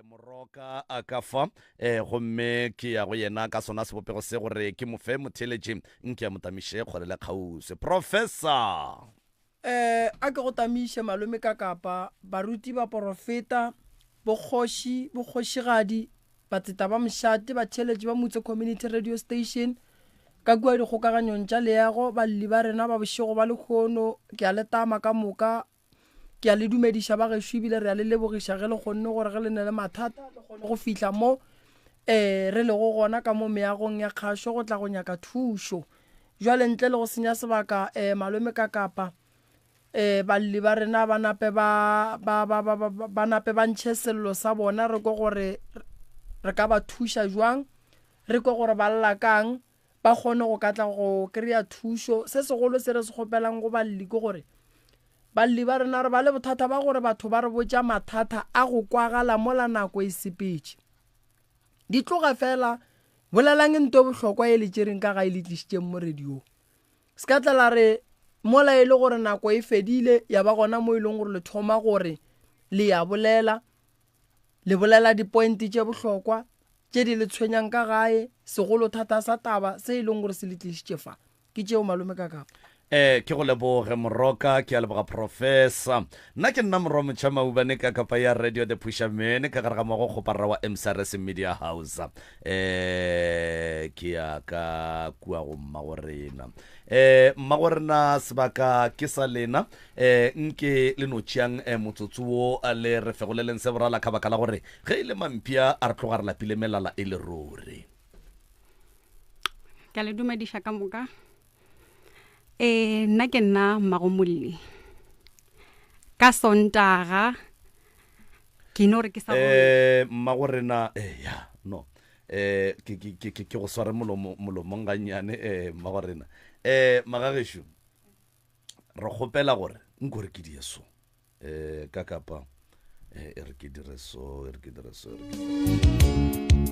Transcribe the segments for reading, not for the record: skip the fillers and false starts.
Moroka a ka fa eh, gomme ke ya go yena ka sona sebopego se gore ke mo fe motheeletši nke a mo tamiše kgole le kgauswi. Professor! Eh, a ke go tamiše malome ka kapa, baruti, baporofeta, bokgoši, bokgošigadi, batseta ba mošate, batheeletši ba Mutse Community Radio Station, ka kua dikgokaganyong tša leago, balli ba rena ba bošego ba lehono, ke a le tama ka moka, Ke a le dumediša ba gešo ebile re a le lebogiša ge le kgonne gore ge le ne le mathata le kgone go fihla mo um re lego gona ka mo meagong ya kgašo go tla go nyaka thušo. Jwale ntle le go senya sebaka um malome ka kapa um balli ba rena ba nape ba ba ba ba ba ba nape ba ntšhe sello sa bona re kwe gore re ka ba thuša jwang, re kwe gore ba lla kang ba kgone go ka tla go kry-a thušo. Se segolo se re se kgopelang go balli ke gore balli ba rena re ba le bothata ba gore batho ba re botša mathata a go kwagala mola nako e sepetše. Di tloga fela, bolelang nto e bohlokwa e le tšereng ka gae le tlišitšeng mo radiong. Se ka tla la re mola e le gore nako e fedile ya ba gona mo e leng gore le thoma gore le ya bolela. Le bolela dipointe tše bohlokwa tše di le tshwenyang ka gae, segolothata sa taba se e leng gore se le tlišitše fa. Ke tšeo malome ka kapa. Eh, ke go leboge Moroka, ke a leboga Professor. Nna ke nna Morwa Motšha Maubane ka kapa ya Radio The Pusher Man ka gare ga moago kgoparara wa MCRS Media House. Eh, ke ya ka kua go mmagorena. Eh, mmagorena sebaka ke sa lena. E, nke le no tšeang e, motsotso wo le re fegoleleng se borala ka baka la gore ge e le mampia a re tloga re lapile melala e le ruri. Ke a le dumediša ka moka. E, nna ke nna Mmagomolli. Ka Sontaga ke no re ke sa Eh, mmago rena eh, ya no eh ke ke ke ke go sware molomo molomong gannyane eh mmago rena eh magagešo Re kgopela gore nko re ke die so. Eh, ka kapa eh, e re ke dire so, e re ke dire so, e re ke dire.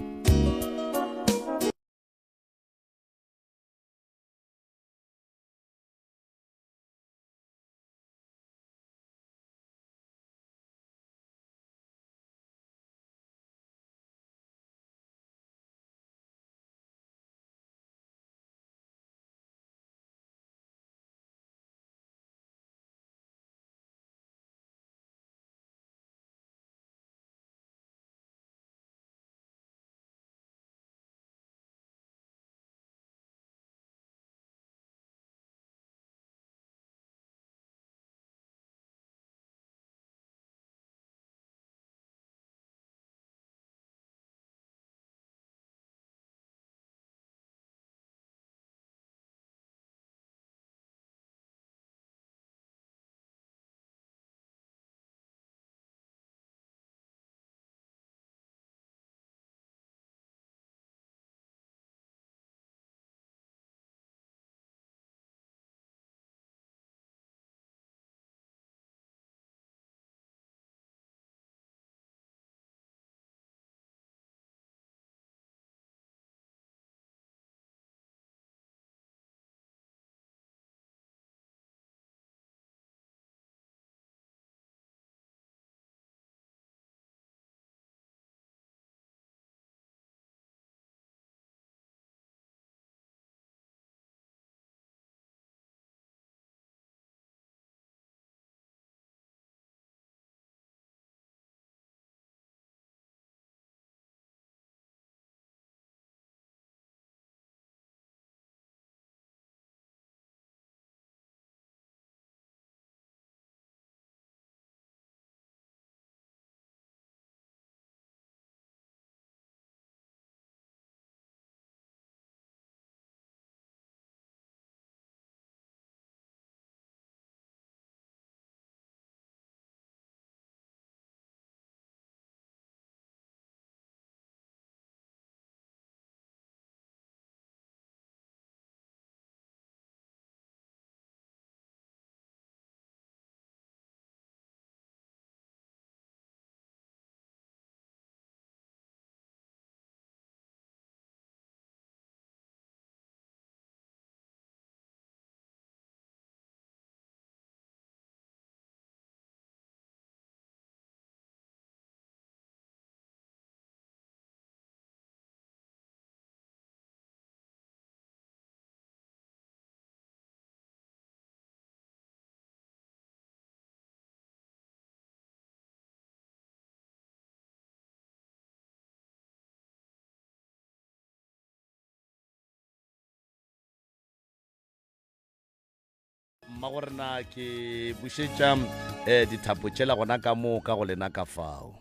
Mmago rena ke bušetša um dithapo tšela gona ka moo ka go lena ka fao.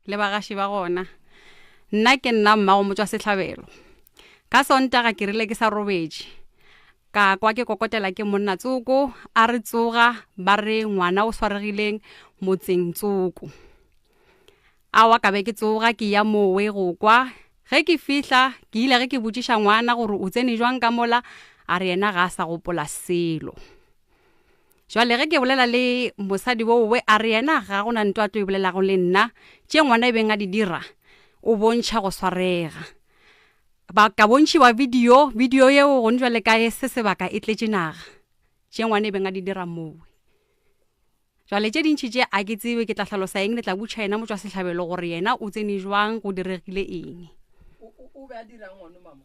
Le bagaši ba gona. Nna ke nna mmago motswa sehlabelo. Ka Sontaga ke rile ke sa robetše. Ka kwa ke kokotela ke monna tsoko a re tsoga ba re ngwana o swaregileng motseng tsoko. Awa ka be ke tsoga ke ya mowe go kwa. Ge ke fihla ke ile ge ke botšiša ngwana gore o tsene jwang ka mola a re yena ga a sa gopola selo. Jwale ge ke bolela le mosadi wowe a re yena ga go na nto a tlo e bolelago le nna, tše ngwana e beng a di dira o bontšha go swarega. Ba ka bontšhiwa video, video yeo gone jwale ka se sebaka e tletše naga, tše ngwana e beng a di dira mowe. Jwale tše dintši tše a ke tsebe ke tla hlalosa eng, le tla butšha yena motšwasehlabelo gore yena o tsene jwang, go diregile eng. O be a dirang ngwano mama?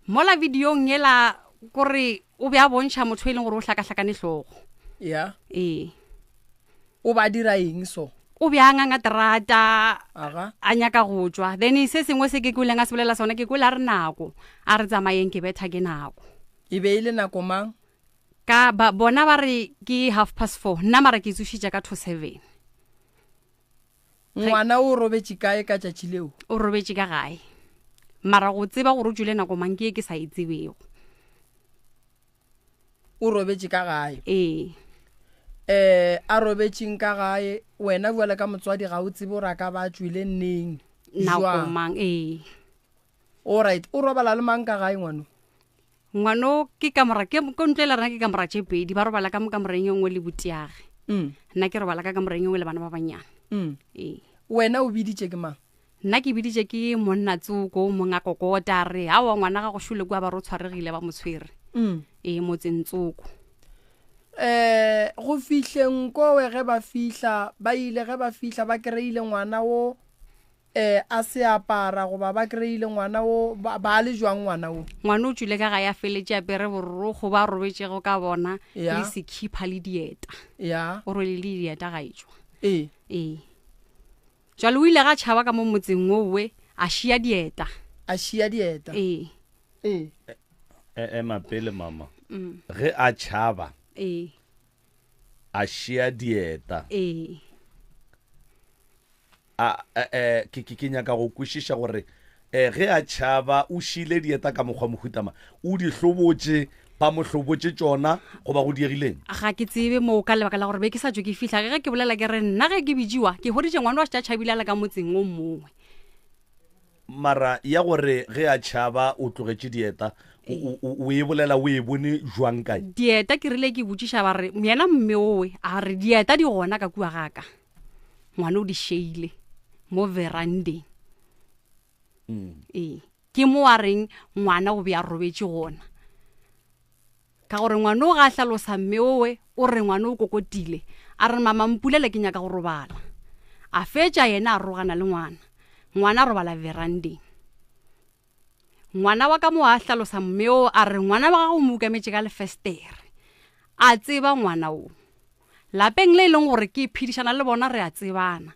Mola videong yela kore o be a bontšha motho e leng gore o hlakahlakane hlogo. Ya. Ee. O ba dira eng so? O be a nganga terata. Aga. A nyaka go tšwa. Then se sengwe se ke kweleng a se bolela sona ke kwele a re nako. A re tsamayeng ke betha ke nako. E be e le nako mang? Ka ba bona ba re ke 4:30 nna mara ke tsošitše ka 6:40. Ngwana o robetše kae ka tšatši leo? O robetše ka gae. Mara go tseba gore o tšwile nako mang ke ye ke sa e tsebego. O robetše ka gae? Ee. Eh, a robetšeng ka gae, wena bjale ka motswadi ga o tsebe gore a ka ba a tšwile neng? Nako mang, ee. Alright, o robala le mang ka gae ngwano? Ngwano ke kamora, ke ko ntlo e la rena ke kamora tše pedi, ba robala ka mo kamoreng e nngwe le butiage. Mm. Nna ke robala ka kamoreng e nngwe le bana ba banyane. Mm. Ee. Wena o biditše ke mang? Nna ke biditše ke monna tsoko, monga kokota, a re, aowa ngwana ga go šole kua ba re o tshwaregile ba mo tshwere. Mm. Ee, motseng tsoko. Eh, go fihleng kowe ge ba fihla, ba ile ge ba fihla ba kry-ile ngwana wo Eh, a se apara goba ba kry-ile ngwana wo, ba, ba le jwang ngwana wo? Ngwana o tšwile ka gae a feletše apere borokgo ba robetšego ka bona, Ya. le sekhipha le dieta. Ya. O rwele le dieta ga etšwa. Ee. Ee. Jwale o ile ga tšhaba ka mo motseng owe, a šia dieta. A šia dieta. Ee. Ee. E, ema pele mama. Mm. Ge a tšhaba. Ee. A šia dieta. Ee. A, e, ke, ke, ke nyaka go kwešiša gore e, ge a tšhaba o šile dieta ka mokgwa mohuta mang? O di hlobotše, ba mo hlobotše tšona goba go diegileng? Ga ke tsebe moo ka lebaka la gore be ke sa tšwe ke fihla. Ge ke bolela ke re nna ge ke bitšiwa ke hweditše ngwana wa šetše a tšhabile a le ka motseng o mongwe. Mara ya gore ge a tšhaba o tlogetše dieta, o, o, o, o e bolela o e bone jwang kae? Dieta ke rile ke botšiša ba re yena mme owe a re dieta di gona ka kua ga ka. Ngwana o di šeile mo verandeng. Ee, ke mo a reng ngwana o be a robetše gona. Ka gore ngwana o ga a hlalosa mme owe o re ngwana o kokotile a re mama mpulele ke nyaka go robala. A fetša yena a rogana le ngwana. Ngwana a robala verandeng. Ngwana wa ka mo a hlalosa mme o a re ngwana wa gago o mo ukametše ka lefestere. A tseba ngwana o. Lapeng le e leng gore ke phedišana le bona re a tsebana.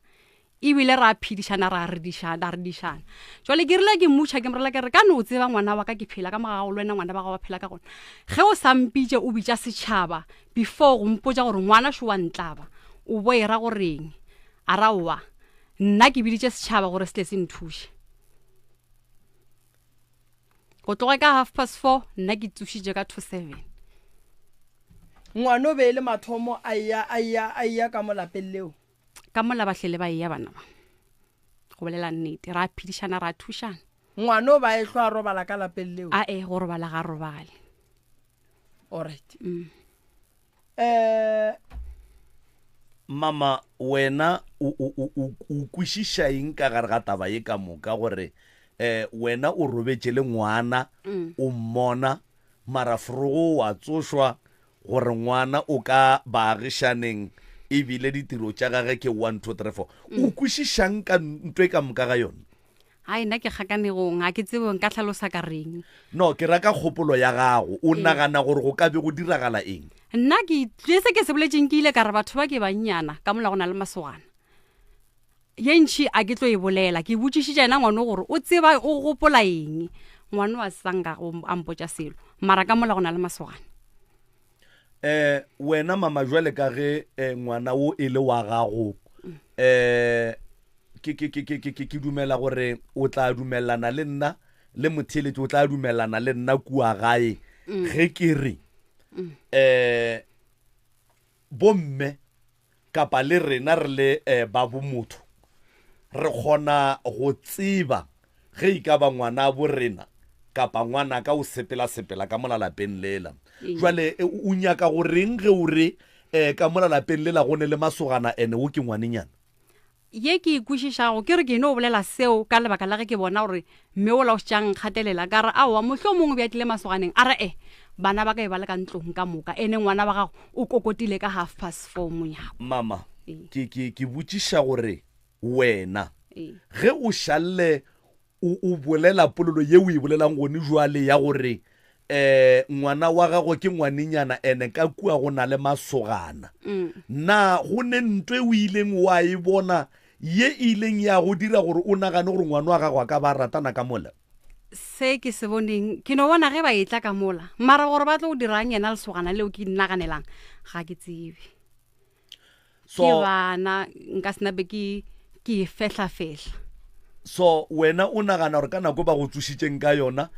Ebile ra phedišana ra redišana, ra redišana. Jwale ke rile ke mmutšha ke morela ke re ka no tseba ngwana wa ka ke phela ka mo ga gago le wena ngwana ba gago ba phela ka gona. Ge o sa mpitše o bitša setšhaba before go mpotša gore ngwana šo wa ntlaba o bo e ra goreng. A ra owa nna ke biditše setšhaba gore se tle se nthuše. Go tloga ka 4:30 nna ke tsošitše ka 6:40. Ngwana o be e le mathomo a eya, a eya, a eya ka mo lapeng leo. Ka mola ba hlele ba eya bana ba. Go bolela nnete, ra phedišana, ra thušana. Ngwana o ba e hlwa a robala ka lapeng leo? Ae, go robala ga robale. Alright. Mm. Eh, Mama, wena o, o, o, o, o kwešiša eng ka gare ga taba ye ka moka gore eh, wena o robetše le ngwana, Mm. o mmona, mara forogo wa tsošwa gore ngwana o ka baagišaneng ebile ditiro tša gage ke 1, 2, 3, 4. O kwešišang ka ntwe ka moka ga yona? Hai, nna ke kgakanegong, ga ke tsebe nka hlalosa ka reng. No, ke ra ka kgopolo ya gago, o Ee. nagana gore go ka be go diragala eng? Nna ke tle se ke se boletšeng ke ile ka re batho ba ke bannyana ka mola go na le masogana. Ye ntši a ke tlo e bolela, ke botšišitše yena ngwano gore o tseba o gopola eng. Ngwano a sa nka go a mpotša selo, mara ka mola go na le masogana. Eh wena mama jwale ka ge eh, ngwana wo e le wa gago eh ke ke ke ke ke ke dumela gore o tla dumelana le nna le motheeletši o tla dumelana le nna kua gae mm. ge ke re mm. eh bomme kapa le rena re le eh, ba bomotho re kgona go tseba ge e ka ba ngwana bo rena kapa ngwanaka o sepela sepela ka mola lapeng lela. Jwale e, o nyaka go reng ge o re um ka mola lapeng lela go ne le masogana ene wo ke ngwanenyana? Ye ke e kwešišago ke re ke no bolela seo ka lebaka la ge ke bona gore mme ola o šetše a nkgatelela. Ka re, Aowa, mohlomongwe bja tlile masoganeng. A re, E, bana ba ka e ba le ka ntlong ka moka, ene ngwana wa gago o kokotile ka half past four monyako. Mama, ke, ke, ke botšiša gore wena ge o šalle o, o bolela polelo ye o e bolelang gone jwale ya gore um ngwana wa gago ke ngwanenyana ene ka kua go na le masogana, na go ne nto e o ileng wa e bona ye e ileng ya go dira gore o nagane gore ngwana wa gago a ka ba ratana ka mola? Se ke se boneng, ke no bona ge ba etla ka mola, mara gore ba tlo dirang yena lesogana leo ke naganelang ga ke tsebe. So, ke bana nka se nape ke ke e fehlafehla. So wena o nagana gore ka nako ba go tsošitšeng ka yona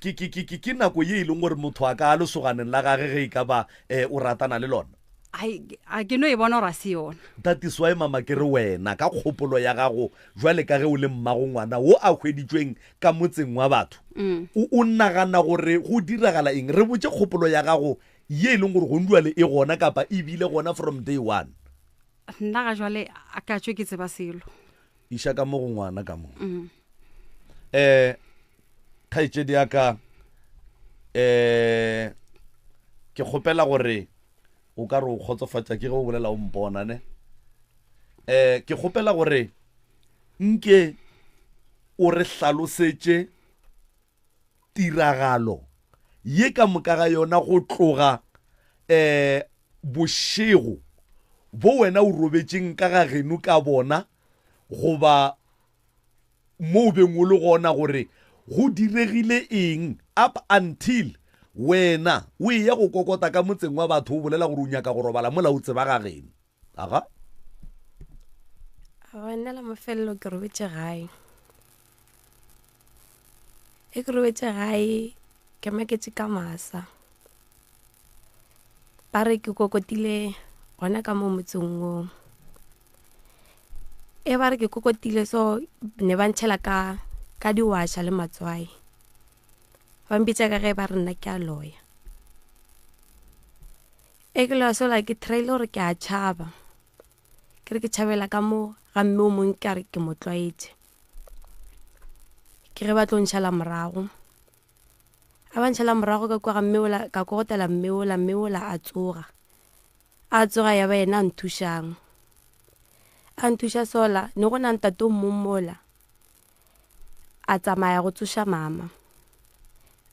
ke ke ke ke ke nako ye e leng gore motho a ka lesoganeng la gage ge e ka ba eh, o ratana le lona? Ai, a ke no e bona gore a se yona. That is why mama ke re wena ka kgopolo ya gago jwale ka ge o le mmago ngwana wo a hweditšweng ka motseng wa batho o, o nagana gore go diragala eng? Re botše kgopolo ya gago ye e leng gore gong jwale e gona kapa e bile gona from day one. Nna ga jwale a ka tšwe ke tseba selo. Iša ka mo go ngwana ka mo. Mm. Eh kgaetšedi ya ka eh ke kgopela gore o ka re o kgotsofatša ke ge o bolela o mpona ne. Eh ke kgopela gore nke o re hlalosetše tiragalo ye ka moka ga yona go tloga um bošego bo wena o robetšeng ka ga geno ka bona goba mo o beng o le gona gore go diregile eng up until wena o eya go kokota ka motseng wa batho o bolela gore o nyaka go robala mola o tseba ga geno. Aga. Aowa, nna la mafelelo ke robetše gae. E ke robetše gae ke maketše ka masa. Ba re ke kokotile gona ka mo motseng wo. E ba re ke kokotile so ne ba ntšhela ka ka diwaša le matswai. Ba mpitša ka ge ba re nna ke a loya. E ke loya sola ke try-ile gore ke a tšhaba. Ke re ke tšhabela ka mo ga mme o mongwe ka re ke mo tlwaetše. Ke ge ba tlo ntšhala morago. A ba ntšhala morago ka kwa ga mme ola, ka kokotela mme ola, mme ola a tsoga. A tsoga ya ba yena a nthušang. A nthuša sola, ne go na ntate o mong mola. A tsamaya go tsoša mama.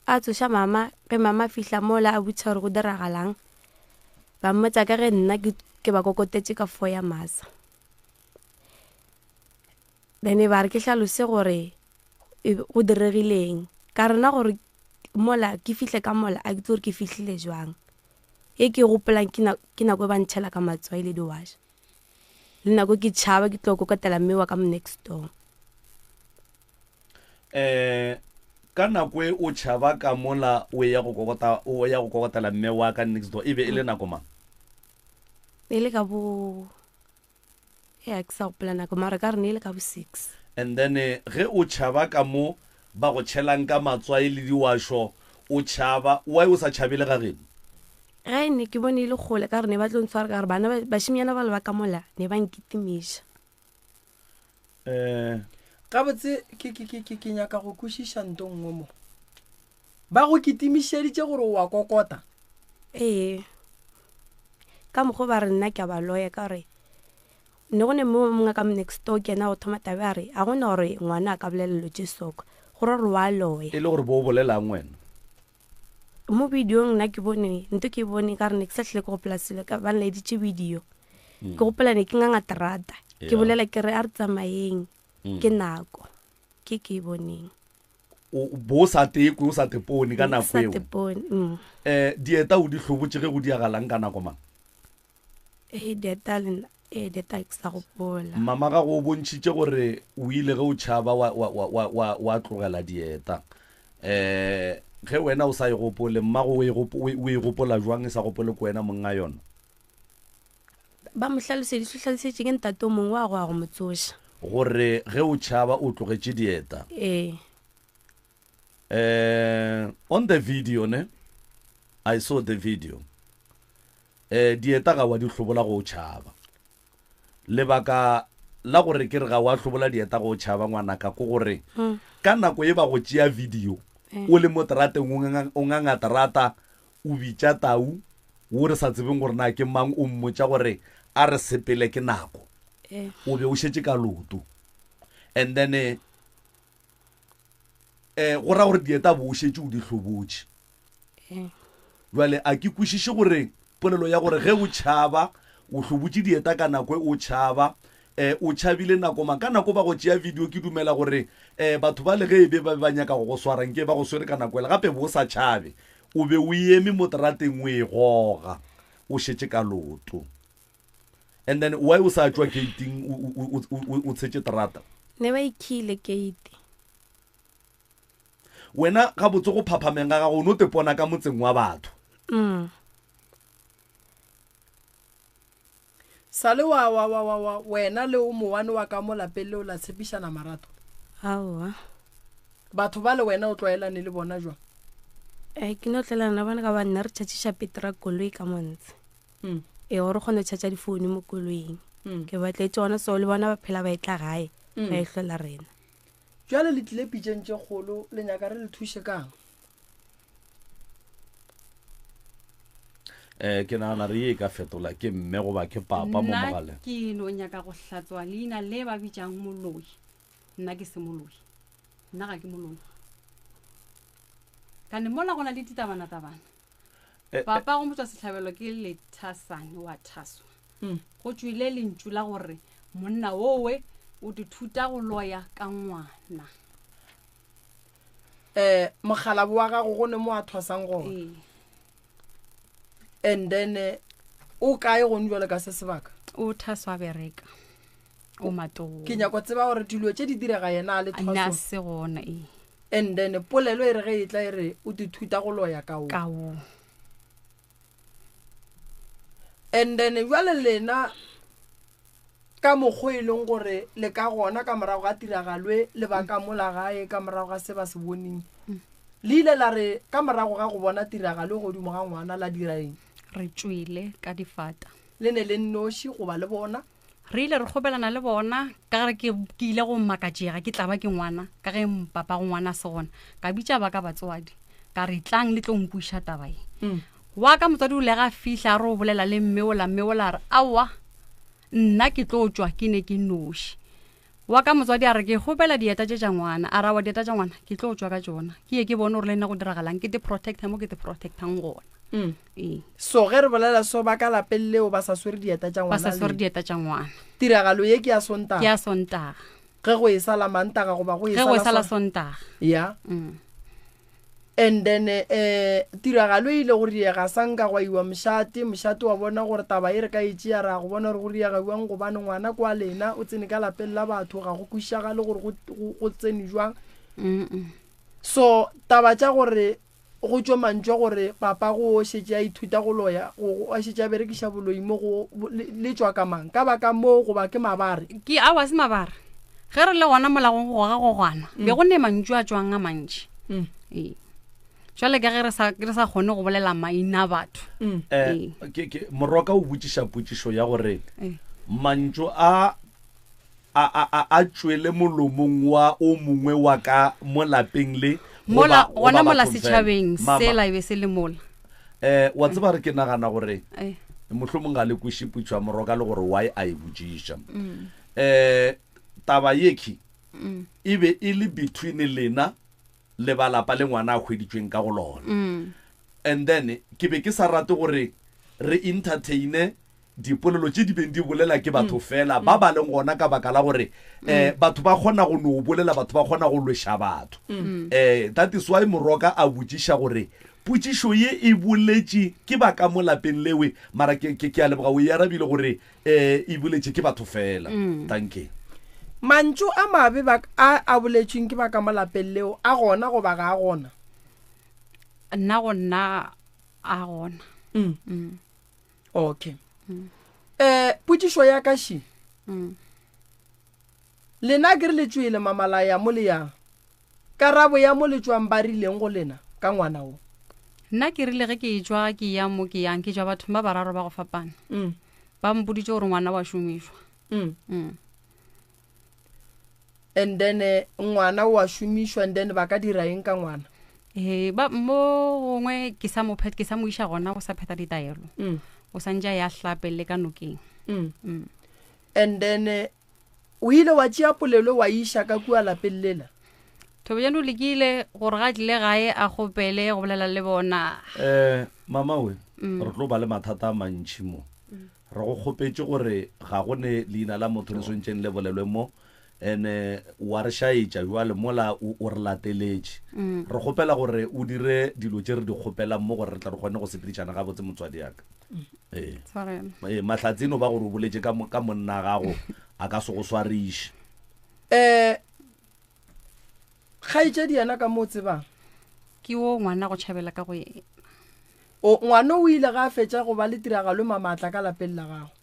A tsoša mama, ge mama a fihla mola a botšiša gore go diragalang, ba mmotša ka ge nna ke, ke ba kokotetše ka four ya masa. Then ba re ke hlalose gore e, go diregile eng. Ka re nna gore mola ke fihle ka mola a ke tsebe gore ke fihlile jwang. E ke e gopolang ke ke nako e ba ntšhela ka matswai le diwaša. Le nako ke tšhaba ke tlo kokotela mme wa ka mo next door. Eh ka nako e o tšhaba ka mola o ya go kokota o ya go kokotela mme wa ka next door e be e le nako mang? E le ka bo ya ke sa gopola nako mara ka re ne e le ka bo 6. And then ge o tšhaba ka mo ba go tšhelang ka matswai le diwašo o tšhaba why o sa tšhabele ga geno? Ge ne ke bone e le kgole ka re ne ba tlo ntshwara ka gore bana bašemnyana ba le ba ka mola ne ba nkitimiša. Eh. Gabotse ke, ke, ke, ke, ke nyaka go kwešiša nto nngwe mo. Ba go kitimišeditše gore o a kokota? Ee. Ka mokgwa ba re nna ke a ba loya ka gore ne go ne mo mongwe ka mo next door ke yena go thoma tabe a re a gona gore ngwana a ka bolela dilo tše soka go ra gore wa loya. E le gore bo o bolelang wena? Mo videong nna ke bone nto ke bone ka re ne ke sa hlile ke gopola selo ka ba nlaeditše video mm. ke gopola ne ke nganga terata ke bolela ke re a re tsamayeng mm. ke nako ke ke e boneng. O bo o sa tekwe, o sa tepone ka nako Sa eo. tepone. Mm. Eh, dieta o di hlobotše ge go diagalang ka nako mang? Ee, dieta le nna, ee, dieta ke sa gopola. Mama gago o bontšhitše gore o ile ge o tšhaba wa, wa, wa, wa, wa, wa tlogela dieta. Eh, ge wena o sa e gopole, mmago o e gopo, o e, o e gopola jwang e sa gopole ke wena monga yona? Ba mo hlaloseditše, hlalosetše ke ntate o mongwe wa go ya go mo tsoša. Gore ge o tšhaba o tlogetše dieta. Ee. Eh, on the video ne, I saw the video. Eh, dieta ga wa di hlobola go o tšhaba. Lebaka la gore ke re ga wa hlobola dieta go o tšhaba ngwanaka ke gore ka nako ye ba go tšea video o le mo terateng o nganga, o nganga terata O bitša tau, wo re sa tsebeng gore na ke mang, o mmotša gore a re sepele ke nako. O be o šetše ka loto. And then eh, eh, go ra gore dieta bo o šetše o di hlobotše. Jwale a ke kwešiše gore polelo ya gore ge o tšhaba o hlobotše dieta ka nako e o tšhaba eh, o tšhabile nako mang? Ka nako ba go tšea video ke dumela gore eh, batho ba le ge e be ba be ba nyaka go go swara nke ba go swere ka nako ela gape bo o sa tšhabe. O be o eme mo terateng o e goga, o šetše ka loto. And then why o sa tšwa gating o tshetše terata? Ne ba ikhile gate. Wena gabotse go phaphameng ga gago o no tepona ka motseng wa batho. Mm. Sale wa wa wa wa wa wena le o mowane wa ka mo lapeng leo la tshepišana marato. Aowa. Batho ba le wena o tlwaelane le bona jwang? Eh, ke no tlwaelana le bona ka ba nna re tšhatšiša petra koloi ka montse. Mm. Ee, gore kgone go tšhatša difounu mo koloing. Mm. Ke ba tlaetše gona so le bona ba phela ba etla gae Mm. ba e hlola rena. Jwale le tlile pitšeng tše kgolo le nyaka re le thuše kang? Eh, ke nagana re ye e ka fetola ke mme goba ke papa mo Nna mogaleng. ke no nyaka go hlatswa leina le ba bitšang moloi. Nna ke se moloi. Nna ga ke moloi. Kane mola go na le ditabana-tabana. Eh, eh. Papa go motswa sehlabelo ke Lethasane wa thaswa. Mm. Go tšwile lentšu la gore monna owe o dithuta go loya ka ngwana. Eh, mokgalabo wa gago go ne mo a thwasang gona. Ee. And then eh, o kae gone jwale ka se sebaka? O thaswa bereka. O matoo. Ke nyako tseba gore dilo tše di direga yena a le A ne a thwasong. se gona ee. And then polelo e re ge e tla e re o dithuta go loya ka o. Ka o. And then jwale lena ka mokgwa e leng gore le ka gona ka morago ga tiragalo e le ba ka mola gae ka morago ga se ba se boneng. Le ile la re ka morago ga go bona tiragalo e godimo ga ngwana la dira eng? Re tšwele ka difata. Le ne le nnoši goba le bona? Re ile re kgopelana le bona ka gare ke, ke ile go makatšega ke tla ba ke ngwana ka ge papa go ngwana se gona. Ka bitša ba ka batswadi ka re tlang le tlo nkwiša taba ye. Wa ka motswadi o le ga fihla a re o bolela le mme ola, mme ola a re aowa nna ke tlo tšwa ke ne ke noši. Wa ka motswadi a re ke kgopela dieta tše tša ngwana, a re aowa dieta tša ngwana ke tlo tšwa ka tšona ke ye ke bone gore le nna go diragalang ke te protecta mo ke te protectang gona. Ee. So ge re bolela so ba ka lapeng leo ba sa swere dieta tša Ba ngwana sa swere le. dieta tša ngwana. Tiragalo ye ke ya Sontaga. Ke ya Sontaga. Ge go e sala Mantaga goba go e Ge go e sala sala Sontaga. Ya. And then eh tiragalo e ile go riega sa nka gwa iwa mošate, mošate wa bona gore taba e re ka e tšea ra go bona gore go riega bjang gobane ngwana kwa lena o tsene ka lapeng la batho ga go kwišagale gore go, go, go tsene jwang. So taba tša gore go tšwe mantšu a gore papa go šetše a ithuta go loya, go, go, a šetše a berekiša boloi mo go, le, le tšwa ka mang? Ka ba ka moo goba ke mabare? Ke aowa se mabare. Ge re le gona mola go goga gogwana, be go ne mantšu a tšwang a mantši. Ee. Jwale ka ge re sa, re sa kgone go bolela maina a batho. Eh, ke, ke, Moroka o botšiša potšišo ya gore Ee. mantšu a, a, a, a, a tšwele molomong wa o mongwe wa ka mo lapeng le, Mola, goba, goba gona mola bathong fela. setšhabeng Mama. sela e be se le mola. Eh, wa tseba re ke nagana gore Ee. mohlomong ga le kweše potšo ya Moroka le gore why a e botšiša. Eh, taba yekhi e be e le between lena le ba lapa le ngwana a hweditšweng ka go lona. And then ke be ke sa rate gore re entertaine. dipolelo tše di beng di bolela ke batho fela ba ba leng gona ka baka la gore um batho ba kgona go no bolela, batho ba kgona go lweša batho. Um that is why Moroka a botšiša gore potšišo ye e boletše ke ba ka mo lapeng lewe, mara ke, ke, ke a leboga o e arabile gore um e boletše ke batho fela. Dankie. Mantšu a mabe ba, a a boletšweng ke ba ka mo lapeng leo a gona goba ga a gona? Nna go nna a gona. Mm. Okay. Eh, potšišo ya ka še. Lena ke re le tšwele mamalaya mo le yang. Karabo ya mo le tšwang ba rileng go lena ka ngwana wo? Nna ke rile ge ke etšwa ke ya mo ke yang ke tšwa bathong ba bararo ba go fapana. Ba mpoditše gore ngwana wa šomišwa. And then eh, ngwana o a šomišwa and then ba ka dira eng ka ngwana? Ee, ba mo gongwe ke sa mo phet ke sa mo iša gona go sa phetha ditaelo. O sa ntše a ya hlape le ka nokeng. And then eh, o ile wa tšea polelo wa iša ka kua lapeng lela? Thobejane o lekile gore ga a tlile gae a kgopele go bolela le bona. Eh, mama we, re tlo ba le mathata a mantši mo. Re go kgopetše gore ga go ne leina la motho le swantšeng le bolelwe mo, ene wa re šaetša bjale mola o, o re lateletše. Re kgopela gore o dire dilo tše re di kgopelang mo gore re tle re kgone go sepedišana gabotse, motswadi ya ka. Ee. Tshwarelo. Ee, Mahlatse e no ba gore o boletše ka, ka monna gago, a ka se go swariše. Um kgaetšedi yena ka mo o tsebang? Ke wo ngwana go tšhabela ka go yena. O, ngwano o ile ga a fetša go ba le tiragalo mamatla ka lapeng la gago.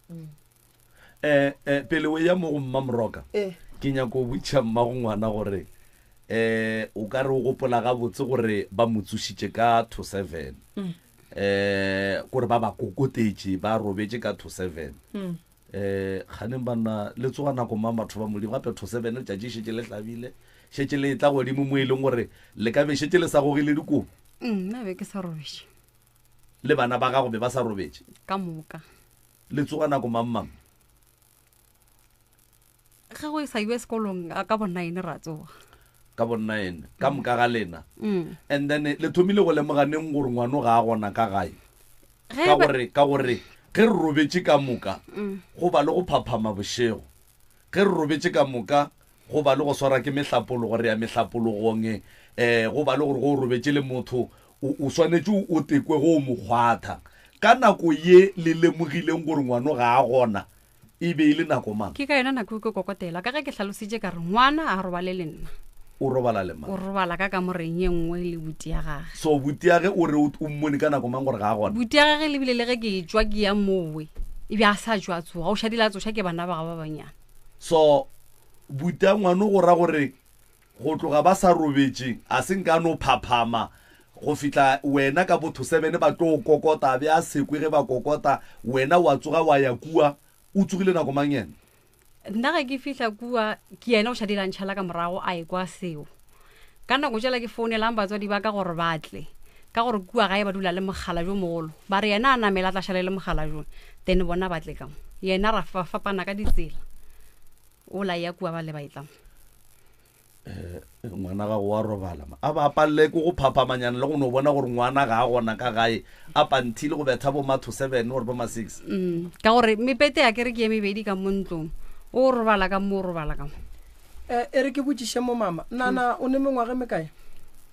Eh, eh, pele o eya mo go Mma Moroka, Eh. ke nyako go botšiša mmago ngwana gore, eh, o ka re o gopola gabotse gore ba mo tsošitše ka to seven. Eh, kore ba ba kokotetše, ba robetše ka to seven. Eh, kganeng banna, le tsoga nako mang batho ba Modimo? Gape to seven letšatši šetše le hlabile, šetše le etla godimo mo e leng gore le ka be šetše le sa gogile dikobo. Nna be ke sa robetše. Le bana ba gago be ba sa robetše? Ka moka. Le tsoga nako mang mang? Ge go sa iwe sekolong ka bo nine ra tsoga. Ka bo nine, ka moka ga lena. And then le thomile go lemoga neng gore ngwano ga a gona ka gae? Ka gore, ka gore ge re robetše ka moka, go ba le go phaphama bošego. Ge re robetše ka moka, go ba le go swara ke mehlapologo, re ya mehlapologong, um go ba le gore ge o robetše le motho, o, o swanetše o, o tekwe ge o mo kgwatha. Ka nako ye le lemogileng gore ngwano ga a gona, e be e le nako mang? Ke ka yona nako eo ke kokotela, ka ge ke hlalositše ka re ngwana a robale le nna. O robala le mang? O robala ka kamoreng ye nngwe le buti ya gage. So buti ya ge o re o, o mmone ka nako mang gore ga a gona? Buti ya gage le bile le ge ke etšwa ke ya mowe, e be a sa tšwa a tsoga, o šadile a tsoša ke bana ba gagwe ba banyane. So buti ya ngwano go ra gore go tloga ba sa robetše, a se nka no phaphama go fihla wena ka bo thosebene ba tlo kokota, a be a se kwe ge ba kokota, wena wa tsoga wa ya kua. O tsogile nako mang yena? Nna ge ke fihla kua, ke yena o šadile a ntšhala ka morago a ekwa seo. Ka nako tšela ke founelang batswadi ba ka gore ba tle, ka gore kua gae ba dula le mogala jo mogolo, ba re yena a namele a tla šale le mogala jo, then bona ba tle ka mo. Yena ra fapana ka ditsela. O la ya kua ba le ba etla mo. Eh, ngwana gago wa robala ma. A ba a palele ke go phaphamanyana le go no bona gore ngwana ga a gona ka gae, a panthile go betha bo ma to seven or bo ma six. Ka gore mepete ya kere ke ye mebedi ka mo ntlong, o robala ka mo, o robala ka mo. Eh, e re ke botšiše mo mama, nana o ne mengwaga e mekae?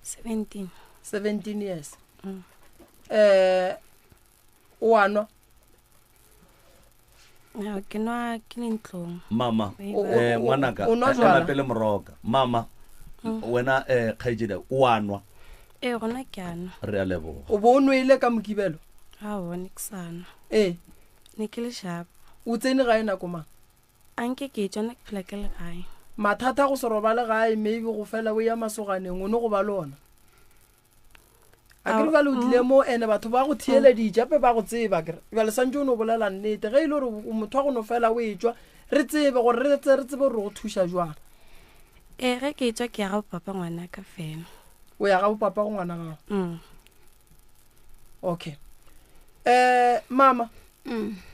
17. 17 years. Eh, o a nwa? Ao, ke nwa ke le ntlong. Mama, O- o- eh, o- ngwanaka, o nwa eh, jwala? ema pele moroka. Mama, wena eh, kgaetšedi, o a nwa? Ee, gona ke a nwa. Re a leboga. O bo o nwele ka Mokibelo? Aowa, ne ke sa nwa. Ee. Ne ke le sharp. O tsene gae nako mang? A nke ke tšwa, nna ke phela ke le gae. Mathata a go se robale gae, maybe go fela o ya masoganeng, o ne go ba le ona? A kere bjale o tlile mo ene batho ba go theeleditše gape ba go tseba kere bjale santse o no bolela nnete ge e le gore o motho wa go no fela o etšwa re tsebe gore re tse re tsebe gore go thuša jwang. Ee, ge ke etšwa ke ya ga bopapa ngwana ka fela. O ya ga bopapa go ngwana gago? Mm. Okay. Eh mama,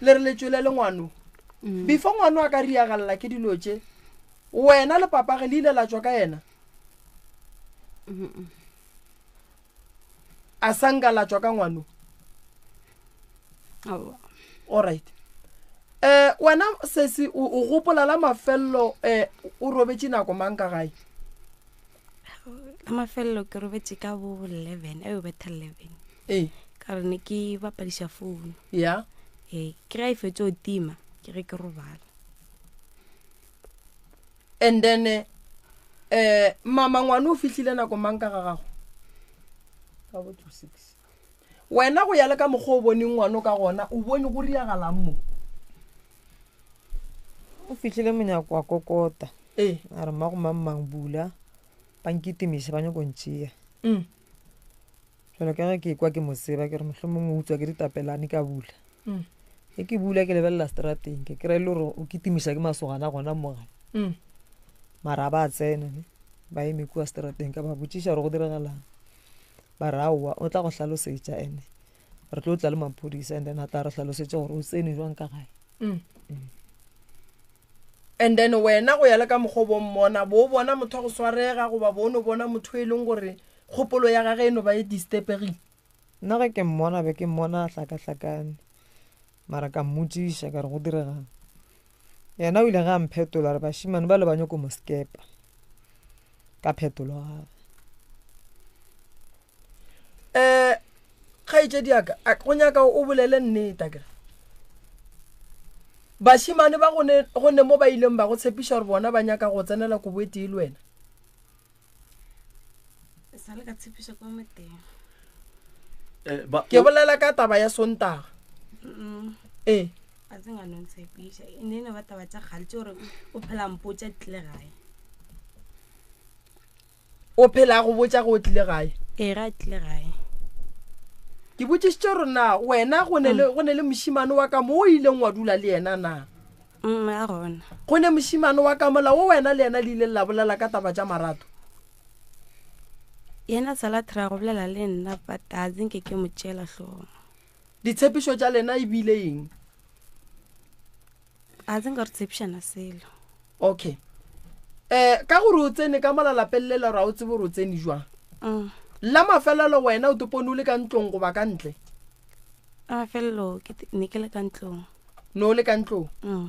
le re le tšwele le ngwano. Before ngwano a ka riagalela ke dilo tše, wena le papage le ile la tšwa ka yena? A sa nka la tšwa ka ngwano? Aowa. Alright. Um wena sesi o o gopola la mafelelo um o robetše nako mang ka gae? La mafelelo ke robetše ka bo 11, e betha 11. Ee. Ka re ne ke bapadiša founu. Ya. Ee, ke ge e fetše o tima, ke ge ke robala. And then eh mama ngwana o fihlile nako mang ka ga gago? Ka bo 2 6. Wena go ya le ka mokgwa o boneng ngwano ka gona, o bone go riagalang mo? O fihlile monyako wa kokota. Ee. A re mmago mang mang bula, ba nkitimiša ba nyako ntšea. Mm. Jalo ka ge ke ekwa ke mo tseba ke re mohlomong o utswa ke ditapelane ka bula. Mm. Ge ke bula ke lebelela strateng ke kry-a e le gore o kitimiša ke masogana gona mo gae. Mm. Mara ba tsena ne ba eme kua strateng ka ba botšiša gore go diragalang. Ba re aowa o tla go hlalosetša ene re tlo tla le maphodisa and then a tla re hlalosetša gore o tsene jwang ka gae. Mm. And then wena go ya le ka mokgwa o bo mmona, bo o bona motho wa go swarega goba bo o no bona motho e leng gore kgopolo ya gage e no ba e disturbegile? Nna ge ke mmona be ke mmona a hlakahlakane mara ka mmotšiša ka re go diregang. Yena o ile ge a mphetola a re bašemane bale ba nyoko mo skepa ka phetolo ya gagwe. Um kgaetšedi ya ka, a go nyaka o bolele nnete akere. Bašemane ba go ne go ne mo ba ileng ba go tshepiša gore bona ba nyaka go tsenela kobo e tee le wena. Sa le ka tshepiša kwa moteng. Eh, ba, Ke bolela ka taba ya Sontaga. Mm. Ee. A tse nga no ntshepiša. E ne e no ba taba tša kgale tše gore o phela mpotša tlile gae. O phela a go botša ge o tlile gae? Ee, ge a tlile gae. Ke botšišitše gore na wena go ne le, go ne le mošemane wa ka mo o ileng wa dula le yena na? Mm, a gona. Go ne mošemane wa ka mola wo wena le yena le ileng la bolela ka taba tša marato? Yena a sala try go bolela le nna but a tse nke ke mo tšeela hlogong. Ditshepišo tša lena e bile eng? A tse nka re tshepišana selo. Okay. Eh, ka gore o tsene ka mola lapeng lela gore a o tsebe gore o tsene jwang. Mm. La mafelelo wena o topone o le ka ntlong goba ka ntle? La mafelelo ke ne ke le ka ntlong. Ne o le ka ntlong? Mm.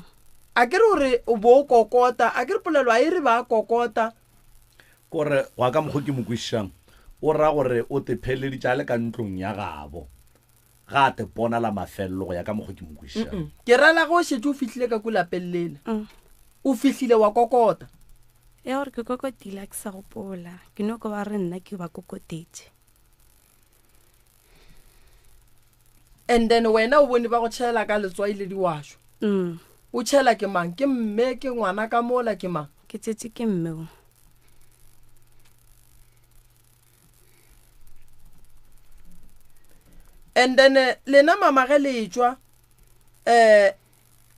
A ke re gore o bo o kokota, a ke re polelo a e re ba kokota. Kore go ya ka mokgo ke mo kwešišang, o ra gore o te pheleleditše a le ka ntlong ya gabo. Ga a te pona la mafelelo go ya ka mokgo ke mo kwešišang. Mm-mm. Ke ra la ge o šetše o fihlile ka ko lapeng lela. Mm. O fihlile wa kokota. Ya gore ke kokotile a ke sa gopola. Ke no kwa ba re nna ke ba kokotetše. And then wena o bone ba go tšhela ka letswai le diwašo. Mm. O tšhela ke mang? Ke mme, ke ngwana ka mola, ke mang? Ke tšetše ke mme o. And then eh, lena mama ge le etšwa eh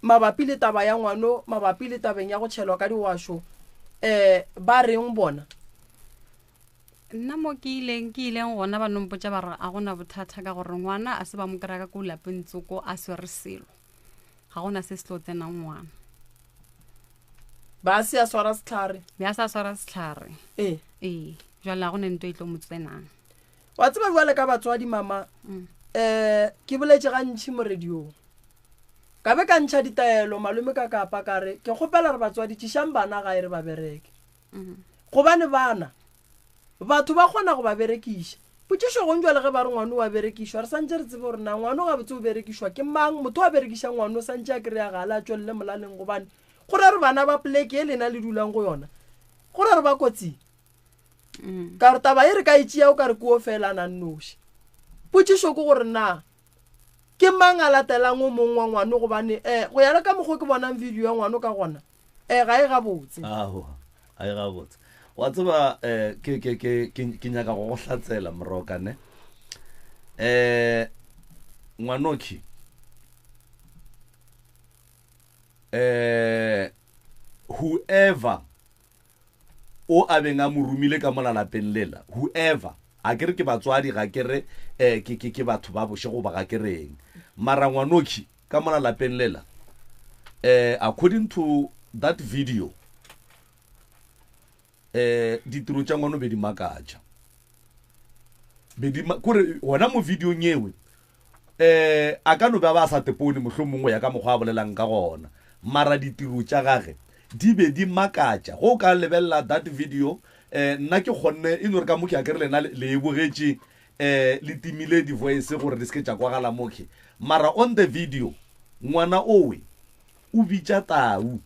mabapi le taba ya ngwano, mabapi le tabeng ya go tšhelwa ka diwašo, eh ba reng bona? Nna mo ke ileng ke ileng gona ba nompotša ba re a gona bothata ka gore ngwana a se ba mo kry-a ka ko lapeng tsoko a swere selo, ga gona se se tlo tsenang ngwana. Ba se a swara sehlare. Be a sa swara sehlare. Ee. Ee, jwale ga go ne nto e tlo mo tsenang. Wa tseba bjale ka batswadi mama, Mm. eh ke boletše gantši mo radiong. Ka be ka ntšha ditaelo malome ka kapa ka re ke kgopela re batswadi tšišang bana gae re ba bereke. Mm. Gobane bana batho ba kgona go ba berekiša. Potšišo gong bjale ge ba re ngwano o a berekišwa, re santše re tsebe gore na ngwano gabotse o berekišwa ke mang. Motho a berekišang ngwano o santše a kry-a gale a tšwelele molaleng gobane go ra re bana ba poleke e lena le dulang go yona go ra re ba kotsing. Mm. Ka gore taba e re ka e tšea o ka re ke o fela a nang noši. Potšišo ke gore na ke mang a latelang o mong wa ngwano gobane um go ya le ka mokgwa o ke bonang video ya ngwano ka gona um ga e gabotse. Aowa, ga e gabotse. Wa tseba um ke, ke, ke, ke, ke nyaka go go hlatsela moroka ne. Um ngwanokhi um whoever o a beng a mo romile ka mola lapeng lela, whoever, ga ke re ke batswadi, ga ke re eh, ke, ke, ke batho ba boše goba ga ke reng, mara ngwanokhi ka mola lapeng lela, eh, according to that video, eh, ditiro tša ngwano be di makatša. Be di ma-, kore gona mo videong ewe. Um a ka no be a ba a sa tepone mohlomongwe go ya ka mokgwa a bolelang ka gona, mara ditiro tša gage di be di makatša. Ge o ka lebelela that video, um nna ke kgonne e no re ka mo ke akere lena le e bogetše um le timile di-voice gore di se ke tša kwagala mokhe, mara on the video ngwana owe o bitša tau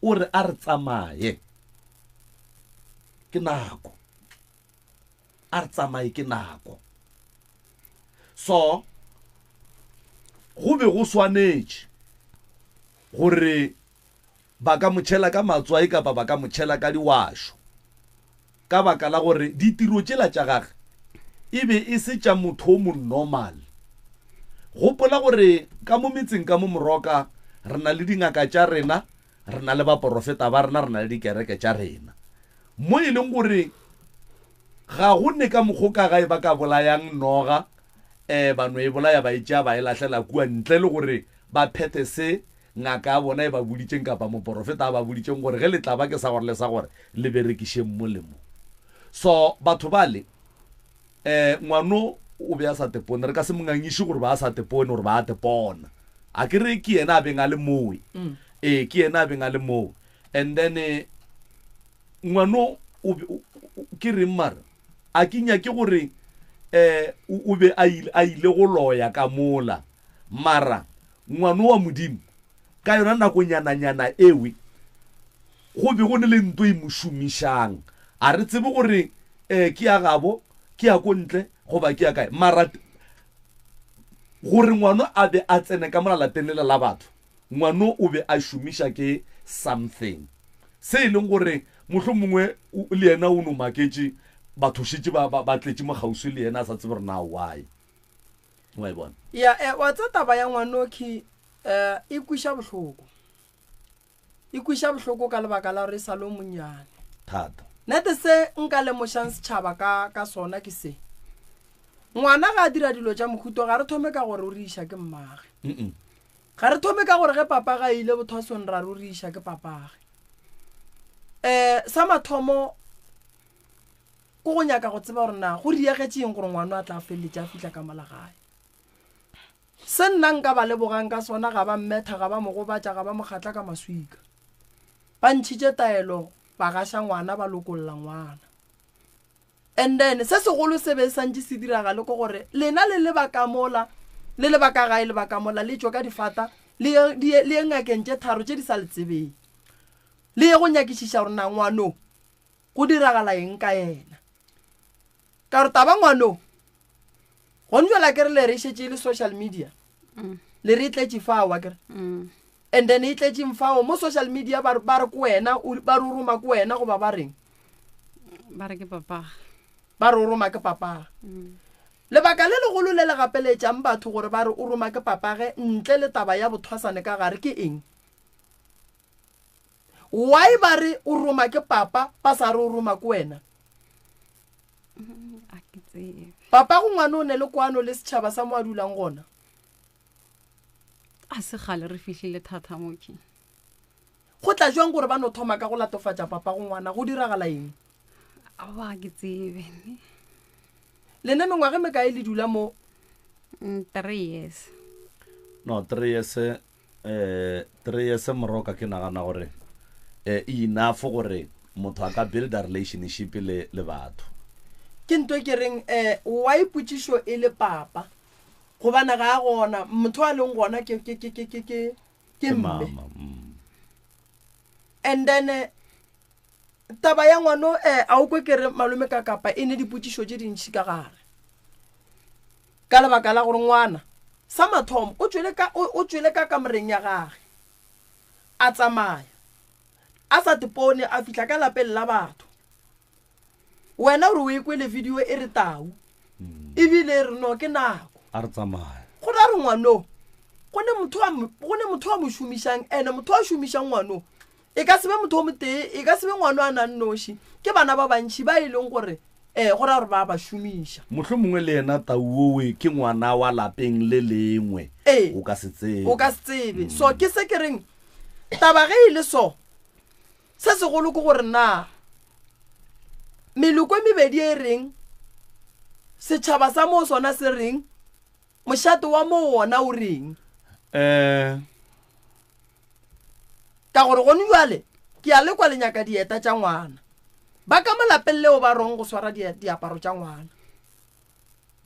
o re a re tsamaye ke nako. A re tsamaye ke nako. So go be go swanetše gore ba ka mo tšhela ka matswai kapa ba ka mo tšhela ka diwašo, ka baka la gore ditiro tšela tša gage e be e se tša motho o mo normal. Gopola gore ka mo metseng ka mo Moroka re na le dingaka tša rena, re na le baporofeta ba rena, re na le dikereke tša rena, mo e leng gore ga go ne ka mokgo ka gae ba ka bolayang noga, um ba no e bolaya ba e tšea ba e lahlela kua ntle le gore ba phethe se ngaka ya bona e ba boditšeng kapa moporofeta a ba boditšeng gore ge le tla ba ke sa gore le sa gore le berekišeng mo le mo. So batho bale um ngwano o be a sa tepone, re ka se mo ngangiše gore ba a sa tepone gore ba a tepona. A ke re ke yena a beng a le mowe. Ee, ke yena a beng a le moo. And then eh, ngwano o be, o, o, ke reng mara a ke nyake gore eh o, o be a ile, a ile go loya ka mola, mara ngwano wa Modimo ka yona nakonyananyana ewe go be go ne le nto e mo šomišang. A re tsebe gore eh ke ya gabo, ke ya ko ntle goba ke ya kae, mara gore ngwano a be a tsene ka mola lapeng lela la batho, ngwano o be a šomiša ke something se e leng gore mohlomongwe le yena o no maketše, batho šetše ba, ba, ba tletše mo kgauswi le yena a sa tsebe gore na why. Wa e bona? Ya, eh, wa tsa taba ya ngwanokhi eh, e kwiša bohloko. E kwiša bohloko ka lebaka la gore e sa le o monnyane. Thata. Nete se nka lemošang setšhaba ka, ka sona ke se. Ngwana ga a dira dilo tša mohuto ga re thome ka gore o re iša ke mmage. Mm -mm. Ga re thome ka gore ge papage a ile bothwasong ra re o re iša ke papage. Um sa mathomo ke go nyaka go tseba gore na go riegetše eng gore ngwano a tla feleletše a fihla ka mola gae. Se nna nka ba lebogang ka sona ga ba mmetha, ga ba mo gobatša, ga ba mo kgatla ka maswika. Ba ntšhitše taelo ba gaša ngwana ba lokolla ngwana. And then se segolo se be santše se diragale ke gore lena le le ba ka mola, le le ba ka gae le ba ka mola le tšwe ka difata le ye, di ye, le ye ngakeng tše tharo tše di sa le tsebeng. Le ye go nyakišiša gore na ngwano go diragala eng ka yena. Ka gore taba ngwano gone jwale akere le re e šetše e le social media. Le re e tletše fao akere. And then e tletšeng fao mo social media ba re, ba re ke wena, o, ba re o roma ke wena goba ba reng? Ba re ke papage. Ba re o roma ke papage. Lebaka le legolo le le gapeletšang batho gore ba re o roma ke papage ntle le taba ya bothwasane ka gare ke eng? Why ba re o roma ke papa ba sa re o roma ke wena? A ke tsebe. Papa go ngwana o ne le kwano le setšhaba sa mo a dulang gona. A se kgale re fihlile thata moki. Go tla jwang gore ba no thoma ka go latofatša papa go ngwana? Go diragala eng? Aowa, ga ke tsebe. Lena mengwaga e mekae le dula mo? 3 years. No, 3 years, eh, 3 years Moroka ke nagana gore eh, e enough gore motho a ka builda relationship le, le batho. Ke nto e ke reng eh, why potšišo e le papa? Gobane ga a gona, motho a leng gona ke, ke, ke, ke, ke, ke, ke Ke mme. mama. Mm. And then eh, taba ya ngwano eh, a o kwe ke re malome ka kapa e ne dipotšišo tše dintši ka gare. Ka lebaka la gore ngwana sa mathomo o tšwele ka, o, o tšwele ka kamoreng ya gage a tsamaya a sa tepone a fihla ka lapeng la batho. Wena gore o e kwele video e re tau ebile e re no ke nako. A re tsamaya. Go ra re ngwano go ne motho a mo, go ne motho a mo šomišang, ene motho a šomišang ngwano e ka se be motho o motee, e ka se be ngwano a nang noši, ke bana ba bantši ba e leng gore um go ra gore ba ba šomiša. Mohlomongwe le yena tau owe ke ngwana wa lapeng le lengwe, Ee, o ka se tsebe. O ka se tsebe. So ke se ke reng taba ge e le so, Se segolo ke gore na meloko e mebedi e reng, setšhaba sa moo sona se reng, Mošate wa moo wona o reng? Um Ka gore gone bjale ke a le kwa le nyaka dieta tša ngwana. Ba ka mo lapeng leo ba rong go swara diaparo tša ngwana.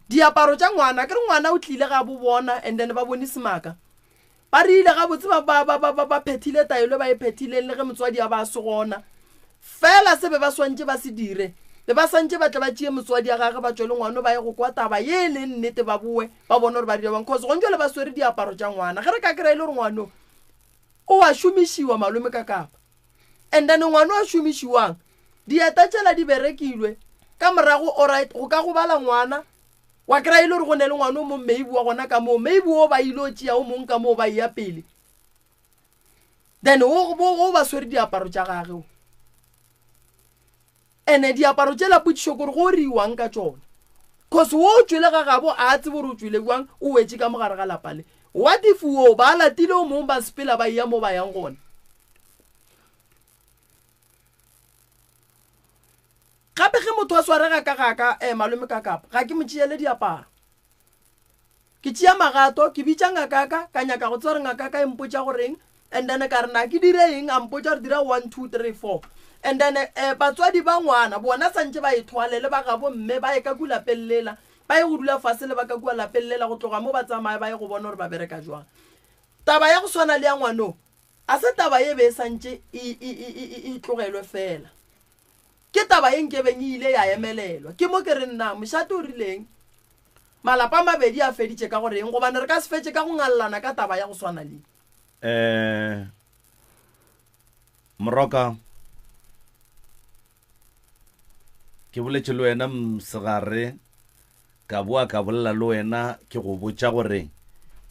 Diaparo tša ngwana, ke re ngwana o tlile ga bo bona and then ba bone semaka. Ba rile gabotse ba, ba, ba, ba, ba, ba phethile taelo e ba e phethileng le ge motswadi a ba a se gona. Fela se be ba swantše ba se dire, be ba santše ba tle ba tšee motswadi a gage ba tšwe le ngwano ba ye go kwa taba ye e leng nnete ba bowe ba bone gore ba dira bjang cause gong jwale ba swere diaparo tša ngwana. Ge re ka kry-a e le gore ngwano o a šomišiwa malome ka kapa and then ngwano a šomišiwang dieta tšela di berekilwe ka morago alright go ka gobala ngwana Wa kry-a e le gore go ne le ngwana o mong maybe wa gona ka moo, maybe o ba ile o tšea o mong ka moo ba eya pele. Then o, o, o ba swere diaparo tša gage o. Ene diaparo tšela potšišo kore go riwang ka tšona. Cause wo o tšwele ga gabo a tsebe gore o tšwele bjang, o wetše ka mogare ga lapa le. What if wo ba latile o mong ba sepela ba eya mo ba yang gona? Gape ge motho a swarega ka ga ka, eh, malome ka kapa, ga ke mo tšeele diaparo. Ke tšea magato, ke bitša ngakaka, ka nyaka go tseba gore ngakaka e mpotša goreng, and then ka re na ke dire eng, a mpotša gore dira 1, 2, 3, 4. And then eh, batswadi ba ngwana bona santše ba e thwale le ba gabo mme ba ye ka ku lapeng lela, ba ye go dula fase le ba ka kua lapeng lela, go tloga mo ba tsamaye ba ye go bona gore ba bereka jwang. Taba ya go swana le ya ngwano, a se taba ye be e santše e, e, e, e, e, e tlogelwe fela. Ke taba ye nkebeng e ile ya emelelwa. Ke mo ke reng na mošate o rileng? Malapa a mabedi a feditše ka go reng? Gobane re ka se fetše ka go ngallana ka taba ya go swana le. Eh, Moroka, ke boletše le wena mosegare, ka boa ka bolela le wena ke go botša gore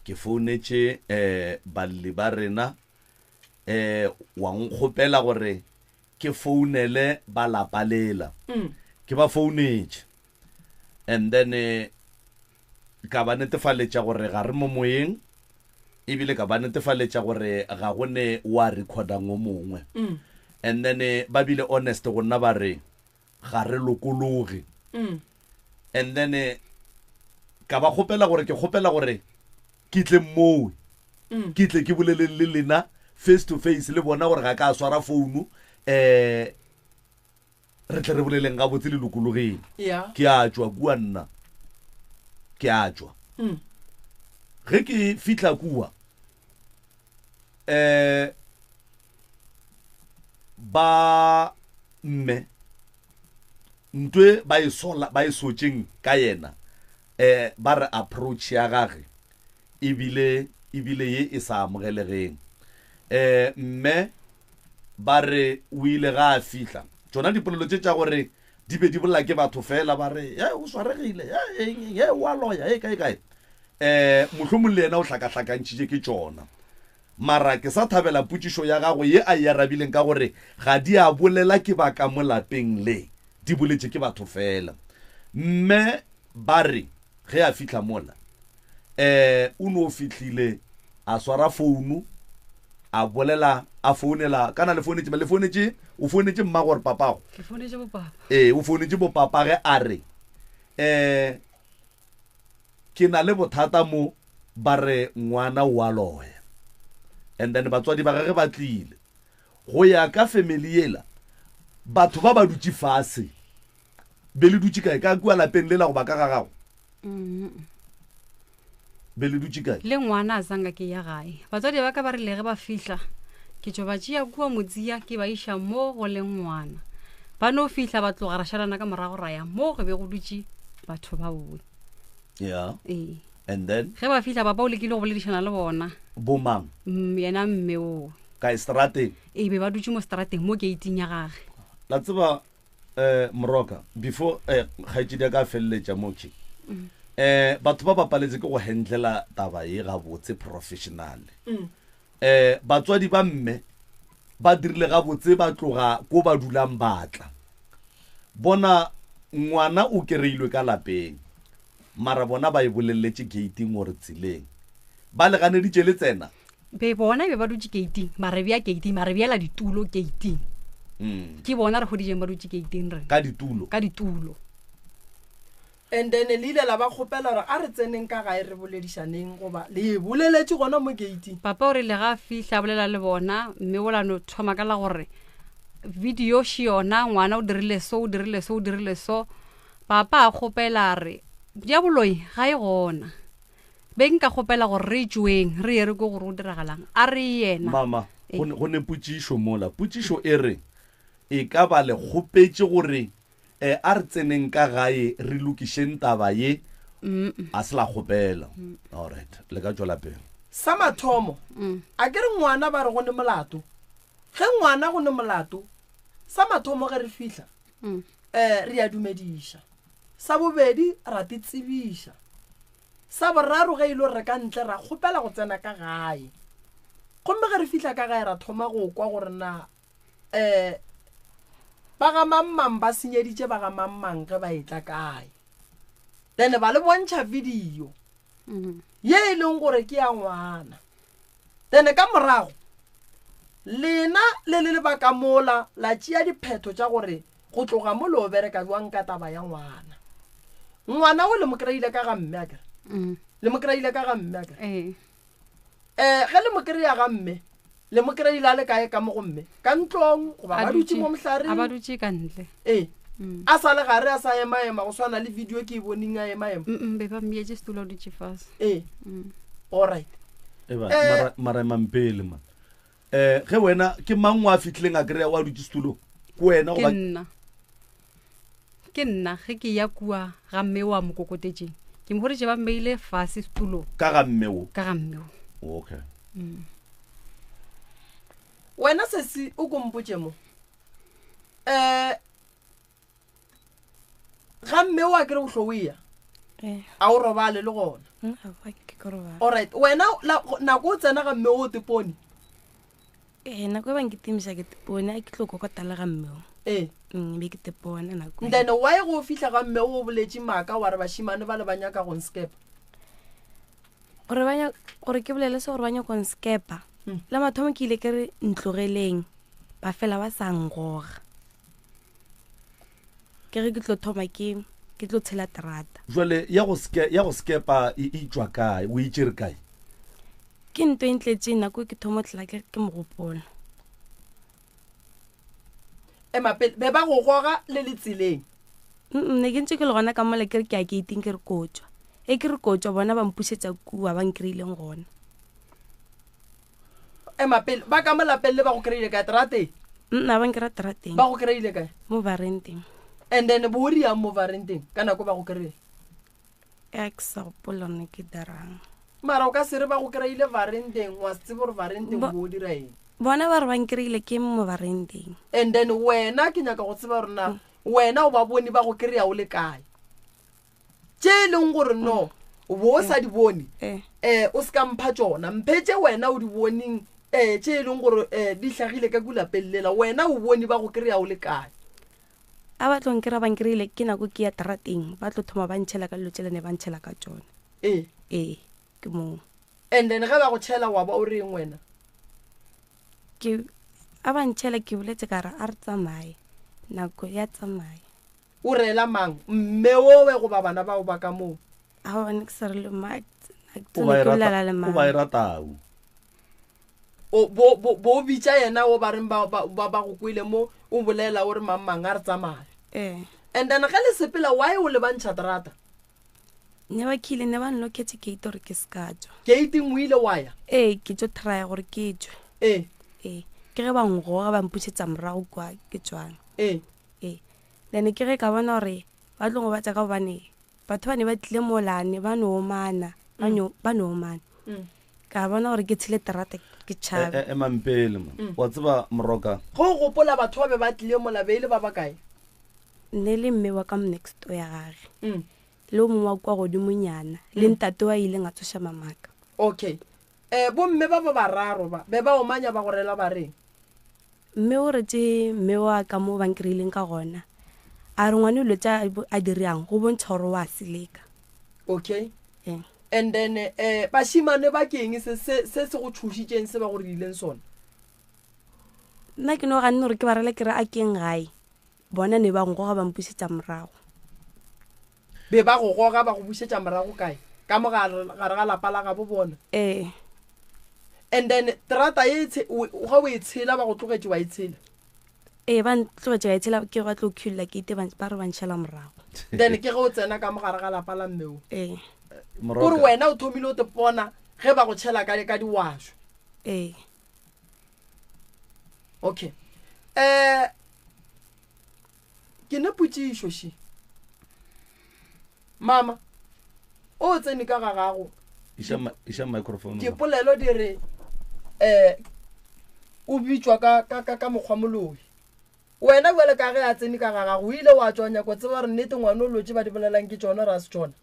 ke founetše eh balli ba rena, eh wa nkgopela gore ke founele ba lapa lela. Ke ba founetše and then ka ba netefaletša gore ga re mo moyeng ebile ka ba netefaletša gore ga go ne wa recordang o mongwe. And then ba bile honest go nna ba re ga re lokologe. And then ka ba kgopela gore ke kgopela gore ke tle mowe mm. ke tle ke boleleng le lena face to face le bona gore ga ka swara founu um re tle re boleleng gabotse le lokologeng ke a tšwa kua nna ke a tšwa mm. ge ke fihla kua um ba mme ntwe ba e sola ba e sotšeng ka yena um ba re approach ya gage ebile ebile ye e sa amogelegeng um mme ba re o ile ga a fihla tšona dipolelo tše tša gore di be di bolela ke batho fela ba re e o swaregile e eng e o a loya e kae kae um mohlomong le yena o hlakahlakantšhitše ke tšona Mara ke sa thabela potšišo ya gago ye a e arabileng ka gore ga di a bolela ke ba ka mo lapeng le, di boletše ke batho fela. Mme ba re ge a fihla mola, eh, o no fihlile a swara founu a bolela a founela, kana le founetše, le founetše, o founetše mmago gore papago? Ke founetše bopapa. Ee, o founetše bopapa ge a re, eh, Ke na le bothata mo ba re ngwana o a loya and then batswadi ba gage ba tlile. Go ya ka family yela batho ba ba dutše fase. Be le dutše kae? Ka kua lapeng lela goba ka ga gago? Be le dutše kae? Le ngwana a zanga ke ya gae. Batswadi ba ka ba rile ge ba fihla ke tšo ba tšea kua Motsia ke ba iša mo go leng ngwana. Ba no fihla ba tloga ra šalana ka morago ra ya mo go be go dutše batho ba boe. Yeah. Ee. And then? Ge ba fihla papa o lekile go boledišana le bona. Bomang? Mm, yena mme oo. Kae strateng? Ee, be ba dutše mo strateng mo gate-ing ya gage. La tseba eh Moroka before eh kgaetšedi ya ka a feleletša mo ke mm. eh batho ba bapaletse ke go handlela taba ye gabotse professionally. Mm. Eh batswadi ba mme ba dirile gabotse ba tloga ko ba dulang ba tla. Bona ngwana o kereilwe ka lapeng mara bona ba e bolelletše gate-ing gore tseleng. Ba le ganeditše le tsena? Be bona be ba dutše gate-ing, ba re bea gate-ing, ba re beela ditulo gate-ing. Ke bona re hweditšeng ba dutše gate-ing rena. Ka ditulo? Ka ditulo. And then le ile la ba kgopela gore a re tseneng ka gae re boledišaneng goba le e boleletše gona mo gate-ing? Papa o rile ga a fihla a bolela le bona mme o la no thoma ka la gore video še yona ngwana o dirile so o dirile so o dirile so. Papa a kgopela a re diaboloi ga e gona be nka kgopela gore re tšweng re ye re kwe gore o diragalang a re yena. Mama, go ne, go ne potšišo mola. Potšišo e re, E ka ba le kgopetše gore E, a re tseneng ka gae re lokišeng taba ye. A se la kgopela. Alright, le ka tšwela pele. Sa mathomo, a ke re ngwana ba re go ne molato. Ge ngwana go ne molato, sa mathomo ge re fihla, um re a dumediša. Sa bobedi, ra te tsebiša. Sa boraro, ge e le gore re ka ntle, ra kgopela go tsena ka gae. Gomme ge re fihla ka gae, ra thoma go kwa gore na um ba ga mang-mang ba senyeditše ba ga mang-mang ge ba etla kae. Then ba le bontšha video ye e leng gore ke ya ngwana. Then ka morago lena le le le ba ka mola la tšea diphetho tša gore go tloga mo le o bereka bjang ka taba ya ngwana. Ngwana o le mo kry-ile ka ga mme akere? Le mo kry-ile ka ga mme akere? Ee. Um ge le mo kry-a ga mme, le mo kry-ile a le kae ka mo go mme? Ka ntlong goba A ba dutše mo dutše- mohlareng? a ba dutše ka ntle. Ee. A sa le gare a sa ema-ema go swana le video ke e boneng a ema-ema. Mm, be ba mmeetše setulo a dutše fase. Ee. Alright. Eba, Eh. mara, mara emang pele man. Eh, ge wena ke mang wa fihlileng a kry-a wa dutše setulong? Ke wena Ke goba nna. Ke nna ge ke ya kua ga mme wa mo kokotetšeng. Ke mo hweditše ba mmeile fase setulong. Ka ga mme wo? Ka ga mme wo. Okay. Wena sesi o ko mpotše mo. Eh ga mme wa kere o hlo o ya. Eh. A o robale le gona. Aowa, ke ke robala. Alright, wena la, nako o tsena ga mme o tepone. Ee, nako e bang ke timiša ke tepone, a ke tlo kokota le ga mme o. Ee. Be ke tepone nako e. Then why go fihla ga mme o boletše maaka wa re bašimane ba le ba nyaka go nskepa? Gore ba nya-, gore ke bolele se gore ba nyaka go nskepa. La mathomo ke ile ke re ntlogeleng, ba fela ba sa ngoga. Ke ge ke tlo thoma ke, ke tlo tshela terata. Jwale ya go ske-, ya go skepa e, e tšwa kae? O e tšere kae? Ke nto e ntletšeng nako e ke thoma tla ke, ke mogopolo. Ema pele, be ba go goga le le tseleng? Mm, ne ke ntse ke le gona ka mola ke re ke ya gating ke re ko tšwa. E ke re ko tšwa bona ba mpušetša kua ba nkry-ileng gona. Ema pele, ba ka mo lapeng le ba go kry-ile kae? Terateng? Mm, a ba nkry-a terateng. Ba go kry-ile kae? Mo varenteng. And then bo o riang mo varenteng ka nako ba go kry-ile? Ya ke sa gopola ne ke dirang. Mara o ka se re ba go kry-ile varenteng, wa se tsebe gore varenteng bo o dira eng. Bona ba re ba nkry-ile ke mo varenteng. And then wena ke nyaka go tseba gore na wena o ba bone ba go kry-a o le kae. Tše e leng gore no, o bo o sa di bone, o se ka mpha tšona. Mphe tše wena o di boneng, tše e leng gore, di hlagile ka kua lapeng lela. Wena o bone ba go kry-a o le kae. A ba tlo nkry-a ba nkry-ile ke nako ke ya terateng, ba tlo thoma ba ntšhela ka dilo tšela ne ba ntšhela ka tšona. Ee. Ee, ke moo. And then ge ba go tšhela wa ba o reng wena? Ke, a ba ntšhela ke boletse ka re a re tsamaye, nako ya tsamaye. O reela mang? Mme owe goba bana bao ba ka moo? Aowa, ne ke sa re le ma, ke O ba e tsene ke rata, bolela le o mang. ba e ratau. O, bo, bo, bo bitša yena o ba reng ba, ba, ba, ba go kwele mo, o bolela o re mang mang a re tsamaye. Ee. And then ge le sepela, why o lebantšha terata? Ne ba khile, ne ba nloketše gate gore ke se ka tšwa. Gate-ing o ile wa ya? Ee, ke tšo try-a gore ke tšwe. Ee. Ee, ke ge ba ngoga ba mpušetša morago kwa ke tšwang. Ee. Ee. Then ke ge ka bona gore ba tlo ngobatša ka gobane batho ba ne ba tlile mola ne ba no omana, ba no, ba no omana. Ka bona gore ke tshele terata ke tšhabe. Emang pele man. Wa tseba Moroka? Ge o gopola batho ba be ba tlile mola be e le ba bakae? Nne le mme wa ka mo next door ya gage. Le o mongwe wa kwa godimonyana, le ntate wa ileng a tsoša mamaka. Okay. Bomme ba ba bararo ba be ba omanya ba go rela ba reng? Mme o re tše mme wa ka mo ba nkry-ileng ka gona. A re ngwane dilo tša a dirang go bontšha gore wa seleka. Okay. Ee. And then bašimane ba ke eng se, se, se se go tšhošitšeng se ba go rileng sona? Nna ke no ganne gore ke ba rele ke re a keng gae. Bona ne ba nkoga ba mpušetša morago. Be ba go goga ba go bušetša morago kae? Ka mo gare gare ga lapa la gabo bona. Ee. And then terata ye e tshe, o, ge o e tshela ba go tlogetše wa e tshela? Ee, ba ntlogetše ka e tshela ke ba tlo khiulla keite ba, ba re ba ntšhela morago. Then ke ge o tsena ka mo gare ga lapa la mme o. Ee. Kore wena o thomile o te pona ge ba go tšhela ka, ka diwašo. Ee. Okay. Eh, ke ne potšišo še. Mama, o tsene ka ga gago. Iša, iša microphone. Dipolelo di re eh o bitšwa ka ka ka, ka mokgwa moloi. Wena bjale ka ge a tsene ka ga gago, o ile wa tšwa nyako tseba gore nnete ngwana o lotše ba di bolelang ke tšona ra se tšona.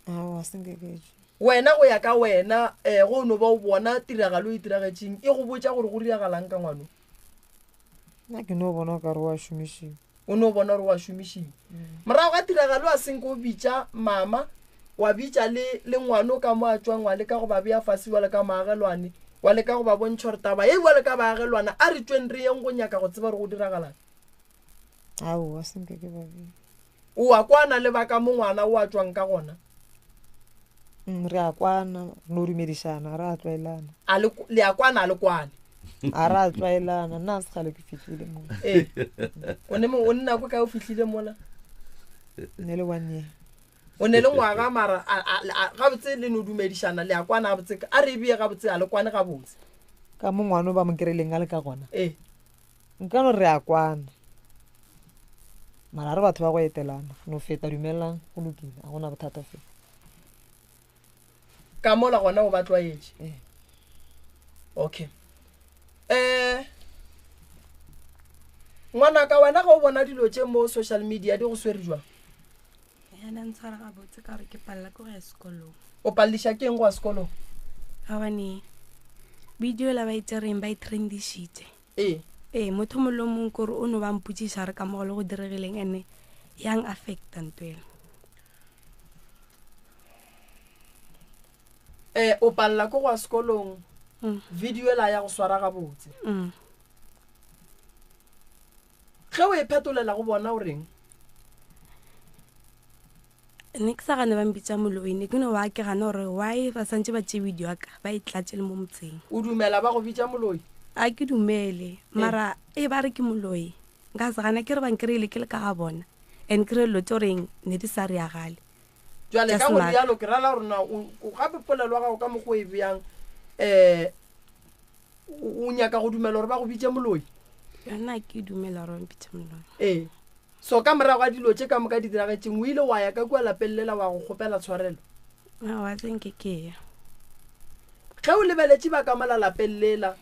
Aowa, se nke ke tšwe. Wena go ya ka wena, eh, go no ba o bona tiragalo e tiragetšeng, e go botša gore go diragalang ka ngwano? Nna ke no bona o ka re wa šomišiwa. O no bona gore wa šomišiwa. Morago ga tiragalo a senke o bitša mama, wa bitša le, le ngwano ka mo a tšwang, wa leka go ba bea fase bjalo ka moagelwane, wa leka go ba bontšha gore taba ye bjalo ka baagelwana a re tšweng re yeng go nyaka go tseba gore go diragalang. Aowa, se nke ke ba bea. O a kwana le ba ka mo ngwana o a tšwang ka gona? Mm, re a kwana, re no dumedišana, re a tlwaelana. A le, le a kwana, a le kwane? A re a tlwaelana, nna a se kgale ke fihlile mo. Ee. O ne o nna ko kae o fihlile mola? Ne le one year. O ne le ngwaga mara a, a, a, gabotse le no dumedišana, le a kwana gabotse. A re e bee gabotse, a le kwane gabotse. Ka mo ngwana o ba mo kry-ileng a le ka gona? Ee. Nka no re a kwana. Mara re batho ba go etelana. No feta dumelang, go lokile, a gona bothata fe. Ka mola gona o ba tlwaetše. Ee. Okay. Eh ngwanaka wena ga o bona dilo tše mo social media di go swere jwang? Yana ntshwara gabotse ka gore ke palela ke go ya sekolong. O paleliša ke eng go ya sekolong? Gobane video la ba e tsereng ba e trendišitše. Ee. Ee, motho mongwe le mongwe kore o no ba mpotšiša re ka mogolo go diregileng ene yang affecta ntwela. Eh, o palela ke go ya sekolong. Mm. Video ela ya go swara gabotse. Mm. Ge o e phetolela go bona o reng? Ne ke sa gane ba mpitša moloi, ne ke no ba ke gana gore why ba santše ba tšee video ya ka ba e tlatše le mo motseng. O dumela ba go bitša moloi? A ke dumele, mara e ba re ke moloi nka se gana, ke re ba nkry-ile ke le ka ga bona and ke re dilo tše goreng ne di sa reagale. Jwale Tša ka go semaka. rialo ke rala gore na o gape polelo ya gago ka mokgwa o e beyang um o nyaka go dumela gore ba go bitše moloi? Yona ke dumela gore ba mpitše moloi. Ee. So ka morago ga dilo tše ka moka di diragetšeng, o ile wa ya ka kua lapeng lela wa go kgopela tshwarelo? Aowa, se nke ke ya. Ge o lebeletše ba ka mola lapeng lela,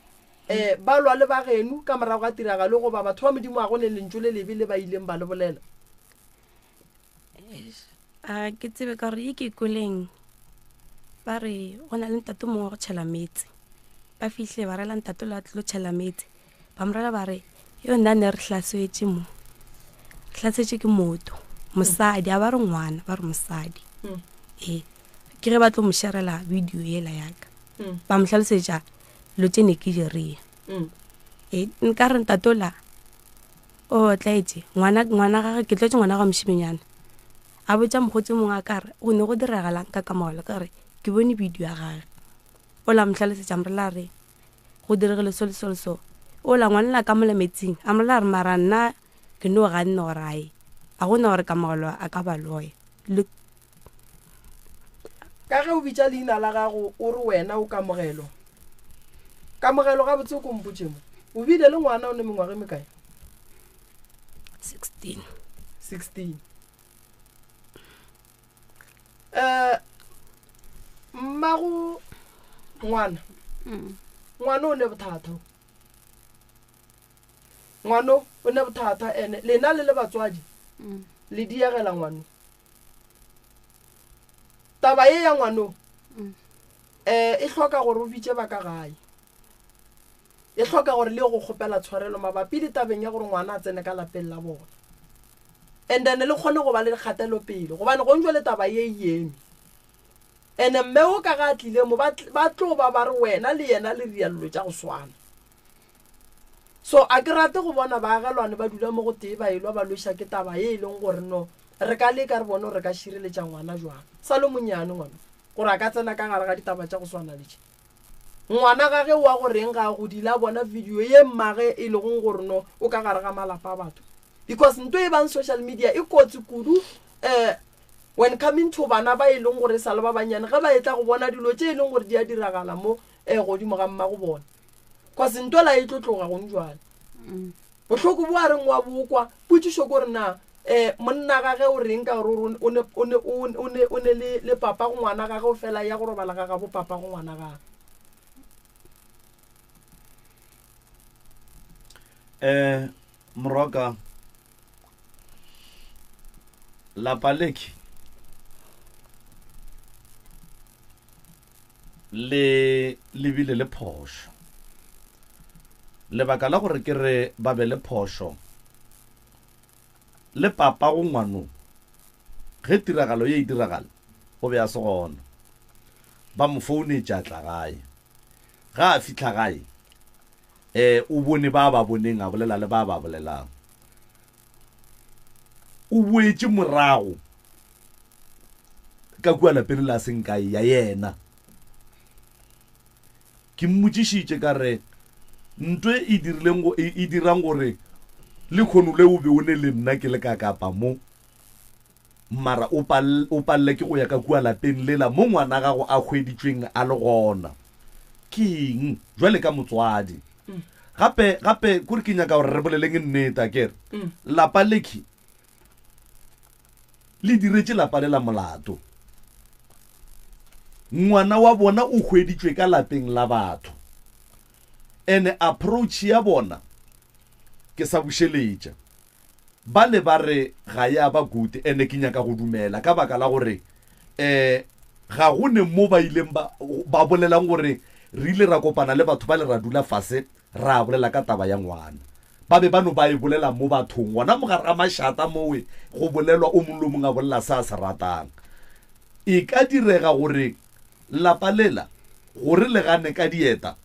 um ba lwa le ba geno ka morago ga tiragalo, goba batho ba Modimo ga go ne lentšu le lebe le ba ileng ba le bolela? A ke tsebe ka gore ye ke kweleng ba re go na le ntate mongwe wa go tšhela meetse. Ba fihle ba rela ntate la tlo tšhela meetse. Ba mo rela ba re yo nna ne re hlaswetše mo. Re hlasetše ke motho, mosadi, a ba re ngwana, ba re mosadi. Mm. Ee, ke ge ba tlo mo sharela video yela ya ka. Mm. Ba mo hlalosetša dilo tše ne ke dirile. Mm. Ee, nka re ntate ola O tlaetše ngwana, ngwana gage, ke tlwaetše ngwana ga mošimenyana. A botša mokgotsi mongwe a ka re, go ne go diragalang ka kamogelo, ka re, ke bone video ya gage. O la mo hlalosetša morela re, go diregile so le so le so. O la ngwana la ka mola metsing, a morela re mara nna ke no ganne gore ae, a gona gore kamogelo a ka ba loya. Le Ka ge o bitša leina la gago o re wena o Kamogelo. Kamogelo gabotse o ko mpotše mo. O bile le ngwana o ne mengwaga e mekae? 16. 16. Eh mmago ngwana. Mm. Ngwana o ne bothata. Ngwano o ne bothata ene lena le le batswadi. Mm. Le diegela ngwano. Taba ye ya ngwano Mm. eh e hloka gore o bitše ba ka gae. E hloka gore le go kgopela tshwarelo mabapi le tabeng ya gore ngwana a tsene ka lapeng la bona. And then le kgone go ba le kgatelopele gobane gong jwale taba ye e eme. Ene mme o ka ga a tlile mo ba tlo ba ba re wena le yena le ria dilo tša go swana. So a ke rate go bona baagelwane ba dula mo go tee ba elwa ba lweša ke taba ye e leng gore no. Re ka leka re bone gore re ka šireletša ngwana jwang. Sa le monnyane ngwana gore a ka tsena ka gare ga ditaba tša go swana le tše. Ngwana gage wa go reng ga a godile a bona video ye mmage e legong gore no o ka gare ga malapa a batho. Because nto e bang social media e kotsi kudu um when coming to bana ba e leng gore e sa le ba bannyane ge ba etla go bona dilo tše e leng gore di a diragala mo um godimo ga mmago bona. Cause nto la e tlo tloga gong jwale. Bohloko bo a reng wa bo kwa. Potšišo ke gore na um monna gage o reng ka gore o ne, o ne, o ne, o ne, o ne le, le papa go ngwana gage o fela ya go robala ga gabo papa go ngwana gage. Um morwaka lapa leke le lebile le phošo. Lebaka la gore ke re ba be le phošo, le papa go ngwano ge tiragalo ye e diragala o be a se gona. Ba mo founetše a tla gae. Ge a fihla gae um o bone ba ba boneng a bolela le ba ba bolelang. O boetše morago ka kua lapeng la seng kae ya yena. Ke mmotšišitše ka re, Nto e dirileng go, e, e dirang gore lekhono le o be o ne le nna ke le ka Kapa mo, mara o pal, o palele ke go ya ka kua lapeng lela mo ngwana gago a hweditšweng a le gona, ke eng? Jwale ka motswadi. Gape, gape, kore ke nyaka gore re boleleng nnete, akere? Lapa lekhi le diretše lapa lela molato. Ngwana wa bona o hweditšwe ka lapeng la batho. Ene approach ya bona ke sa bušeletša. Bale ba re ga ya ba good ene ke nyaka go dumela ka baka la gore um ga go ne mo ba ileng ba, ba bolelang gore re ile ra kopana le batho bale ra dula fase ra bolela ka taba ya ngwana. Ba be ba no ba e bolela mo bathong, gona mo gare ga mašata mowe go bolelwa, o mongwe le o mongwe a bolela se a se ratang. E ka direga gore lapa lela gore le gane ka dieta,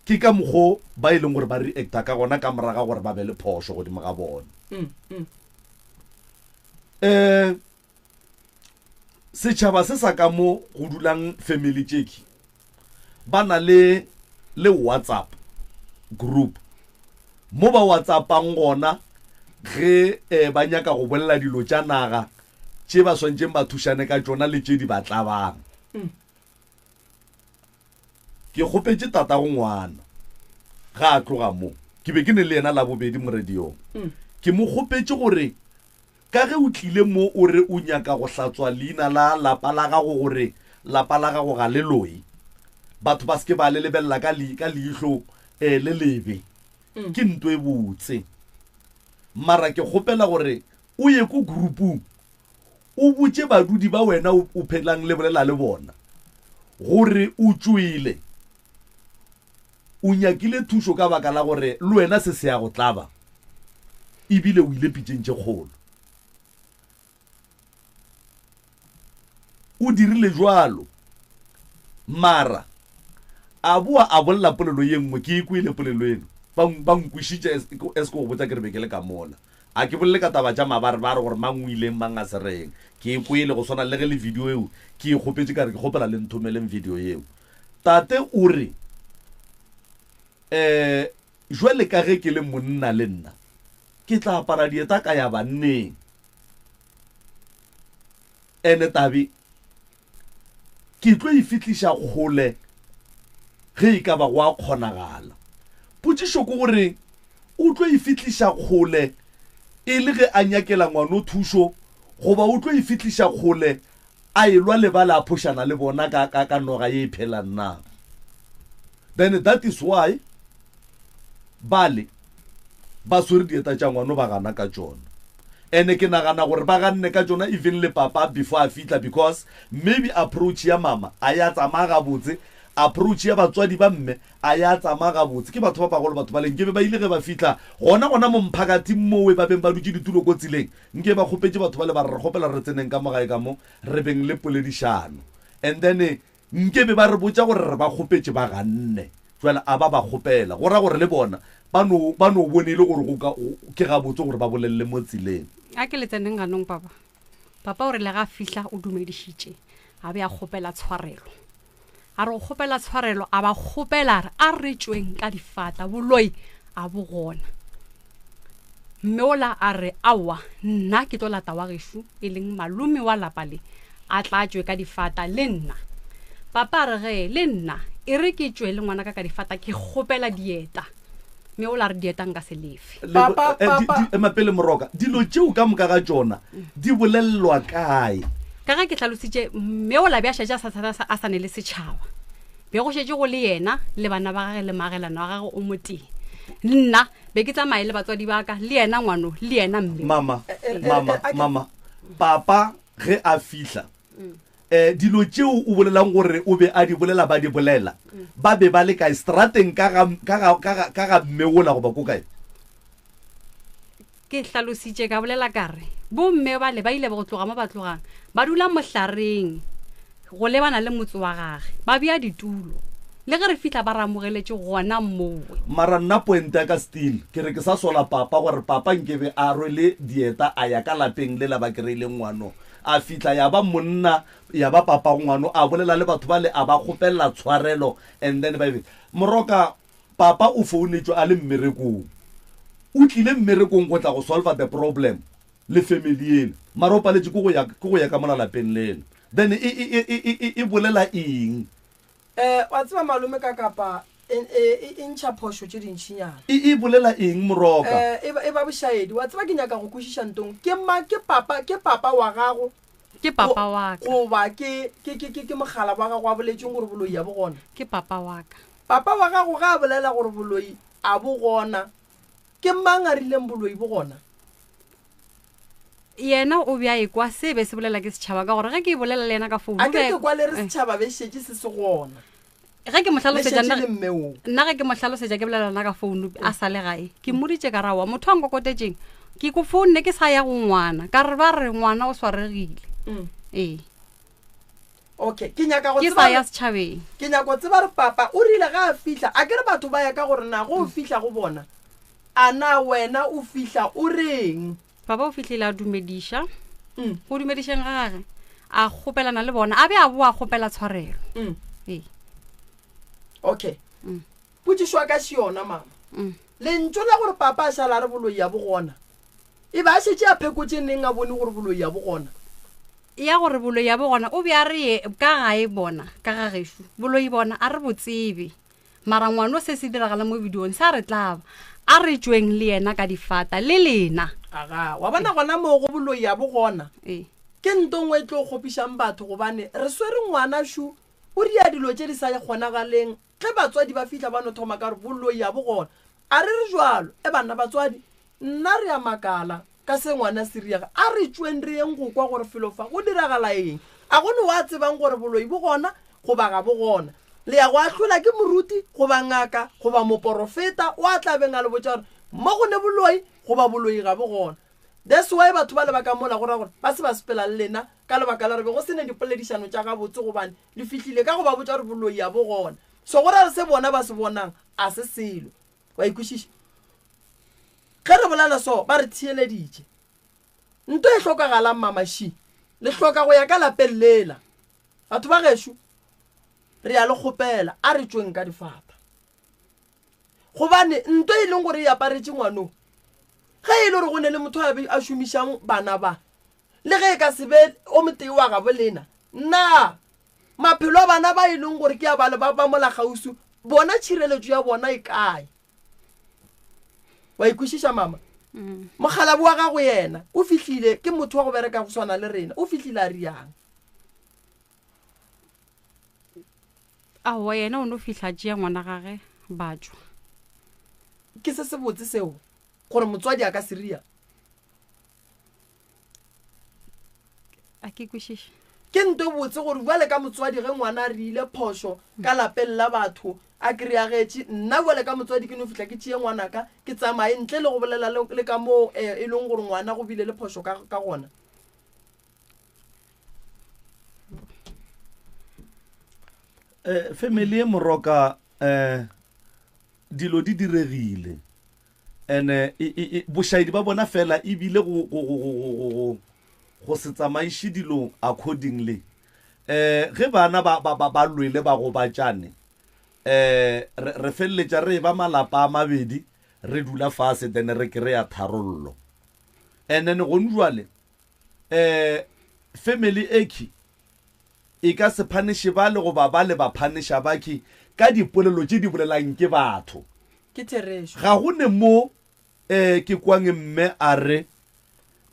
ke ka mokgo ba e leng gore ba reacta ka gona ka moraga gore ba be le phošo godimo ga bona. Um setšhaba se sa ka mo go dulang family tšeki ba na le le WhatsApp group mo ba WhatsAppang gona ge eh, ba nyaka go bolela dilo tša naga tše ba swantšeng ba thušane ka tšona le tše di ba tlabang. Ke kgopetše tatago ngwana ga a tloga mo, ke be ke ne le yena Labobedi mo radiong. Ke mo kgopetše gore Ka ge o tlile mo o re o nyaka go hlatswa leina la lapa la gago gore lapa la gago ga le loye, batho ba se ke ba le lebelela ka, ka leihlo eh, le lebe. Ke nto e botse. Mara ke kgopela gore o ye ko groupung o botše badudi ba wena o, o phelang le bolela le bona gore o tšwele O nyakile thušo ka baka la gore le wena se se a go tlaba, e bile o ile pitšeng tše kgolo. O dirile bjalo, mara a boa a bolela polelo ye nngwe. Ke e kwele polelo eno, ba, ba nkwišitše as, as ke go botša ke re be ke le ka mola. A ke bolele ka taba tša mabarebare gore mang o ileng mang a se reng. Ke e kwele go swana le ge le video eo ke e kgopetše ka re ke kgopela le nthomeleng video yeo. Tate o re, Um, jwale ka ge ke le monna le nna, ke tla apara dieta ka ya banneng. Ene tabe, ke tlo e fihliša kgole ge e ka ba go a kgonagala. Potšišo ke gore o tlo e fihliša kgole e le ge a nyakela ngwano thušo goba o tlo e fihliša kgole a elwa le bale a phošana le bona ka, ka, ka noga ye e phelang na? Then that is why bale ba swere dieta tša ngwano ba gana ka tšona. Ene ke nagana gore ba ganne ka tšona even le papa before a fihla because maybe approach ya mama a ya tsamaya gabotse, approach ya batswadi ba mme a ya tsamaya gabotse. Ke batho ba bagolo batho bale nkebe ba ile ge ba fihla gona gona mo mphakathing mowe ba beng ba dutše ditulo ko tseleng. Nke ba kgopetše batho bale ba re, Re kgopela re tseneng ka mo gae ka mo, re beng le poledišano. And then nke be ba re botša gore re ba kgopetše ba ganne. Jwale a ba ba kgopela. Go ra gore le bona ba no, ba no bone e le gore go ka, ke gabotse gore ba bolelele mo tseleng. A ke le tseneng ganong papa. Papa o rile ga fihla o dumedišitše a be a kgopela tshwarelo. A re go kgopela tshwarelo a ba kgopela a re a re tšweng ka difata boloi a bo gona. Mme ola a re aowa nna ke tlo lata wa gešo e leng malome wa lapa le a tla tšwe ka difata le nna. Papa a re ge le nna e re ke tšwe le ngwanaka ka difata ke kgopela dieta. Mme ola a re dieta nka se lefe. Le, Papa, eh, di, papa. di, ema pele Moroka, dilo tšeo ka moka ga tšona di bolelelwa kae? Ka ge ke hlalositše, mme ola be a šetše a sa, sa, a sa ne le setšhaba. Be go šetše go le yena le bana ba gage le maagelano wa gagwe o motee. Nna be ke tsamaye le batswadi ba ka, le yena ngwano, le yena mme. Mama, Eh, eh, mama, eh, a ke- mama, papa ge a fihla, eh, dilo tšeo o bolelang gore o be a di bolela ba di bolela, ba be ba le kae? Strateng ka ga, ka ga, ka ga, ka ga mme wola goba ko kae? Ke hlalositše ka bolela ka re, bomme bale ba ile ba go tloga mo ba tlogang, ba dula mohlareng go lebana le motse wa gage, ba bea ditulo. Le ge re fihla ba re amogeletše gona mowe. Mara nna point ya ka still ke re ke sa sola papa gore papa nkebe a rwele dieta a ya ka lapeng lela ba kry-ileng ngwano a fihla ya ba monna ya ba papago ngwano a bolela le batho bale a ba kgopelela tshwarelo and then ba Moroka Papa o founetšwe a le mmerekong. O tlile mmerekong go tla go solva the problem le family yela. Mara o paletše ke go ya, ke go ya ka mola lapeng lela. Then e, e, e, e, e, e bolela eng? Eh, wa tseba malome ka kapa e, e, e, e ntšha phošo tše dintšinyana. E, e bolela eng Moroka? Eh, e ba, e ba bošaedi. Wa tseba ke nyaka go kwešiša ntong. Ke ma, ke papa, ke papa wa gago Ke papa wa ka. Goba ke, ke, ke, ke, ke mogala wa gago a boletšeng gore boloi a bo gona? Ke papa wa ka. Papa wa gago ge a bolela gore boloi a bo gona, ke mang a rileng boloi bo gona? Yena o be a ekwa se be se bolela ke setšhaba ka gore ge ke bolela le yena ka founu. A ke ke kwa le re setšhaba be šetše se se gona. Ge ke mo hlalosetša nna ge ke mo hlalosetša ke bolela nna ka founu a sa le gae ke mmoditše ka rawa motho a nkokotetšeng ke ko founne ke sa ya go ngwana ka re ba re ngwana o swaregile mm. ee okay ke nyaka go ke sa ya setšhabeng ke nyaka go tseba re papa o rile ga a fihla a ke re batho ba ya ka gore na go o fihla go bona a na wena o fihla o reng papa o fihlile a dumediša mm. go dumedišeng ga gage a kgopelana le bona a be a boa kgopela tshwarelo mm. ee okay mm. potšišo ka še yona mama mm. lentšu la gore papa a šala a re boloi ya bogona e be a šetše a phekotše neng a bone gore boloi ya bogona ya gore boloi ya bogona o be a re ka gae bona ka ga gešo boloi bona a re botsebe Mara ngwano se se diragalang mo videong sa re tlaba. A re tšweng le yena ka difata le lena. Aga, wa bona gona moo go boloi ya bo gona. Ee. Ke nto nngwe e tlo kgopišang batho gobane re swere ngwana šu o ria dilo tše di sa kgonagaleng ge batswadi ba fihla ba no thoma ka gore boloi ya bo gona. A re re jwalo, e banna batswadi Nna re a makala ka se ngwana se riaga. A re tšweng re yeng go kwa gore felo fa go diragala eng. A go ne wa tsebang gore boloi bo gona goba ga bo gona. Le ya go ahlola ke moruti goba ngaka goba moporofeta wa tla beng a le botša gore mo go ne boloi goba boloi ga bo gona. That's why batho bale ba ka mola go ra gore ba se ba sepela le lena ka lebaka la gore be go se ne dipoledišano tša gabotse gobane le fihlile ka go ba botša gore boloi ga bo gona. So go ra gore se bona ba se bonang a se selo. Wa e kwešiša? Ge re bolela so, ba re theeleditše. Nto e hlokagalang mama shi, le hloka go ya ka lapeng lela. Batho ba gešo, re ya le kgopela, a re tšweng ka difata. Gobane nto e leng gore e aparetše ngwano, ge e le gore go ne le motho a be a šomišang bana ba, le ge e ka se be o motee wa gabo lena, na maphelo a bana ba e leng gore ke a bale ba ba mola kgauswi, bona tšhireletšo ya bona e kae? Wa ikwešiša mama? Mm. Mokgalabo wa gago yena o fihlile, ke motho wa go bereka go swana le rena, o fihlile a riang? Aowa, yena o no fihla tšea ngwana gage ba tšwa. Ke se sebotse seo gore motswadi a ka se ria? A ke kwešiše. Ke nto botse gore bjale ka motswadi ge ngwana a riile phošo ka lapeng la batho a kry-agetše, nna bjale ka motswadi ke no fihla ke tšee ngwanaka ke tsamaye ntle le go bolela le, le ka moo e leng gore ngwana go bile le phošo ka, ka gona. Eh, family ye moroka eh dilo di diregile. Ene e, e, e, bošaedi ba bona fela e bile go, go, go, go, go, go, go, go se tsamaiše dilo accordingly. Um ge bana ba, ba, ba, ba lwele ba gobatšane, um re, re feleletša re eba malapa a mabedi, re dula fase then re kry-a tharollo. And then gone jwale um family ekhi e ka se phaniše bale goba bale ba phaniša bakhi ka dipolelo tše di bolelang ke batho. Ke therešo. Ga go ne mo um ke kwang mme a re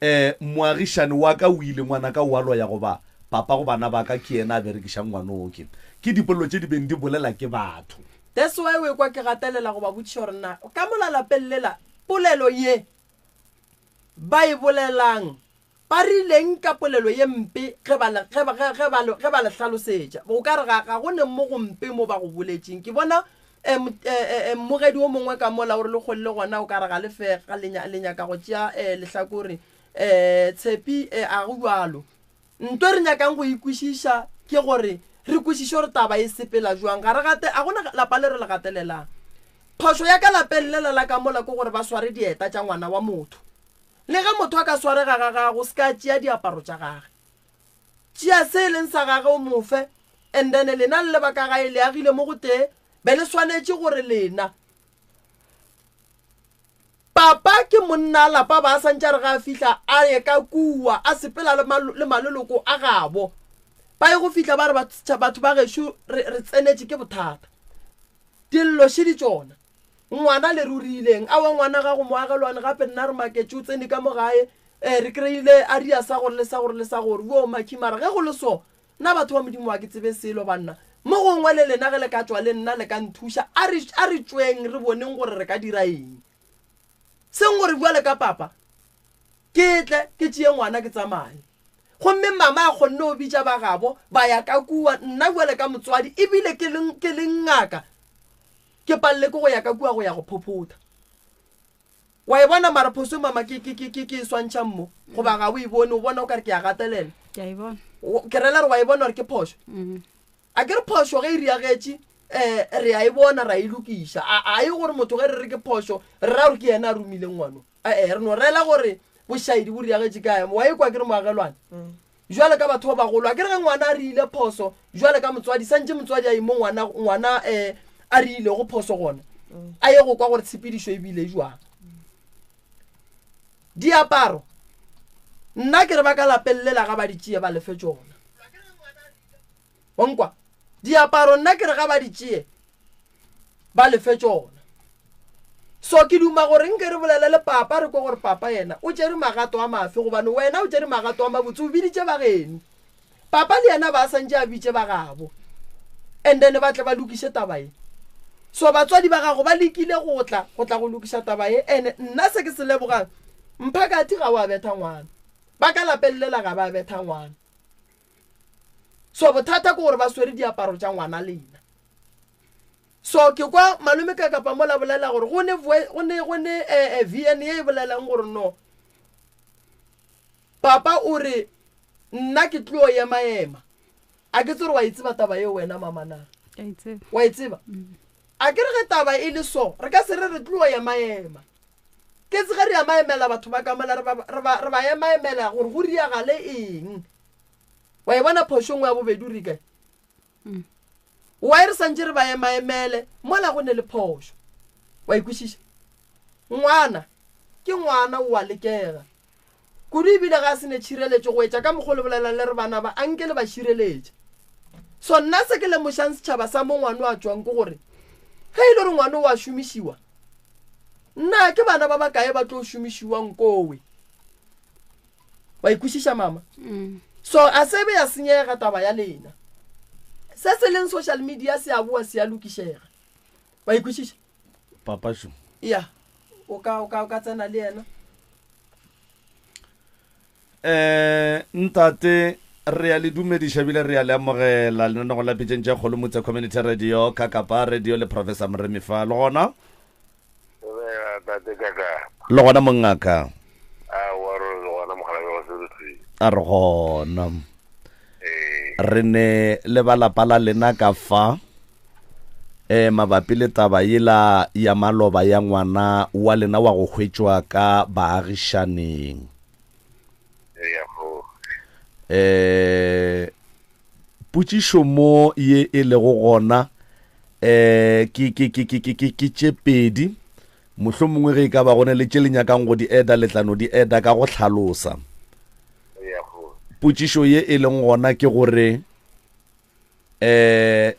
um moagišane wa ka o ile ngwanaka o a loya goba papa go bana ba ka ke yena a berekišang ngwanoke. Ke dipolelo tše di beng di bolela ke batho. That's why o ekwa ke gatelela go ba botšiša gore na ka mola lapeng lela polelo ye ba e bolelang Ba rileng ka polelo ye mpe ge ba le, ge ba, ge, ge ba le, ge ba le hlalosetša? O ka re ga, ga go ne mo go mpe mo ba go boletšeng. Ke bona eh, eh, eh, mmogedi o mongwe ka mola o re le kgole le gona, o ka re ga le fe, ga le, le nyaka go tšea eh, lehlakore. Eh, Tshepi, eh, a go bjalo. Nto e re nyakang go e kwešiša ke gore re kwešiše gore taba e sepela jwang. Ga re gate, a gona lapa le re le gatelelang. Phošo ya ka lapeng lela la ka mola ke gore ba sware dieta tša ngwana wa motho. Le ge motho a ka swarega ga gago, se ka tšea diaparo tša gage. Tšea se e leng sa gage o mo fe, and then lena le le ba ka gae le agile mo go tee, be le swanetše gore lena. Papa ke monna a lapa ba a santše a re ga a fihla a ye ka kua a sepela le, le maleloko a gabo. Ba ye go fihla ba re batho ba gešo re, re tsenetše ke bothata. Dillo šedi tšona. Ngwana le rurileng? Aowa ngwana gago moagelwane gape nna re maketše o tsene ka mo gae um re kry-ile a ria sa gore le sa gore le sa gore wo makhi mara ge go le so nna batho ba modimo wa ke tsebe selo banna mo gongwe le lena ge le ka tšwa le nna le ka nthuša a re a re tšweng re boneng gore re ka dira eng seng gore bjale ka papa ke tle ke tšee ngwana ke tsamaye gomme mama a kgonne go bitša ba gabo ba ya ka kua nna bjale ka motswadi ebile ke le ke le ngaka Ke palele ke go ya ka kua go ya go phophotha. Wa e bona mara phoso mama ke ke ke ke ke e swantšhang mo goba ga o e bone o bona o ka re ke a gatelela. Ke a e bona. Ke rela re wa e bona gore ke phošo. Mm. A ke re phošo ge e riagetše eh re a e bona ra e lokiša. A a e gore motho ge re re ke phošo re ra gore ke yena a romileng ngwano. Ee re no rela gore bošaedi bo riagetše kae. Wa e kwa ke re moagelwane. Mm. Jwale ka batho ba bagolo, a ke re ge ngwana a riile phoso, jwale ka motswadi, santše motswadi a ye mo ngwana, ngwana um a riilego phoso gona, a ye go kwa gore tshepedišo e bile jwang. Diaparo, nna ke re ba ka lapeng lela ga ba di tšee ba lefe tšona. Wa nkwa? Diaparo nna ke re ga ba di tšee ba lefe tšona. So ke duma gore nke re bolele le papa re kwe gore papa yena o tšere magato a mafe gobane wena o tšere magato a mabotse o biditše ba geno. Papa le yena ba santše a bitše ba gabo and then ba tle ba lokiše taba ye. So batswadi ba gago ba lekile go tla go tla go lokiša taba ye and nna se ke se lebogang mphakathi ga wa betha ngwana. Ba ka lapeng lela ga ba betha ngwana. So bothata ke gore ba swere diaparo tša ngwana lena. So ke kwa malome ka kapa mola bolela gore go ne go ne go ne eh, eh, VN ye e bolelang gore no papa o re nna ke tlo ema ema a ke tsore wa e tseba taba eo wena mama na wa e tseba mm. a ke re ge taba e le so re ka se re re tlo ema ema ke tse ge re ema emela batho ba ka mola re ba ema emela gore go riagale eng wa e bona phošo nngwe ya bobedi o re kae Mm. Why re santše re ba emaemele mola go ne le phošo? Wa e kwešiša? Ngwana ke ngwana o a lekega kudu ebile ga a se ne tšhireletšo go etša ka mokgwa o le bolelang le re bana ba a nke le ba šireletše. So nna se ke lemošang setšhaba sa mo ngwano a tšwang ke gore ge e le gore ngwano o a šomišiwa nna ke bana ba bakae ba tlo šomišiwang kowe? Wa e kwešiša mama? Mm. So a se be ya senyega taba ya lena. Se se leng social media se a boa se a lokišega. Wa e kwešiša? Papa šo. Ya. O ka o ka o ka tsena le yena. Eh ntate re a le dumediša bile re a le amogela lenanego la pitšeng tša kgolo motse community radio ka kapa radio le professor Moremi fa le gona Tate kaka. Le gona mongaka. Aowa re le gona mokgalabje wa Serotsing. A re gona. Ee. Re ne le ba lapa la lena ka fa. um mabapi le taba yela ya maloba ya ngwana wa lena wa go hwetšwa ka baagišaneng. Eya go. Um potšišo mo ye e lego gona um ke ke ke ke ke ke tše pedi mohlomongwe ge e ka ba go ne le tše le nyakang go di eda le tla no di eda ka go hlalosa. Eya go. Potšišo ye e leng gona ke gore um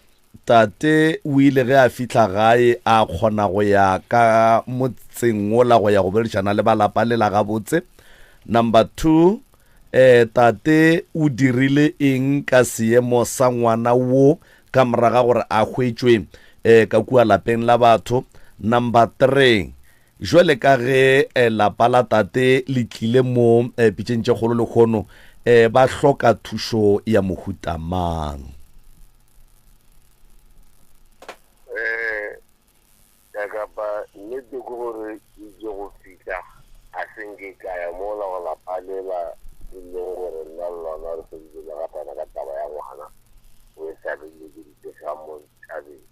tate o ile ge a fihla gae a kgona go ya ka motseng wola go ya go boledišana le ba lapa lela gabotse. Number 2, um tate o dirile eng ka seemo sa ngwana wo ka moraga gore a hwetšwe um ka kua lapeng la batho. Number 3, Jwale ka ge lapa la tate le tlile mo pitšeng tše kgolo lehono, ba hloka thušo ya mohuta mang? Kapa nnete ke gore ke itše go fihla ga se nke ka ya mola go lapa lela e leng gore nna le lona re feditše le gahlana ka taba ya ngwana o e sa le dilo tse di tlošang mo thabeng.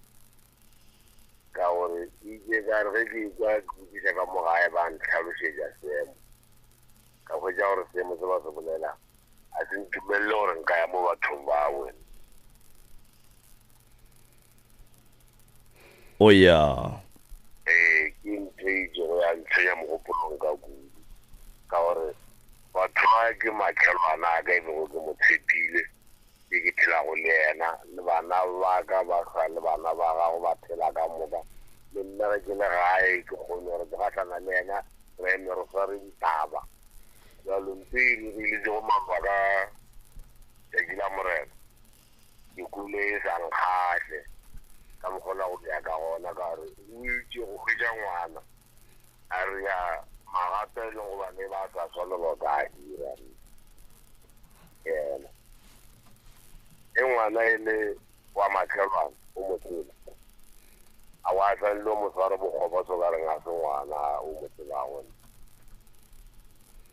Ka gore ke itše ka re ge ke ekwa ke botšiša ka mo gae ba ntlhalošetša seemo, ka hwetša gore seemo se ba se bolelang ga se ntumelele gore nka ya mo bathong bawe. O ya. Ee, ke ntho e itšego ya ntshwenya mogopolong ka kudu, ka gore batho ba ke makhelwana a ka e bego ke mo tshepile. Ke ke phelago le yena, le bana ba ka ba hlwa le bana ba gago ba phela ka moka. Le nna ge ke le gae ke kgone gore ke gahlana le yena, re eme re sware ditaba. Bjalo ntho e diregilego maloba ka tšatši la Morena, ke kwele e sa nkgahle ka mokgwa la go ya ka gona, ka gore o itše go hwetša ngwana a re ya magato e leng gobane ba sa swanela go ka a dira yena. Ge ngwana e le wa makhelwane o mo tseba, a wa tshwanele o mo sware bokgopo se o ka reng ga se ngwana o mo tsebago.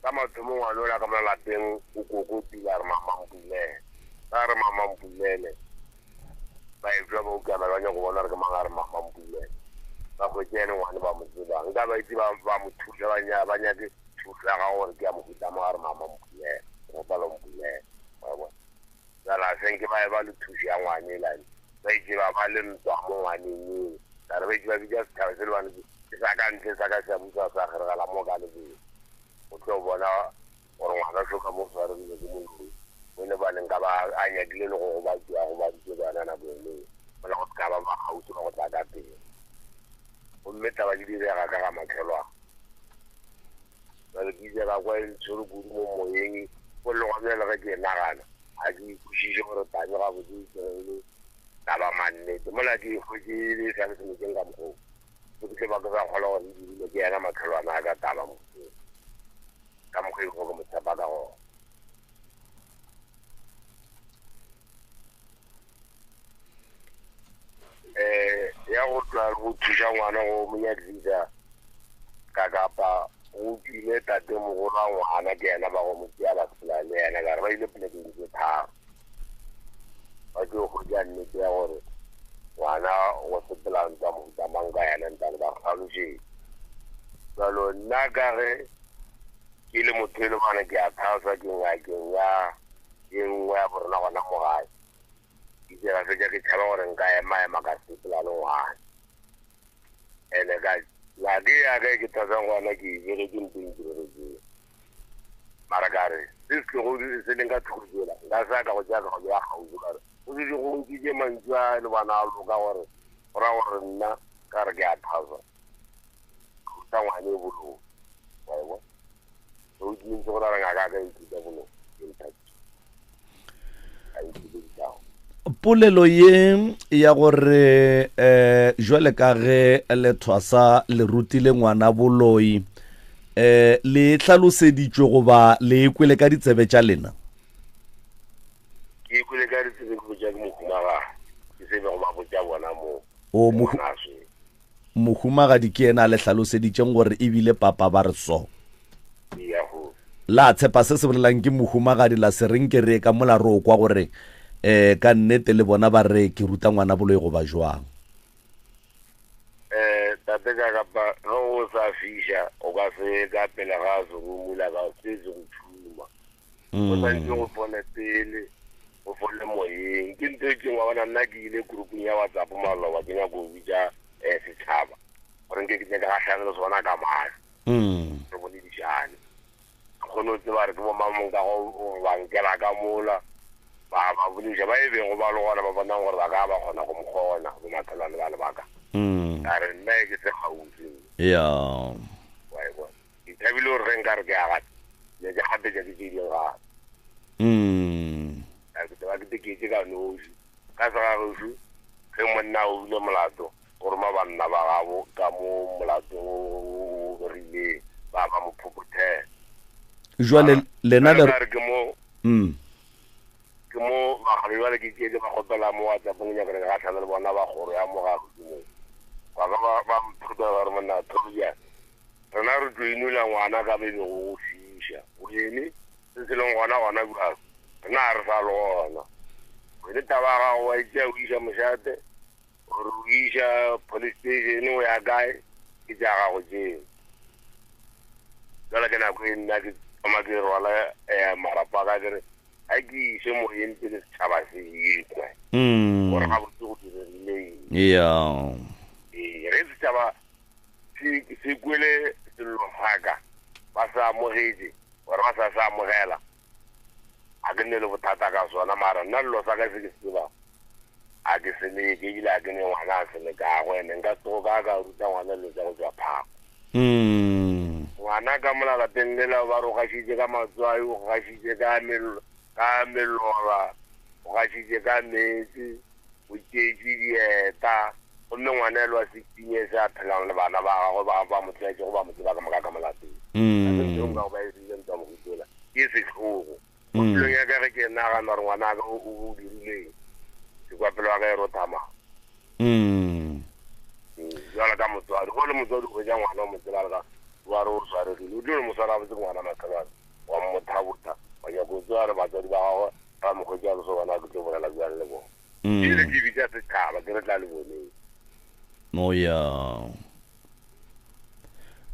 Ka mathomo ngwana ola ka mo lapeng o kokotile a re mama mpulele, ge a re mama mpulele ba etšwa ba ukama ba nyaka go bona gore ke mang a re mama mpulele, ba hwetše ene ngwana ba mo tsebang, nka ba itse ba mo thuša ba nyake thušo ya gago gore ke ya mohuta mang a re mama mpulele, ke kgopela o mpulele. Wa bona? Bjale a senke ba eba le thušo ya ngwane elane, ba itše ba ba le ntwa mo ngwaneng eo, ka re ba itše ba bitša setšhaba se lebane ke sa ka ntle sa ka sa busa sa kgeregela mo ka lebelo go tlo bona gore ngwana šo ka mo swaregile ke moloi mo le baneng ka ba a nyakile le go gobatšwa gobaditše bona nako eno mola go se ka ba ba kgauswi ba go tla ka pele. Gomme taba di direga ka ga makhelwana. Bjale ke ile ka kwa e ntshwere kudu mo moyeng, go le gona bjale ge ke e nagana, ga ke e kwešiše gore tame gabotse e tsoge e le taba mannete. Mola ke e hwetše e le e sa le semetseng ka mokgwa wo, ke ke tlo ba ke sa kgolwa gore e dirilwe ke yena makhelwane a ka taba mokgwa wo, ka mokgwa e bego ke mo tshepa ka gona. Eh, ya go tla go thuša ngwana go mo nyakisa ka kapa go tšwile tate mogolo wa ngwana ke yena ba go mo tšea ba sepela le yena ka re ba ile polekeng tse tharo ba tlo hwetša nnete ya gore ngwana go sepela ntwa mohuta mang ka yena ntane ba hlalošetše jalo nna ka ge ke le motho e le bana ke a thasa ke ngakeng ya ye nngwe ya borena gona mo gae Ke ile ka fetša ke tšhaba gore nka ema-ema ka sepela le ngwana. Ene ka ngake ya ka e ke thasang gona ke e begetše ntho e ntiregetseng. Mara ka re se se tlogo se leng ka thoko tsela nka sa ka go tšea ka go bea kgauswi ka re go šetše go ntšitše mantšu a le bana a loka gore go ra gore nna ka re ke a thasa ke ruta ngwane e boloi. Wa e bona? So ke ntse go ra re ngaka a ka ithuta boloi ke nthatše. Polelo ye ya gore um jwale ka ge lethwasa le rutile ngwana boloi um le hlaloseditšwe goba le e kwele ka ditsebe tša lena? Ke e kwele ka ditsebe ke botša ke mohumagadi, ke se bego ba botša bona mo. O mohumagadi ke yena a le hlaloseditšeng gore ebile papa ba re so. La tshepa se se bolelang ke mohumagadi la se re nke re ye ka mola re o kwa gore um ka nnete le bona ba re ke ruta ngwana boloi goba jwang. Tate ka kapa ge o sa fiša o ka se ka pele ga serumula ka se se go tšhuma. O santse go fole pele o fole moyeng. Ke ntho e keng wa bona nna ke ile groupung ya WhatsApp maloba ke nyako go bitša um setšhaba gore nke ke tle ke gahlane le sona ka mahlo. Re boledišane. Ke kgone go tseba gore ke bo mang nka go ba nkela ka mola ba ba bolediša ba e bego ba le gona ba bonang gore ba ka ba kgona go mo kgona bo makhelwane ba le baka. Ka re nna e ke se kgauswi. Ya. Wa e bona. Ke thabile gore ge nka re ke a gape ne ke gapetša ke tše ding gape. Ka ke tseba ke teketse ka noši. Ka segagešo ge monna o bile molato o roma banna ba gabo ka mo molato o rileng ba ba mo phophothela. Jwale lena le re ke mo ke mo bagale jwale ke ke ba kgopela mo WhatsApp-ong nyaka re gahlana le bona ba kgoro ya mo ga godimo. Ba ka ba ba mphotela ba re monna Tobias rena re tlo inola ngwana ka bebe go go fiša. O eme se se leng gona gona bjalo rena ga re sa le gona. Wene taba ya gago wa e tšea o iša mošate gore o iša police station o ya kae ke tša gago tšeo. Jwale ke nako e nna ke thoma ke rwala um marapo a ka ke re ga ke iše moyeng pele setšhaba se ekwe gore gabotse go diregile eng. Ya. Ee, ge setšhaba se kwele sello sa ka ba se amogetše gore ba sa se amogela ga ke nne le bothata ka sona mara nna llo sa ka se ke se tsebang a ke se leke ebile a ke ne ngwana a se lekago ene nka se tsogo ka ka ruta ngwana dilo tša go tšwa phako. Ngwana ka mola lapeng lela ba re o gašitše ka matswai, o gašitše ka ka melora, o gašitše ka meetse, o tšeetšwe dieta gomme ngwana e le wa 16 years a phelang le bana ba gagwe ba ba mo tlwaetšego ba mo tseba ka moka ka mo lapeng. Ga se ntho e nka go ba e rile ntwa mohutola ke sehlogo. Bophelong ya ka ge ke nagana gore ngwana ka o o dirile eng, ke kwa pelo ya ka e rotha madi. Jwalo ka motswadi, go le motswadi o hwetša ngwana o mo tseba le ka wa re o swaregile, o tlo re mo swara gabotse ke ngwana makhelwane wa mmothabotha wa nyaka go tseba gore batswadi ba gagwe ba mo hwetša le so bona ke tlo bolela bjang le bona. Ebile ke bitša setšhaba ke re tla le boneng. Oh ya.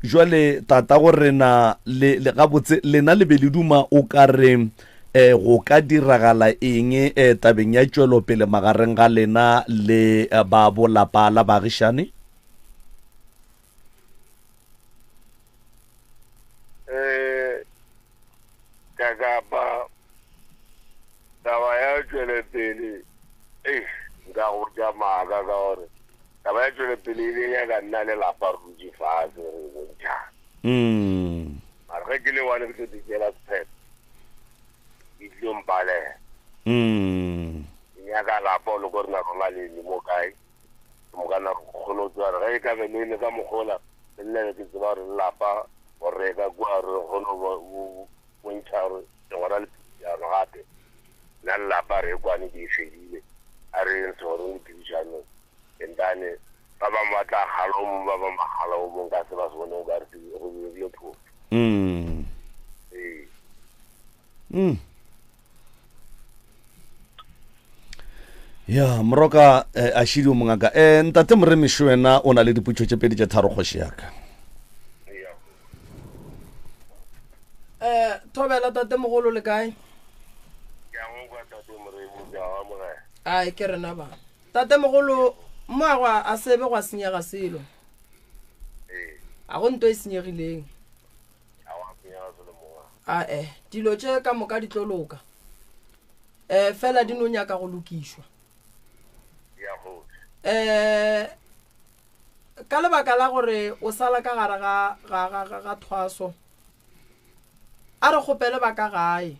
Jwale tata go rena le le gabotse lena le be le duma o ka re eh go ka diragala eng eh tabeng ya tšwelopele magareng ga lena le eh, ba bolapa la baagišane? Eh kakapa taba ya tšwelopele eish nka go botša maaka ka gore taba ya tšwelopele e be nyaka nna le lapa re dutše fase re e bontšhana. Mara ge ke le one ke tlo di tšeela sephetho e tlilo mpalela. Ke nyaka lapa o le ko rena rona le eme mo kae ke moka nna re kgone go tseba gore ge e ka be le eme ka mokgola le nna be ke tseba gore le lapa go reka kua re kgone go bontšha gore legora le phedišano gape nna le lapa re kwane ke e fedile a re yeng segorong le phedišanong entane ba bangwe ba tla kgala o mongwe ba bangwe ba kgala o mongwe ka se ba se bone o ka re go dirile phoso. Ee. Ya moroka eh, a šidi o mongaka eh, ntate moremiši wena o na le diputšo tše pedi tše tharo kgoši yaka. Eh, thobela tate mogolo le kae? Ke a go kwa tate moremi, ke a go amogela. Ai ke rena ba. Tate mogolo mo a gwa a sebe gwa senyega selo. Ee. A go nto e senyegileng. A gwa senyega selo moga. Ae, dilo tše ka moka di tlo loka. Eh, fela di no nyaka go lokišwa. Ya kgoši. Eh, ka lebaka la gore o sala ka gare ga ga ga ga, ga thwaso. A re kgopele ba ka gae.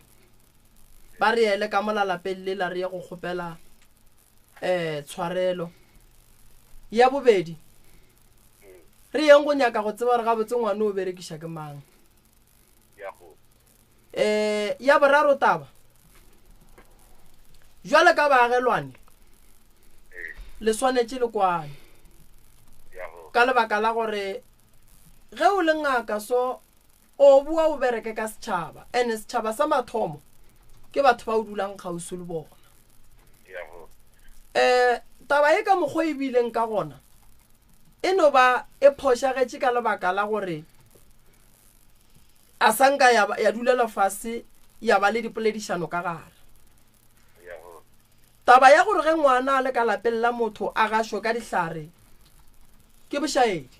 Ba re ele ka mola lapeng lela re ye go kgopela eh tshwarelo. Ya bobedi, re yeng go nyaka go tseba gore gabotse ngwana o berekiša ke mang. Eh ya boraro taba, jwale ka baagelwane le swanetše le kwane ka lebaka la gore ge o le ngaka so o boa o bereke ka setšhaba and setšhaba sa mathomo ke batho ba o dulang kgauswi le bona. Um taba e ka mokgwa e bileng ka gona. E no ba e phošagetše ka lebaka la gore a sa nka ya, ya dulela fase ya ba le dipoledišano ka gare. Taba ya gore ge ngwana a le ka lapeng la motho a gašwe ka dihlare ke bošaedi.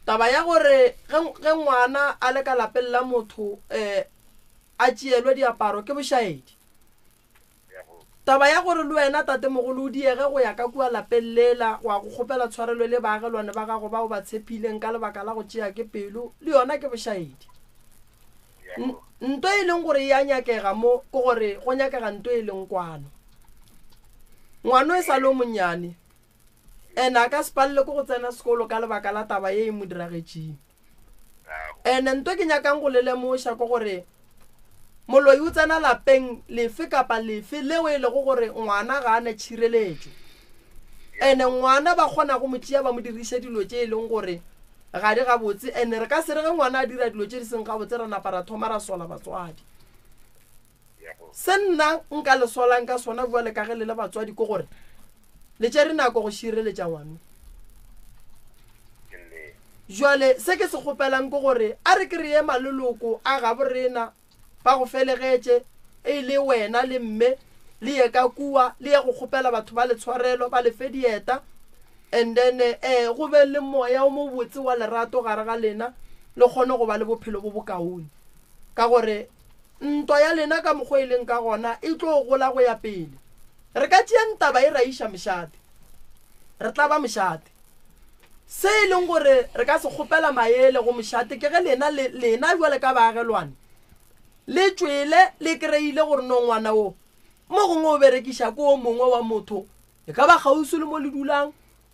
Taba ya gore ge, ge ngwana a le ka lapeng la motho um a tšeelwe diaparo ke bošaedi. Taba ya gore le wena tatemogolo o diege go ya ka kua lapeng lela go ya go kgopela tshwarelo le baagelwane ba gago ba o ba tshephileng ka lebaka la go tšea ke pelo le yona ke bošaedi. Nto e leng gore e a nyakega mo ke gore go nyakega nto e leng kwano. Ngwano e sa le o monnyane and a ka se palele ke go tsena sekolo ka lebaka la taba ye e mo diragetšeng. Ene nto ke nyakang go le lemoša ke gore moloi o tsena lapeng lefe kapa lefe leo e lego gore ngwana ga a na tšhireletšo. Ene ngwana ba kgona go mo tšea ba mo diriše dilo tše e leng gore ga di gabotse. Ene re ka se re ge ngwana a dira dilo tše di seng gabotse ra napa ra thoma ra sola batswadi. Se nna nka le solang ka sona bjale ka ge le le batswadi ke gore le tšere nako go šireletša ngwano. Jwale se ke se kgopelang ke gore a re ke re ye maleloko a gabo rena ba go felegetše e le wena le mme le ye ka kua le ye go kgopela batho ba le tshwarelo ba le fe dieta and then eh go be le moya o mobotse wa lerato gare ga lena le kgone go ba le bophelo bo bokaone ka gore Ntwa ya lena ka mokgwa e leng ka gona e tlo gola go ya pele. Re ka tšeang taba e ra iša mošate. Re tla ba mošate. Se e leng gore re ka se kgopela maele go mošate ke ge lena, le, lena bjale ka baagelwane, le tšwele le kreile gore no ngwana wo mo gongwe o berekiša ke o mongwe wa motho, e ka ba kgauswi le mo le dulang,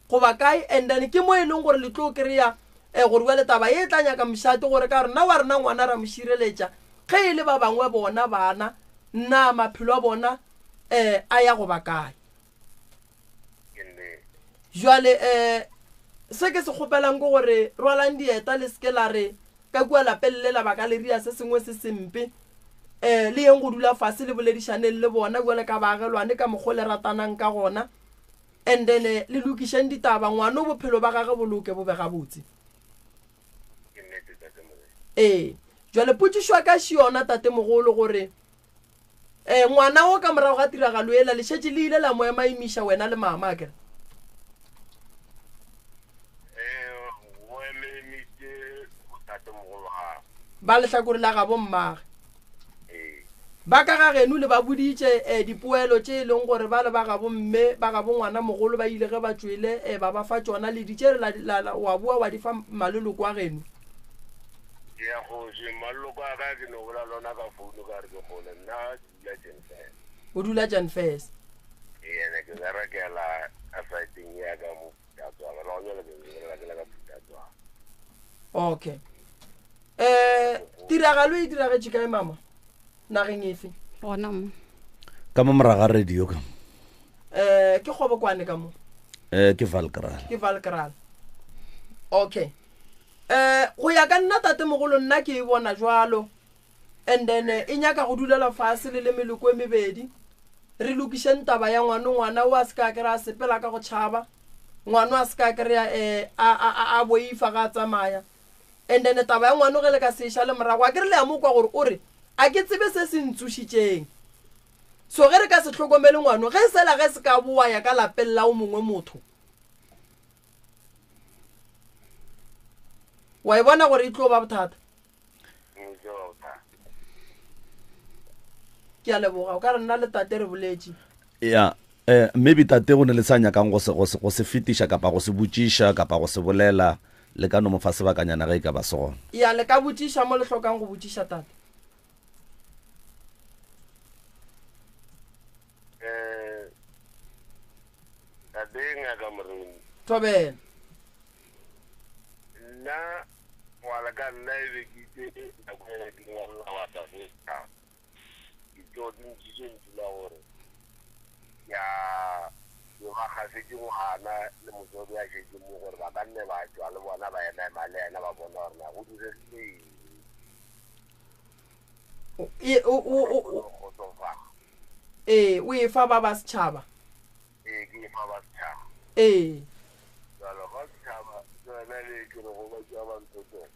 goba kae and then ke mo e leng gore le tlo kry-a um gore bjale taba e tla nyaka mošate gore ka rena wa rena ngwana ra mo šireletša ge e le ba bangwe bona bana na maphelo a bona um a ya goba kae jwale um se ke se kgopelang ke gore rwalang dieta le seke la re ka kua lapeng le la baka le ria se sengwe se sempe um le yeng go dula fase le boledišaneng le bona jwale ka baagelwane ka mokgwa le ratanang ka gona And then le lokišeng ditaba, ngwano bophelo ba gage bo loke bo be gabotse. Ke nnete, Tate Morena. Ee. Jwale potšišo ya ka še yona, Tate Mogolo, gore eh, ngwana wo ka morago ga tiragalo ela le šetše le ile la mo emaemiša wena le mama, akere? Eh, go emaemitše botatemogolo gagwe. Ba lehlakore la gabo mmage. Ba ka ga geno le ba boditše eh, dipoelo tše e leng gore ba le ba gabo mme ba gabo ngwana mogolo ba ile ge ba tšwele eh, ba ba fa tšona le di tšere la, la, la, wa boa wa di fa maleloko a geno. Ke ya kgoši, maleloko a ka ke no bola lona ka founu ka re ke kgole nna ke dula Janfes. O dula Janfes. Ee, ene ke berekela ka saeteng ya ka mo Phutatswana, la gona ke bolela ke la ka Phutatswana. Okay. Eh, tiragalo e diragetše kae mama? Nageng efe? Gona mo. Ka mo moraga radio ka. Eh, ke kgobokwane ka mo. Eh, ke Valkraal. Ke Valkraal. Okay. Eh, go ya ka nna tate mogolo nna ke e bona jwalo. And then eh, e nyaka go dulela fase le le meloko e mebedi. Re lokišeng taba ya ngwano ngwana o a se ka kry a sepela ka go tšhaba. Ngwano a se ka kry-a eh, a, a, a, a boifa ga a tsamaya. And then taba ya ngwano ge le ka se e šale morago, a ke re le ya mo kwa gore o re, A ke tsebe se se ntsošitšeng. So ge re ka se hlokomele ngwano, ge sela ge se ka boa ya ka lapeng la o mongwe motho, wa e bona gore e tlo ba bothata. Ke a leboga, o ka re nna le tate re boletše. Ya, eh, maybe tate go ne le sa nyakang go se, go se, go se fetiša kapa go se botšiša kapa go se bolela, le ka no mo fa sebakanyana ge e ka ba se gona. Ya, le ka botšiša mo le hlokang go botšiša tate. Eh, tate ngaka Moremi. Thobela. Nna ngwala ka nna e be ke itse nako e ke ngwalela wa Afrika. Ke tlo di ntšitše ntšu la gore ya ke ba gafetše ngwana le motswadi a šetše mo gore ba ka nne ba tšwa le bona ba ema ema le yena ba bona gore na go diregile eng. E, o, o, o, o, Kgotsofala. ee, o e fa ba ba setšhaba. Ee, ke e fa ba setšhaba. Ee. Jalo ga setšhaba yona le ke re go ba tšea ba nthotong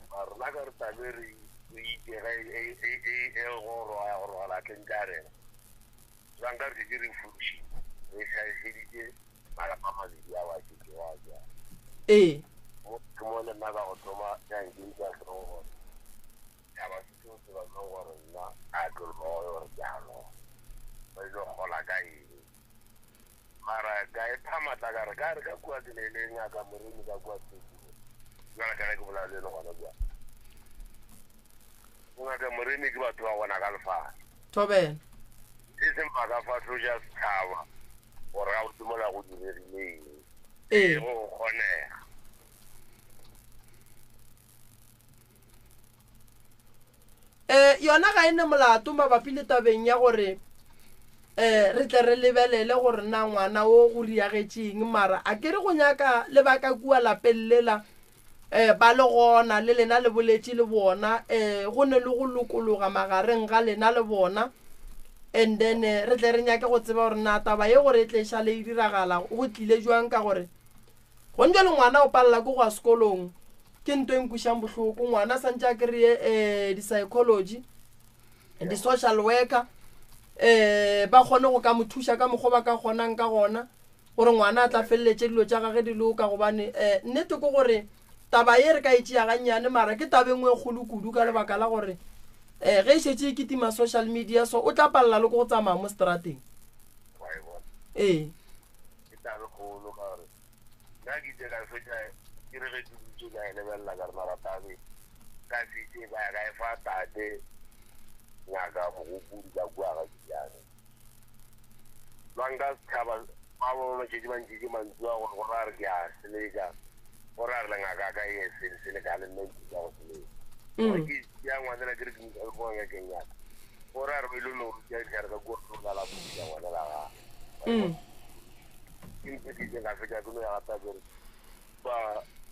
ba rena ka re tabe re itse ge e, e, e, e goroga ya goroga latleng tša rena jang ka re šetše re fuši re šaešeditše malapa a mabedi a wa šetše wa ja Ee. Mo ke mo le nna ka go thoma ya nkentša hlogo gore ya ba se seo se ba jang gore nna a ke loye gore ke a loya ba ile go gola ka eng mara ka e pha matla ka re ka re ka kua ke ne le ngaka moremi ka kua Tshekong jwale ka ge ke bolela le ene gona bjale bongaka moremi ke batho ba gona ka lefase Thobela. E seng ba ka fahloša setšhaba gore gabotse mola go diregile eng. Ee. Go kgonega. Eh, yona ga e ne molato mabapi le tabeng ya gore eh re tle re lebelele gore na ngwana o go riagetšeng mara a ke re go nyaka le ba ka kua lapeng lela um ba le gona le lena le boletše le bona um go ne le go lokologa magareng ga lena le bona and then eh, re tle re nyake go tseba gore na taba ye gore e tle e šale e diragala go tlile jwang ka gore gone jale ngwana o palela ke go ya sekolong ke nto e nkušang bohloko ngwana santse a kry-e um di-psychology di-social worker um ba kgone go ka mo thuša ka mokgwa ba ka kgonang ka gona gore ngwana a tla feleletše dilo tša gage di loka gobane um nnete ke gore taba ye re ka e tšea gannyane mara ke taba e nngwe e kgolo kudu ka lebaka la gore um ge e šetše e kitima social media so o tla palela le ke go tsamaya mo strateng Wa e bona? Ee. Ke taba e kgolo ka gore nna ke itse ka fetša ke re ge ke dutše ka e lebelela ka re mara tabe ka se itse ka ya ka e fa tate ngaka mogopodi ka kua ga Kijane. Banka setšhaba ba ba ba šetše ba ntšhitše mantšu a gore gore a re ke a seleka gore a re le ngaka ka ye sele seleka le nna ntšhitša go seleka gore ke ya ngwanela ke re ke mo go ngakeng ya ka gore a re ba ile no ruta dihlare ka kua go la buša ngwanela ga ke ntse ke ka fetša ke no ya gata ke re ba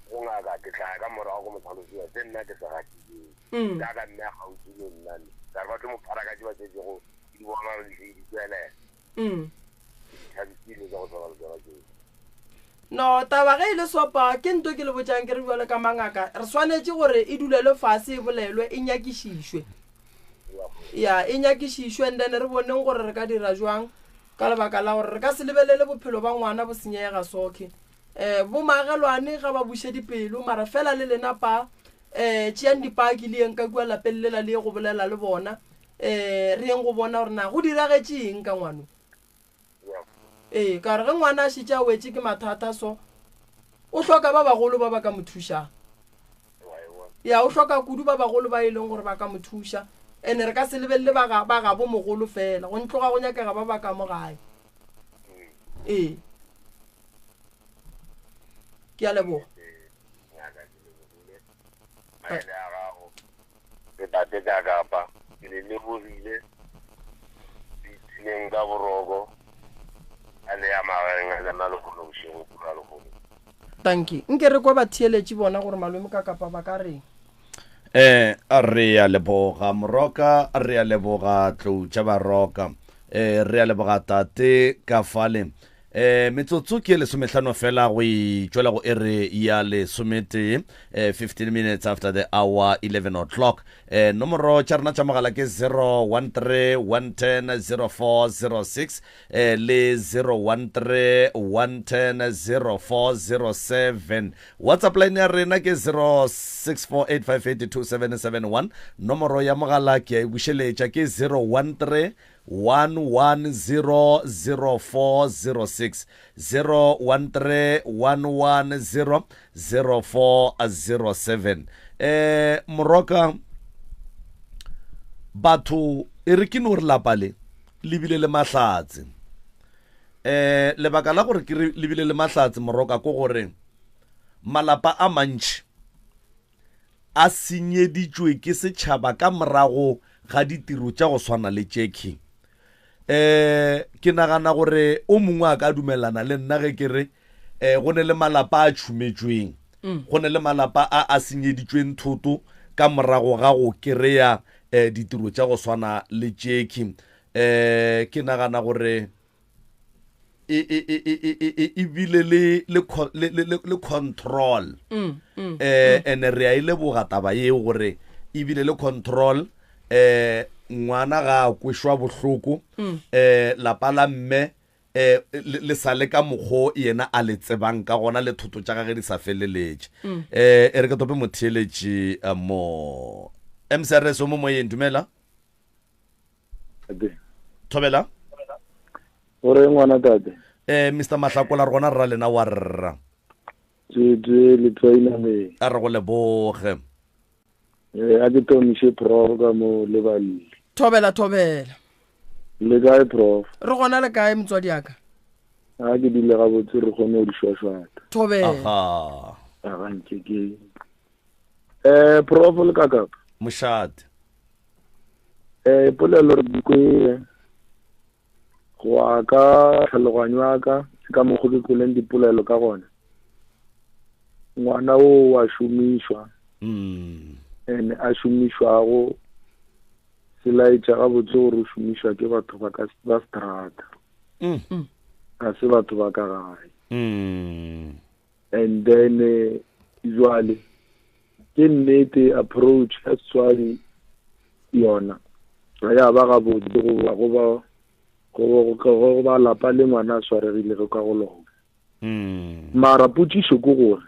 go ngaka ke tla ya ka morago go mo tlhalosetsa se nna ke sa gatileng jaaka mme a gaufi le nna ka re ba tlo mo phara ka tse ba tsetsego ke di bona di di tswelela Mm. thabisile ka go tshwana le tsona tseo No, taba ge e le sopa ke nto ke le botšang ke re bjalo ka mangaka re swanetše gore e dulelwe fase e bolelwe e nyakišišwe. Ya, e nyakišišwe and then re boneng gore re ka dira jwang ka lebaka la gore re ka se lebelele bophelo ba ngwana bo senyega sokhe. Um bomaagelwane ga ba buše dipelo mara fela le lena pa um tšeang dipaki le yeng ka kua lapeng lela le ye go bolela le bona um re yeng go bona gore na go diragetše eng ka ngwano. Ee, ka gore ge ngwana a šetše a wetše ke mathata so, o hloka ba bagolo ba ba ka mo thušang. Ya, o hloka kudu ba bagolo ba e leng gore ba ka mo thuša. Ene re ka se lebelele ba ga, ba gabo mogolo fela, go ntloga go nyakega ba ba ka mo gae. Ee. Ke a leboga. Maele a gago le tate ka kapa ke le lebogile le ipshineng ka boroko a le ya magaeng a lena lehono bošego kua lehono. Tanki. Nke re kwe batheeletši bona gore malome ka kapa ba ka reng. Eh, re a leboga Moroka, re a leboga Tlou tša Baroka, eh, re a leboga Tate ka fale. Eh, metsotso ke lesomehlano fela go itšwela go ere ya lesometee, eh, 15 minutes after the hour 11 o'clock. Eh, nomoro tša rena tša mogala ke 013 110 0406 eh, le 013 110 0407. WhatsApp line ya rena ke 0648582771. Nomoro ya mogala ke a e bušeletša ke 013 1100406, 013-110-0407. Eh, Moroka, batho e re ke no re lapa le le bile le mahlatse. Eh, lebaka la gore ke re le bile le mahlatse Moroka ko gore malapa a mantši a senyeditšwe ke setšhaba ka morago ga ditiro tša go swana le tšekhwi. Um ke nagana gore o mongwe a ka dumelana le nna ge ke re um go ne le malapa a tšhumetšweng, go ne le malapa a a senyeditšweng thoto ka morago ga go kereya um ditiro tša go swana le tšekhwi. Um ke nagana gore. e e e e e e e bile le le le le control mm, mm, eh mm. ene re a ile boga taba yeo gore e bile le control eh ngwana ga a kwešwa bohloko eh lapa la mme eh le sa le ka mokgo yena a le tsebang ka gona le thoto tša gage di sa feleletše eh e re ke tope motheeletši eh, mo MCRS o mo moyeng dumela Thobela. O re ngwana tate. Eh Mr Mahlakola re gona rra lena wa rra. Tse le tsaina me. A re go leboge. Eh a ke tomiše prof ka mo le balli. Thobela thobela. Le kae prof? Re gona le kae motswadi aka? A ke dule gabotse re kgone go di shwashwata. Thobela. Aha. A ga nke ke. Eh prof le kakapa. Mošate. Eh polelo re dikwe go ya ka tlhaloganyo ya ka ka mokgwa ke kweleng dipolelo ka gona ngwana o wa šomišwa mm. and a šomišwago se laetša gabotse gore o šomišwa ke batho ba ka ba strata mm. ga se batho ba ka gae mm. And then jwale ke nnete approach ya Setswadi yona ga ya ba gabotse goba goba go ba lapa le ngwana a swaregilego ka go lona. Mara potšišo ke gore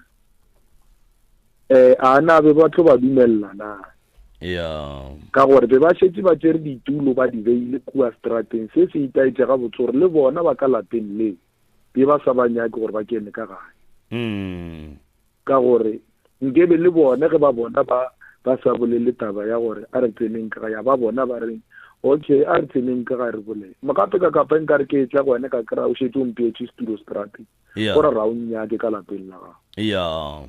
um a na be ba tlo ba dumelela na? Yeah. Ka gore be ba šetše ba tšere ditulo ba di beile kua strateng, se se itaetše gabotse gore le bona ba ka lapeng leo be ba sa ba nyake gore ba kene ka gae mm. ka gore nkebe le bone ge ba bona ba ba sa bolele taba ya gore a re tseneng ka ya ba bona ba reng okay a re tseneng ka ga re bolele mogape ka kapa nka re ke tla go wena ka kry-a o šetse o mpeetše setulo strateng gore ra o nnyake ka lapeng la gago yeah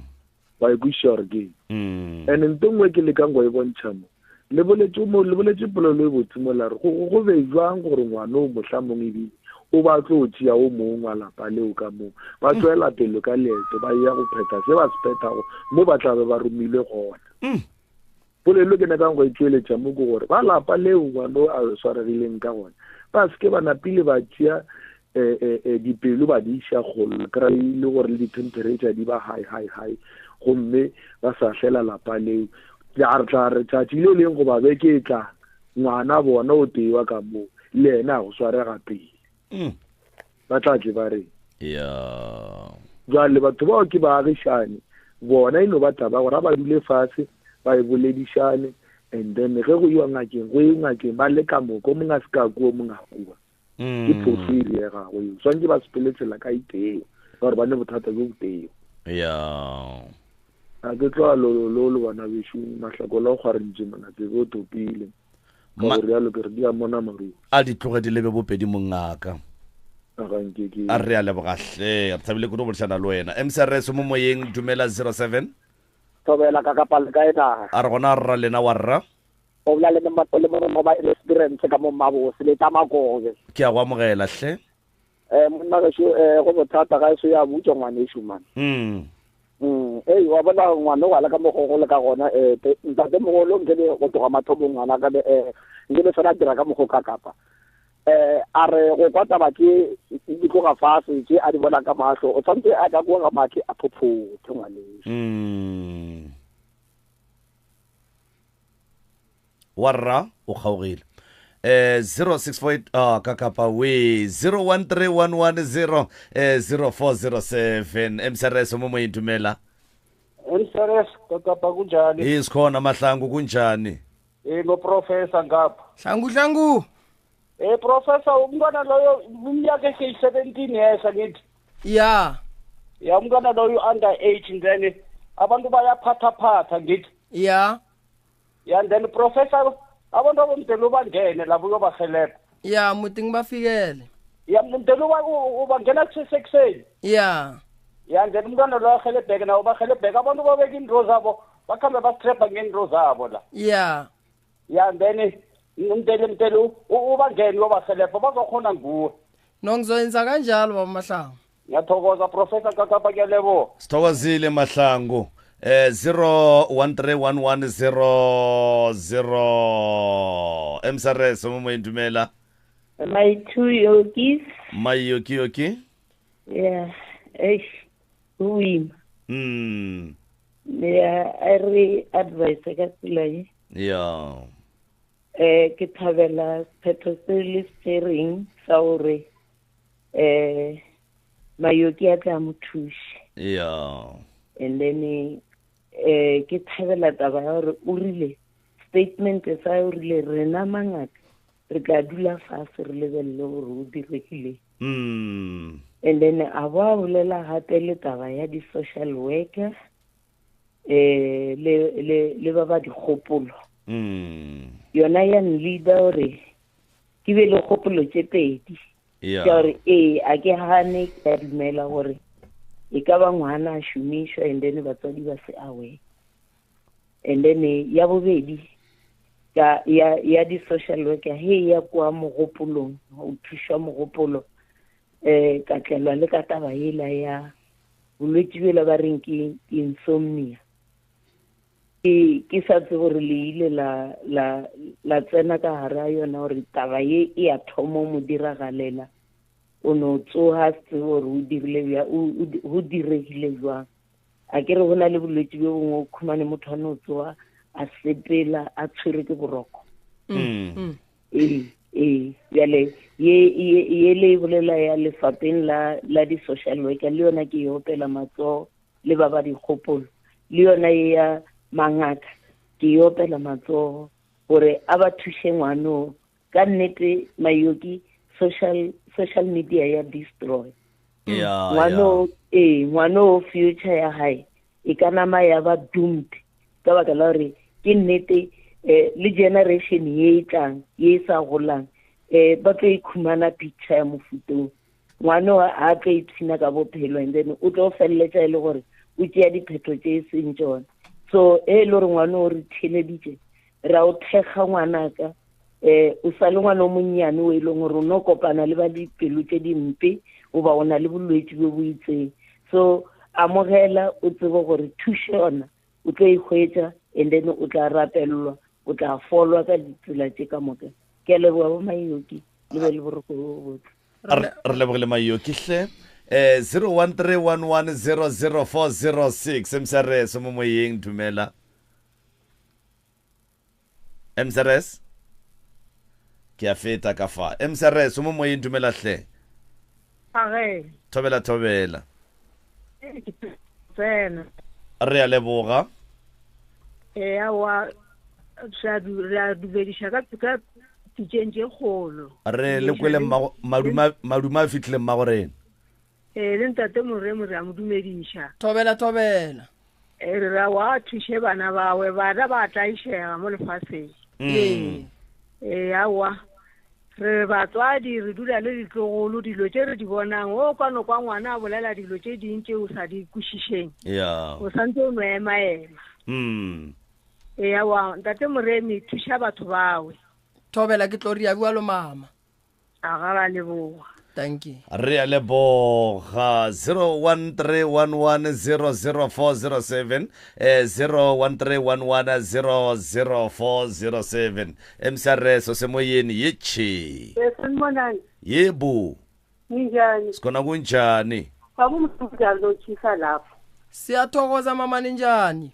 Wa e kwešiša gore ke eng? Mm. And nto nngwe ke lekang go e bontšha mo, le boletše mo, le boletše polelo e botse mo la re, go, go be jwang gore ngwana o mohlamong ebile o ba tlo tšea o mong wa lapa leo ka moo, ba mm. tšwela pele ka leeto ba ya go phetha se ba se phethago mo ba tla be ba romilwe gona. Mm. Polelo ke nyakang go e tšweletša mo ke gore ba lapa leo ngwana a swaregileng ka gona ba se ke ba napile ba tšea eh, eh, eh, dipelo ba di iša kgolo kry e le gore le di-temperature di ba high high high gomme ba sa hlela lapa leo tla re tla re tšatši le leng goba beke e tlang ngwana bona o tewa ka moo le ena a go swarega pele mm. ba tla tle ba reng ya jwale batho bao ke baagišane bona e no ba taba gore a ba dule fatshe ba e boledišane and then ge go iwa ngakeng go ye ngakeng ba le ka moka o mongwe a se ka kua o mongwe a kua ke phoso e diegago eo swantse ba sepele tsela ka iteo ka gore ba ne bothata bjo boteo ya a ke tloa lololo le bana bešo mahlako la go kgwarentše mona tsebe o topile Ka go realo ke re di a mona maruri. A di tloge di lebe bopedi mongaka. A ga nke ke. A re a leboga hle. Re thabile kudu go boledišana le wena. MCRS o mo moyeng dumela 07. Thobela ka kapa le kae na? A re gona rra lena wa rra. O bolela le le monna ba experience ka mo Mmabose le tla Makobe. Ke a go amogela hle. Eh monna gešo eh go bothata ga eso ya butšwa ngwanešu man. Mm. Mm, ei wa bona ngwana o ala ka mokgo go le ka gona eh ntate mogolo nke be go tloga mathomong ngwana ka be eh nke be fela dira ka mokgo ka kapa eh a re go kwa taba tše di tloga fase tše a di bona ka mahlo o tshwanetse a ka kwa ga mathe a phophothe ngwanešu. Mm. Wa rra o kgaogile. Eh 0648 ah ka kapa we 013110 eh 0407 MCRS mo moyeng dumela. MCRS ka kapa kunjani? Eh sikhona mahlangu kunjani? Eh no professor ngapha. Hlangu hlangu. Eh professor umntwana loyo iminyaka eseyi-17 years angithi. Ya. Ya umntwana loyo under age and then abantu bayaphathaphatha ngithi. Ya. Ya and then professor abantu abomdela ubangene labo uyobahelebha. Ya muti ngibafikele. Ya mdela ubangena kusesekuseni. Ya. Ya and then umntwana loyo ahelebheke nawo bahelebheke abantu babeka iinto zabo bakhambe basitrepha ngeento zabo la. Ya. Ya and then mdele mdele ubangene uyobahelebha bazokhona nguwe. No ngizoyenza kanjalo baba Mahlangu. Ngiyathokoza Professor Kakapa kuyaleboha. Sithokozile Mahlangu. Eh 01311000 MSRS mo moyeng dumela. My two yokis. My yoki yoki. Yeah. Eish. Go boima. Yeah, a re advice ka tsela ye. Yeah. Eh ke thabela sephetho se le se tšereng sa gore eh Mayoki a tla mo thuše. Yeah. And then eh ke thabela taba ya gore o rile statement sa o rile rena mangaka re tla dula fase re lebelele gore o diregile. And then a bo a bolela gape le taba ya di-social worker eh le le le ba ba dikgopolo. Yona ya nleader gore ke be le kgopolo tše pedi. Yeah. Ka gore ee a ke gane ke a dumela gore e ka ba ngwana a šomišwa and then batswadi ba se aware. And then ya bobedi ka ya ya di social worker he ya kwa mogopolong o thušwa mogopolo eh ka tlelwa le ka taba ela ya bolwetši bjela ba reng ke insomnia. Ke ke sa tsebe gore le ile la la la tsena ka gare a yona gore taba ye e a thoma mo diragalela o no tsoga se tsebe gore o dirile bja o diregile jwang. A ke re go na le bolwetši bjo bongwe o khumane motho a no tsoga a sepela a tshwerwe ke boroko. Ee, ee, bjale ye ye le e bolela ya lefapheng la la di-social worker le yona ke e opela matsogo le ba ba dikgopolo le yona ye ya mangaka ke e opela matsogo gore a ba thuše ngwano ka nnete Mayoki social social media ya destroy. Yeah, ngwano ee ngwano future ya hae e ka nama ya ba doomed ka baka la gore ke nnete eh le generation ye e tlang ye e sa golang eh ba tlo ikhumana picture ya mofutong ngwano a tlo ipshina ka bophelo and then o tlo feleletša e le gore o tšea diphetho tše e seng tšona. So e le gore ngwano o re theleditše ra o thekga ngwanaka eh o sa le ngwana o monnyane o e leng gore o no kopana le ba dipelo tše dimpe goba o na le bolwetši bjo bo itseng. So amogela o tsebe gore thušo yona o tlo e hwetša and then o tla rapellwa o tla folwa ka ditsela tše ka moka. Ke a leboga bo Mayoki le be le boroko bo botse. Re lebogile Mayoki hle. Eh 0131100406 MCRS mo moyeng dumela. MCRS ke a feta ka fa. MCRS mo moyeng dumela hle. Age. Thobela thobela. Tsena. Re a leboga. E awa re a dumediša ka ka pitšeng tše kgolo. Re le kwele maduma maduma a fihlile mmago rena. Ee, le ntate Moremo re a mo dumediša. Thobela thobela. E re ra wa thuše bana bawe, bana ba tlaišega mo lefaseng. Ee, aowa re batswadi re dula le ditlogolo dilo tše re di bonang o ka no kwa ngwana a bolela dilo tše ding tše o sa di kwešišeng. Yeah. O santse o no ema ema. Ee, aowa ntate Moremi thuša batho bawe. Thobela ke tlo ria bjalo mama. A ga ra leboga. Thank you. Re a leboga. 0131100407 eh 0131100407 MCRS osemoyeni yetshi. Sanibonani. Yebo. Ninjani? Sikhona kunjani? Baba umnjani lotshisa lapho. Siyathokoza mama ninjani?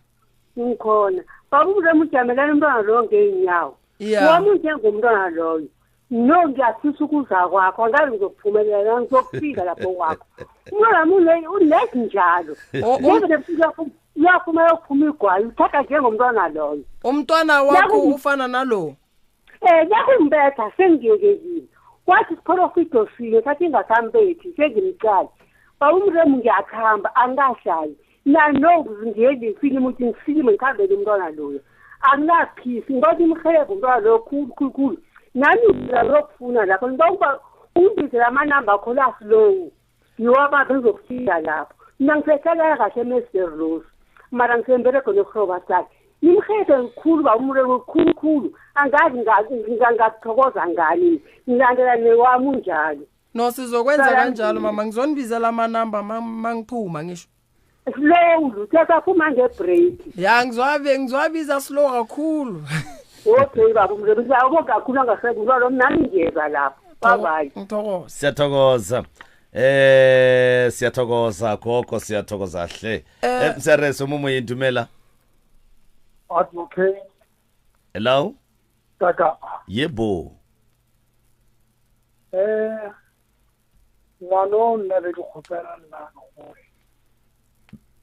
Ngikhona. Baba umremu ujamelana umntwana lowo ngeenyawo. Yeah. Wami njengomntwana loyo. No ngiyafisa ukuza kwakho angazi ngizokuphumelela ngizokufika lapho kwakho. Umntwana wami unesi njalo. Uyaphuma uyophuma igwayi uthatha njengomntwana loyo. Umntwana wakho ufana nalo? Eh ngiyakumbetha sengiyekekile. Kwathi siphorofido sinye sathi ingasambethi sengimqali. Baba umremu ngiyakhamba angahlali. Nano ngiyeli filimu ukuthi ngifilimu ngikhambele umntwana loyo. Anginaphisi ngibathi imhelebho umntwana loyo khulu khulu khulu. Nami ngizokufuna lapho ngiba ungibizela amanamba akho la slow. Ngiwabambe ngizokufika lapho. Mina ngisehlala kahle eMr Rose. Mara ngisemberego nokuhloba sakhe. Nimhede khulu ba umreko khulu khulu. Angazi ngingathokoza ngani. Ngilandela newami unjalo. No sizokwenza kanjalo mama ngizonibizela amanamba mangiphuma ngisho. Slow uthatha ngebreak. Ya ngizwabe ngizwabiza slow kakhulu. Okay baba umreko ngiyabonga kakhulu angasekho nami ngiyeza lapho. Bye bye. Nthokoze. Siyathokoza. Eh siyathokoza gogo siyathokoza hle. Eh Msereso mumo yindumela. Advocate Hello? Kaka. Yebo. Eh ngwano nna be ke kgopela nna gore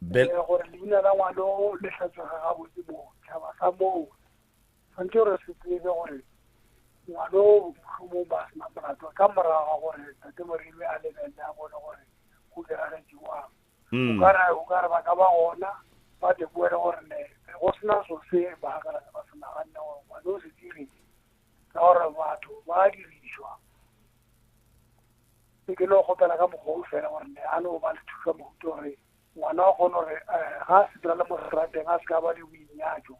Bel eh, gore leina la ngwano le hlatswege gabotse mo tšhaba sa moo tshwanetse gore se tsebe gore ngwano mohlomong ba sena molato ka morago ga gore tate Moremi a lebelele a bone gore go diragetše jwang. O ka re o ka re ba ka ba gona ba te boele gore ne be go sena so se ba ka ba se naganne gore ngwano o se dirile ka gore batho ba dirišwa. Ke ke no kgopela ka mokgwa o fela gore ne a no ba le thuša mohuta gore ngwana o kgone gore eh, ga a sepela le mo serateng a se ka ba le boinyatšo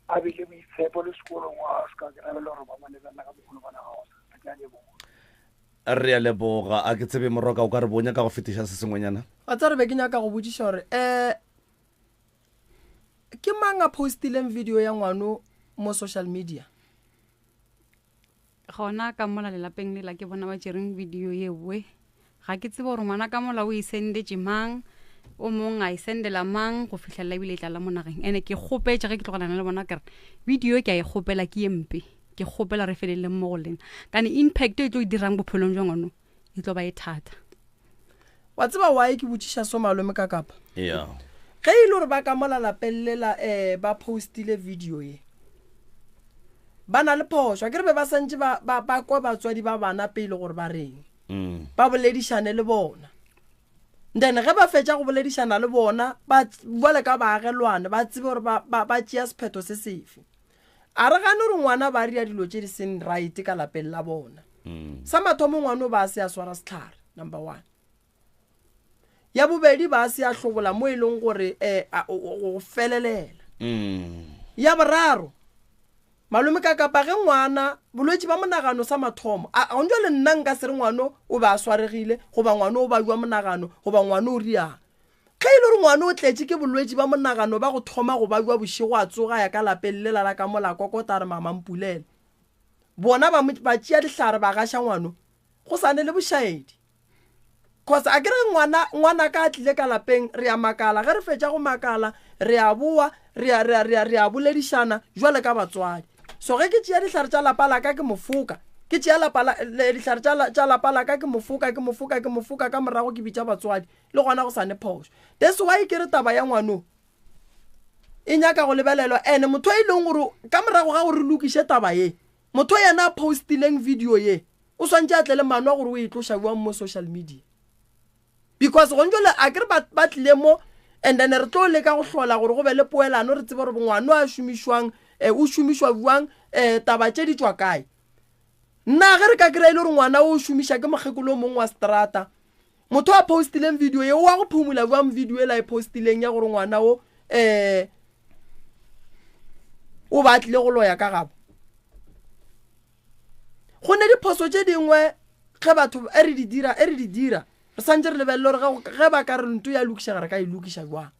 a be le boitshepo le sekolong a se ka kry-a le gore ba mo lebelela ka mogolo bona ga go sa ke a leboga. Re a leboga. A ke tsebe Moroka o ka re bonya ka go fetiša se sengwenyana? Wa tseba re be ke nyaka go botšiša gore um ke mang a postileng video ya ngwano mo social media? Gona ka mola lelapeng lela ke bona ba tšereng video yewe. Ga ke tsebe gore ngwana ka mola o e sendetše mang, o mong a e sendela mang go fihlelela ebile e tlala mo nageng. Ene ke kgopetše ge ke tlogelana le bona kere video ke a e kgopela ke ye mpe. Ke kgopela re feleleng mo go lena. Kane impact e tlo e dirang bophelong jwa ngwano e tlo ba e thata. Wa tseba why ke botšiša so malome ka kapa? Yeah. Ge e le gore ba ka mola lapeng lela um ba postile video ye ba na le phošo a ke re be ba santše ba, ba, ba kwa batswadi ba bana pele gore ba reng mm. ba boledišane le bona then ge ba fetša go boledišana le bona ba bjale ka baagelwane ba tsebe gore ba, ba, ba tšea sephetho se sefe A re gane gore ngwana ba ria dilo tše di seng right ka lapeng la bona. Mm. Sa mathomo ngwana o ba se a swara sehlare, number one. Ya bobedi ba se a hlobola mo e leng gore eh, go felelela. Mm. Ya boraro malome ka kapa ge ngwana bolwetši ba monagano sa mathomo a go njale nna nka se re ngwano o be a swaregile goba ngwano o bajwa monagano goba ngwano o riang Ge e le gore ngwana o tletše ke bolwetši ba monagano ba go thoma go babja bošego a tsoga a ya ka lapeng lela la ka mola a kokota a re mama mpulele. Bona ba mo ba tšea dihlare ba gaša ngwano. Go sa ne le bošaedi. Cause a ke re ngwana ngwanaka a tlile ka lapeng re a makala ge re fetša go makala re a boa re a re a re a re a boledišana jwale ka batswadi. So ge ke tšea dihlare tša lapa la ka ke mo foka ke tšea lapa la dihlare tša tša lapa la ka ke mo foka ke mo foka ke mo foka ka morago ke bitša batswadi le gona go sa ne phošo. That's why ke re taba ya ngwano e nyaka go lebelelwa ene motho e leng gore ka morago ga gore re lokiše taba ye motho yena a postileng video ye o swantše a tle le mano a gore o e tloša bjang mo social media because gong jale a kere ba tlile mo and then re tlo leka go hlola gore go be le poelano re tsebe gore ngwano a šomišwang eh, o šomišwa bjang um taba tše di tšwa kae nna ge re ka kry-a e le gore ngwana o šomiša ke mokgekolo o mongwe wa strata Motho a postileng video ye o wa go phumula bjang video ela e postileng ya gore ngwana o um o ba tlile go loya ka gabo go ne diphoso tše dingwe ge batho e re di dira e re di dira re santse re lebelele gore ge ba ka re nto ya lokišega re ka e lokiša jwang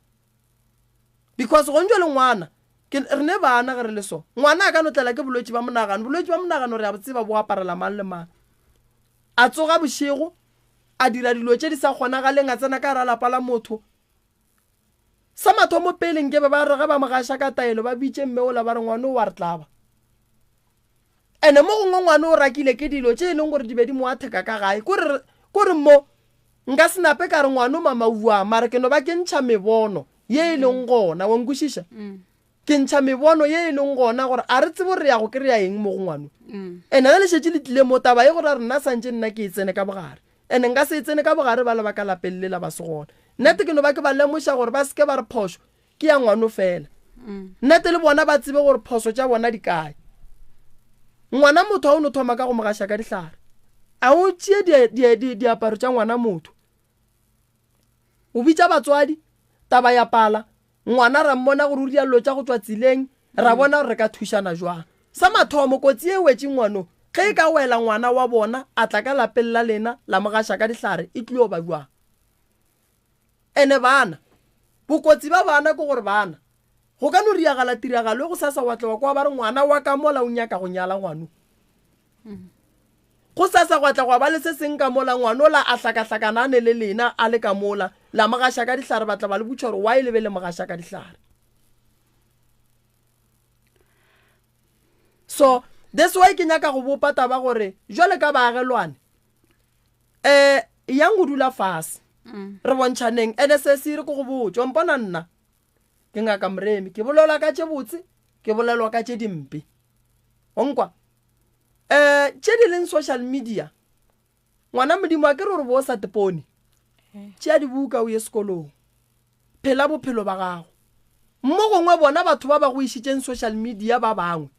because go ntšwe le ngwana ke re ne bana ge re le so ngwana a ka no tlela ke bolwetši ba monagano bolwetši ba monagano re a bo tseba bo aparela mang le mang a tsoga bošego a dira dilo tše di sa kgonagaleng, a tsena ka gara lapa la motho. Sa mathomo pele nke be ba re ge ba mo gaša ka taelo ba bitše mme ola ba re ngwana o wa re tlaba. Ene mo gongwe ngwana o rakile ke dilo tše e leng gore di be di mo atheka ka gae. Kore kore mo nka se nape ka re ngwana o mamaua mara ke no ba ke ntšha mebono ye e leng gona wa nkwešiša? Mm. Ke ntšha mebono ye e leng gona gore a re tsebe gore re ya go kry-a eng mo go ngwano. Mm. And ge le šetše le tlile mo, taba ye gore a re nna santše nna ke e tsene ka bogare. And nka se e tsene ka bogare bale ba ka lapeng lela ba se gona. Nnete ke no ba ke ba lemoša gore ba se ke ba re phošo ke ya ngwano fela. Mm. Nnete le bona ba tsebe gore phoso tša bona di kae. Ngwana motho a o no thoma ka go mo gaša ka dihlare. A o tšee diaparo tša ngwana motho. O bitša batswadi, taba ya pala, ngwana ra mmona gore o ria dilo tša go tšwa tseleng, ra bona gore re ka thušana jwang. Sa mathomo, kotsi ye e wetše ngwano, ge e ka wela ngwana wa bona a tla ka lapeng la lena la mo gaša ka dihlare, e tlio ba bjang? Ene bana, bokotsi ba bana ke gore bana, go ka no riagala tiragalo e gosasa wa tla wa kwa ba re ngwana wa ka mola o nyaka go nyala ngwano. Go sasa gwa tla gwa ba le se seng ka mola, ngwanola a hlakahlakana a ne le lena a le ka mola, la mo gaša ka dihlare, ba tla ba le botša gore why le be le mo gaša ka dihlare. So that's why ke nyaka go bopa taba gore jwale ka baagelwane eh yang go dula fase mm. re bontšhaneng ene se se re ke go botša mpona nna ke ngaka moremi ke bolelwa ka tše botse ke bolelwa ka tše dimpe onkwa eh tše di leng social media ngwana modimo a ke re gore bo sa tepone tšea dibuka o ye sekolong phela bophelo ba gago mo gongwe bona batho ba ba go išitšeng social media ba bangwe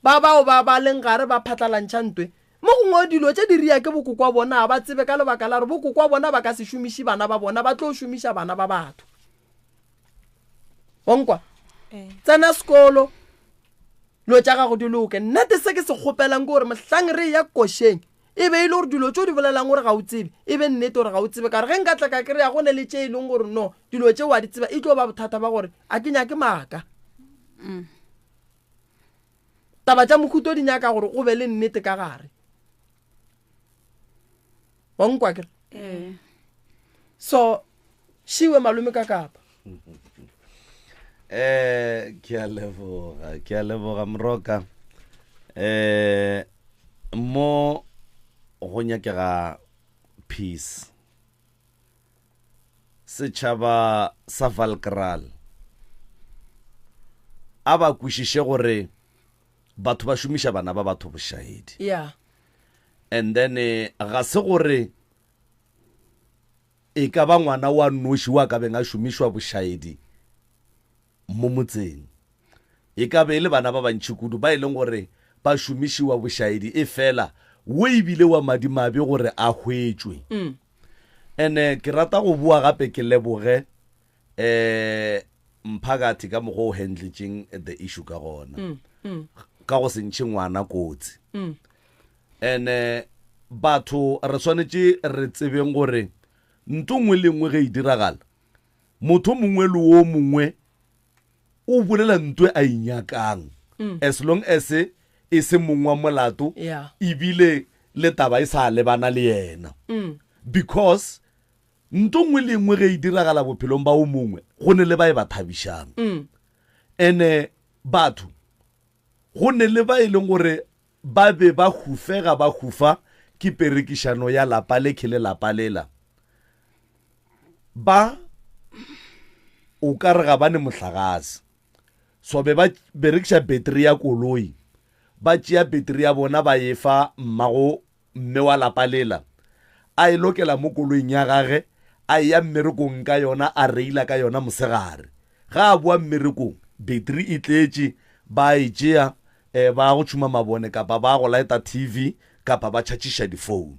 ba bao ba ba leng gare ba phatlalantšha ntwe mo gongwe dilo tše di ria ke bokokwa bona ba tsebe ka lebaka la gore bokokwa bona ba ka se šomiše bana ba bona ba tlo šomiša bana ba batho onkwa tsena sekolo dilo tša gago di loke nnete se ke se kgopelang ke gore mohlang re ya košeng e be e le gore dilo tse o di bolelang gore ga o tsebe e be nnete gore ga o tsebe ka gore ge nka tla ka kry-a go ne le tše e leng gore no dilo tše wa di tseba e tlo ba bothata ba gore a ke nyake maaka mm. taba tša mohuto di nyaka gore go be le nnete ka gare wa nkwa kere ee. so šiwe malome ka kapa eh ke a leboga ke a leboga moroka eh mo go nyakega peace setšhaba sa Valkraal a ba kwešiše gore batho ba šomiša bana ba batho bošaedi yeah and then eh, ga se gore e ka ba ngwana wa noši wa ka beng a šomišwa bošaedi mo motseng e ka be e le bana ba bantši kudu ba e leng gore ba šomišiwa bošaedi e fela wo ebile wa madimabe gore a hwetšwe mm. ene ke rata go boa gape ke leboge eh mphakathi ka mokgwa o handletšeng the issue ka gona mm, mm. ka go se ntšhe ngwana kotsi mm. ene batho re swanetše re tsebeng gore nto nngwe le nngwe ge e diragala motho mongwe le wo mongwe o bolela ntwe a inyakang mm. as long as e se mong wa molato yeah. ebile le taba e sa lebana le yena mm. because Nto nngwe le nngwe ge e diragala bophelong ba o mongwe, go ne le ba e ba thabišang. Mm. Ene batho, go ne le ba e leng gore ba be ba hufega ba hufa ke perekišano ya lapa lekhe le lapa lela. Ba o ka re ga ba ne mohlagase. So be ba berekiša betri ya koloi, ba tšea betri ya bona ba e fa mmago Mme wa lapa lela a e lokela mo koloing ya gage, a eya mmerekong ka yona, a reila ka yona mosegare. Ga a boa mmerekong, betri e tletše, ba e tšea, eh, ba go tšhuma mabone kapa ba go laeta TV kapa ba tšhatšiša difounu.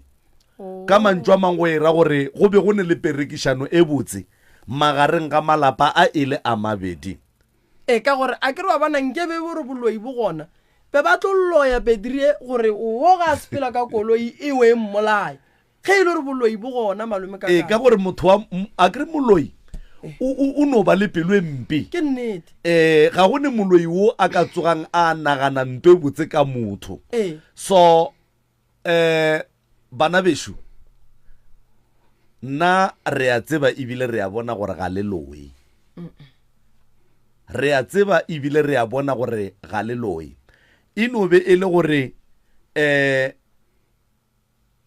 Ka mantšu a mang go e ra gore go be go ne le perekišano e botse magareng ga malapa a e le a mabedi. E ka gore a ke re wa bona nke be gore boloi bo gona be ba tlo loya bedrie gore wo ga a sepela ka koloi e we mmolaye ge e le gore boloi bo gona malome ka e ka gore motho wa a kere moloi o no ba le pelo e mpe ke nnete um ga go ne moloi wo a ka tsogang a nagana nto e botse ka motho ee so um bana bešo nna re a tseba ebile re a bona gore ga le loe re a tseba ebile re a bona gore ga le loe e no be e le gore um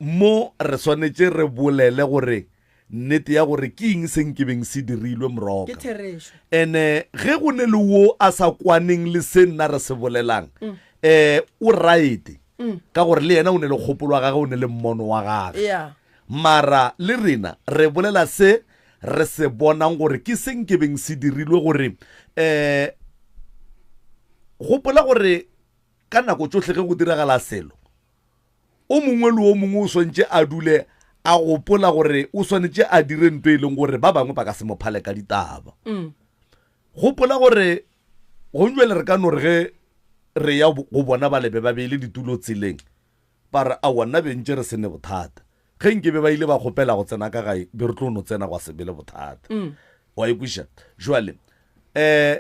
mo re swanetše re bolele gore nnete ya gore ke eng se nkebeng se dirilwe ke moroka therešo ene ge go ne le wo a sa kwaneng le se nna re se bolelang um o right ka gore le yena o ne le kgopolo wa gage o ne le mmono wa gage ya mara le rena re bolela se re se bonang gore ke se nkebeng se dirilwe gore um gopola gore ka nako tšohle ge go diragala selo o mongwe le o mongwe o swantše a dule a gopola gore o swanetše a dire nto e leng gore ba bangwe ba ka se mo phale ka ditaba mm. gopola gore gonjwele re ka no re ge re ya go bona ba lebe ba beile ditulo tseleng ba re aowa nna bentše re se ne bothata ge nke be ba ile ba kgopela go tsena ka gae be re tlo no tsena gwa se be le bothata mm. wa ikwiša jwale um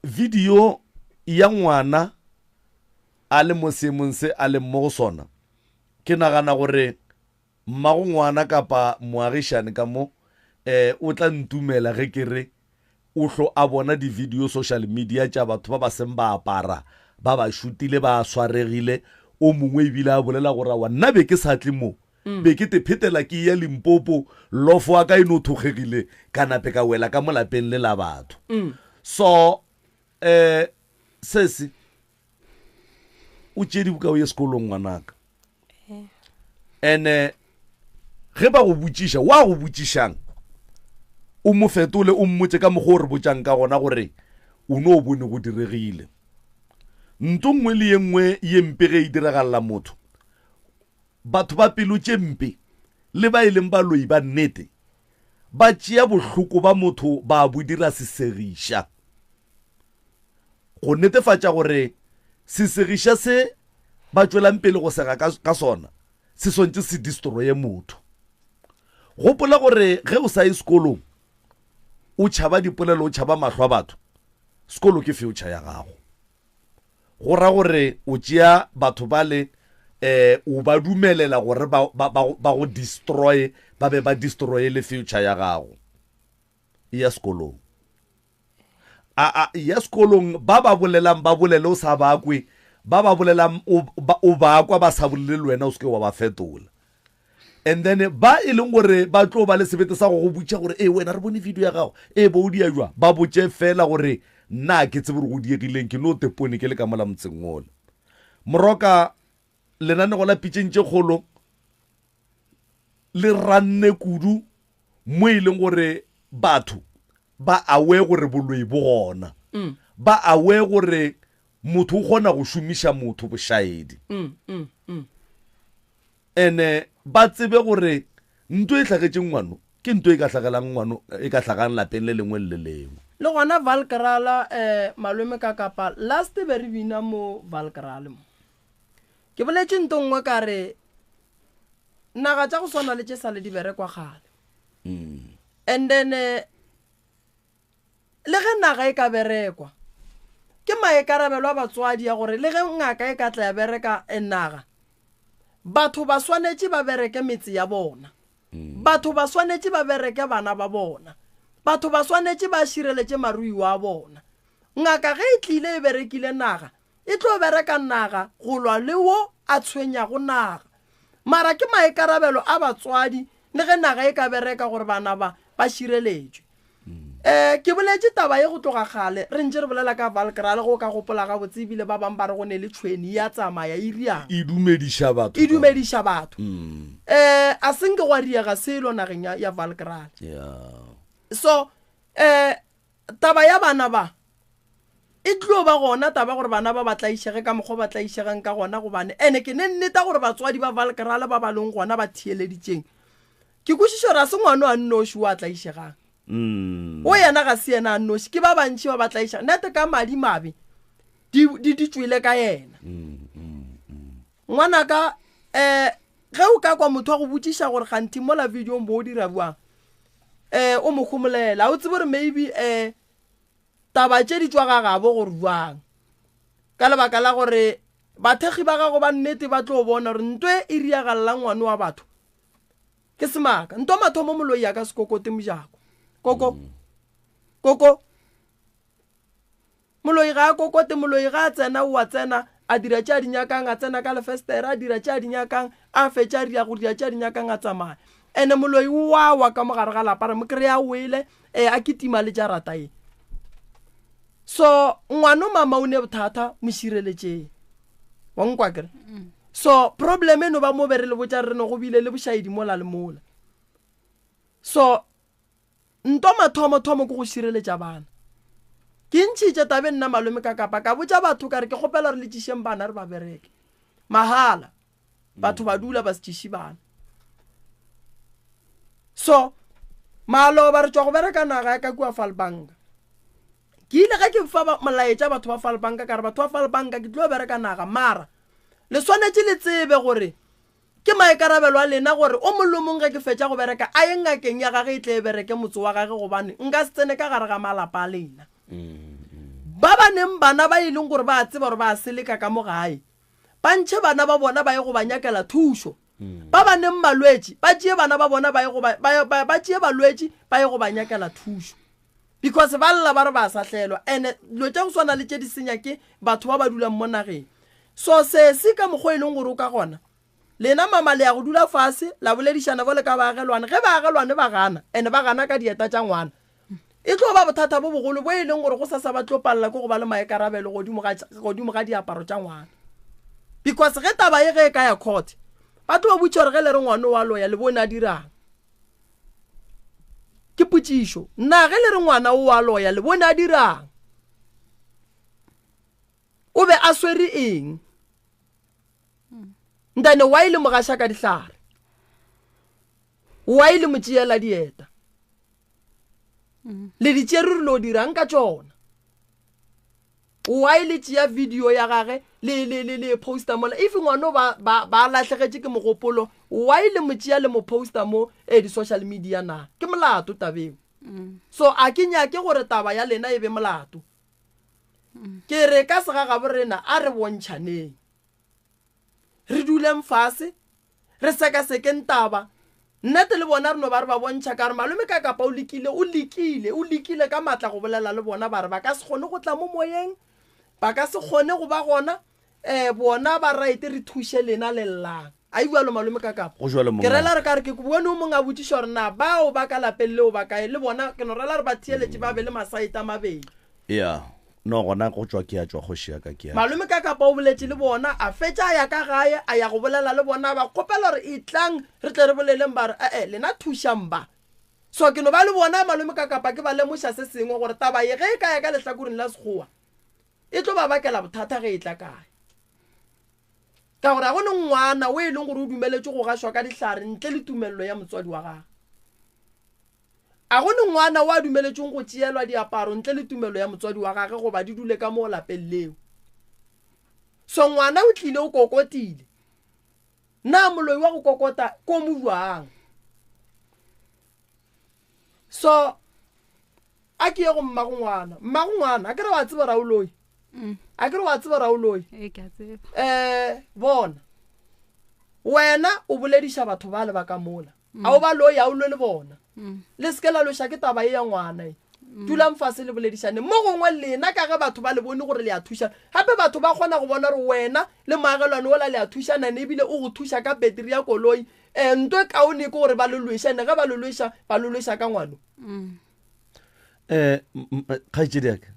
Video ya ngwana a le mo seemong se a leng mo go sona. Ke nagana gore mmago ngwana kapa moagišane ka mo um o tla ntumela ge ke re o hlo a bona di-video social media tša batho ba ba seng ba apara ba ba šutile ba swaregile o mongwe ebile a bolela gore awa nna be ke sa tle mo mm. be ke te phetela ke ya limpopo lofo wa ka e no thokgegile ka nape ka wela ka mo lapeng le la batho mm. so um sese o tšee dibuka o ye sekolong ngwanaka ene ge ba go botšiša wa go botšišang o mo fetole o mmotse ka mokgwa o re botšang ka gona gore o no o bone go diregile nto nngwe le ye nngwe ye mpe ge e diragalela motho batho ba pelo tše mpe le ba e leng baloi ba nnete ba tšea bohloko ba motho ba bo dira sesegiša go netefatša gore sesegiša se ba tšwelang pele go sega ka, ka sona se swantše se destroye motho. Gopola gore ge o sa ye sekolong o tšhaba dipolelo o tšhaba mahlo a batho, sekolo ke future ya gago. Go ra gore o tšea batho bale eh o ba dumelela gore ba, ba, ba, ba go destroy ba be ba destroye le future ya gago. Eya sekolong. A, a, ya sekolong, ba ba bolelang ba bolele o sa ba kwe, ba ba bolelang o, ba, o ba kwa ba sa bolele le wena o seke wa ba fetola. And then ba e leng gore ba tlo ba le sebete sa go go botša gore e wena re bone video ya gago e bo o dia jwa, ba botše fela gore nna ke tsebe gore go diegileng ke no tepone ke le ka mola motseng ola. Moroka lenanego la pitšeng tše kgolo le ranne kudu mo e leng gore batho ba aware gore boloi bo gona mm. ba aware gore motho o kgona go šomiša motho bošaedi mm, mm, mm. ene ba tsebe gore nto e hlagetšeng ngwano ke nto e ka hlagelang ngwano e ka hlagang lapeng le lengwe le le lengwe le gona valkrala um eh, malome ka kapa last be re bina mo valkrale mo ke boletše nto nngwe ka re naga tša go swana le tše sa le di berekwa gale mm. And then eh, le ge naga e ka berekwa ke maikarabelo a batswadi ya gore le ge ngaka e ka tla ya bereka eh, naga batho ba swanetše ba bereke metse ya bona mm. batho ba swanetše ba bereke bana ba bona batho ba swanetše ba šireletše maruiwa a bona ngaka ge e tlile e berekile naga E tlo bereka naga go lwa le wo a tshwenyago naga. Mara ke maikarabelo a batswadi le ge naga e ka bereka gore bana ba ba šireletšwe. Um ke boletše taba ye go tloga kgale re ntše re bolela ka Valkraal ge o ka gopola gabotse ebile ba bang ba re go ne le tšhweni ya tsamaya e riang. E dumediša batho. E dumediša batho. Um a se nke gwa riega selo nageng ya, ya Valkraal. Yeah. So um Taba ya bana ba e tlo ba gona taba gore bana ba ba tlaišege ka mokgwa ba tlaišegang ka gona gobane ene ke ne nneta gore batswadi ba Valkrale ba ba leng gona ba theeleditšeng. Ke kwešiša gore a se ngwano a nnoši o a tlaišegang. Mm. O yena ga se yena a nnoši, ke ba bantši ba ba tlaišegang. Nete ka madi mabe di di di tšwele ka yena. Mm, mm, mm. Ngwanaka eh ge o ka kwa motho a go botšiša gore kganthi mola videong bo o dira bjang eh o mo homolela o tsebe gore maybe eh taba tše di tšwa ga gabo gore bjang ka lebaka la gore bathekgi ba gago ba nnete ba tlo bona gore nto e e riagalelang ngwane wa batho ke semaka nto mathomo moloi ya ka sekokote mojako koko koko Moloi ga a kokote, moloi ga a tsena o a tsena, a dira tše a di nyakang, a tsena ka lefestere, a dira tše a di nyakang, a fetša a dira go dira tše a di nyakang a tsamaya. Ene moloi o a wa ka mo gare ga lapa, re mo kry-a a wele, eh, a kitima le jarata ye. So ngwano mama o ne bothata, mo šireletšeng. Wa nkwa kere? So problem e no ba mo be re le botša re no go bile le bošaedi mola le mola. So Ntwa mathomo thomo ke go šireletša bana. Ke ntšhitše tabeng nna malome ka kapa ka botša batho ka re ke kgopela gore le tšišeng bana re ba bereke mahala. Batho ba dula ba se tšiše bana. So maloba re tšwa go bereka naga ya ka kua Falbanka. Ke ile ge ke fa molaetša batho ba Falbanka ka re batho ba Falbanka ke tlo bereka naga mara le swanetše le tsebe gore Ke maikarabelo a lena gore o mong le o mong ge ke fetša go bereka a ye ngakeng ya gage e tle e bereke motse wa gage gobane nka se tsene ka gare ga malapa a lena. Ba ba neng bana ba e leng gore ba a tseba gore ba a seleka ka mo gae, Ba ntšhe bana ba bona ba ye go ba nyakela thušo. Ba ba neng malwetši, ba tšee bana ba bona ba ye go ba, ba, ba, ba tšee balwetši ba ye go ba nyakela thušo. Because ba lla ba re ba sahlelwa. And-e dilo tša go swana le tše di senya ke batho ba ba dulang mo nageng. So sesi ka mokgwa o e leng gore o ka gona, lena mama le ya go dula fase la boledišana bjalo ka baagelwane. Ge baagelwane ba gana, and-e ba gana ka dieta tša ngwana, E tlo ba bothata bo bogolo bo e leng gore gosasa ba tlo palela ke go ba le maikarabelo godimo ga, godimo ga diaparo tša ngwana. Because ge taba ye ge e ka ya court, ba tlo ba botša gore ge le re ngwana o a loya le bone a dirang. Ke potšišo. Na ge le re ngwana o a loya le bone a dirang? O be a swere eng? Ntane why le mo gaša ka dihlare? Why le mo tšeela dieta? Le di tšere re lo dirang ka tšona? Why le tšea video ya gage le le le le poster mola? If ngwano ba ba ba lahlegetše ke mogopolo, why le mo tšea le mo poster mo eh di social media na? Ke molato tabeo. So a ke nyake gore taba ya lena e be molato. Ke re ka segagabo rena a re bontšhaneng. Re duleng fase, re sekasekeng taba. Nnete le bona re no ba re ba bontšha ka re malome ka kapa o lekile, o lekile, o lekile ka matla go bolela le bona ba re ba ka se kgone go tla mo moyeng, ba ka se kgone go ba gona, um bona ba right re thuše lena le llang. A e bjalo malome ka kapa? Go bjalo Ke rela re ka re ke bone o mongwe a botšiša gore na bao ba ka lapeng leo ba kae le bona, ke no rela re ba theeletše ba be le masaete a mabedi. Ya. No, gona go tšwa ke a tšwa, kgoši ya ka, ke a tšwa. Malome ka kapa o boletše le bona, a fetša a ya ka gae, a ya go bolela le bona, a ba kgopela gore etlang re tle re boleleng, ba re, E-e, lena thušang ba. So ke no ba le bona malome ka kapa ke ba lemoša se sengwe gore taba ye ge e ka ya ka lehlakoreng la Sekgowa e tlo ba bakela bothata ge e tla kae. Ka gore ga go ne ngwana o e leng gore o dumeletšwe go gašwa ka dihlare ntle le tumelelo ya motswadi wa gagwe. A go ne ngwana o a dumeletšweng go tšeelwa diaparo ntle le tumelo ya motswadi wa gage goba di dule ka moo lapeng leo? So ngwana o tlile o kokotile. Na moloi wa go kokota ko mo bjang? So a ke ye go mmago ngwana. Mmago ngwana, a ke re wa tseba ra o loi? A ke re wa tseba ra o loi? Ee, ke a tseba. Eh, bona. Wena o bolediša batho bale ba ka mola. A o ba loye, a o lwe le bona. Le se ke la lweša ke taba ye ya ngwana ye. Dulang fase le boledišane. Mo gongwe lena ka ge batho ba le bone gore le a thušana, gape batho ba kgona go bona gore wena le moagelwane wola le a thušana ene ebile o go thuša ka beteri ya koloi. Um nto e kaone ke gore ba le lweše, ene ge ba le lweša, ba le lweša ka ngwano. Um kgaetšedi ya ka,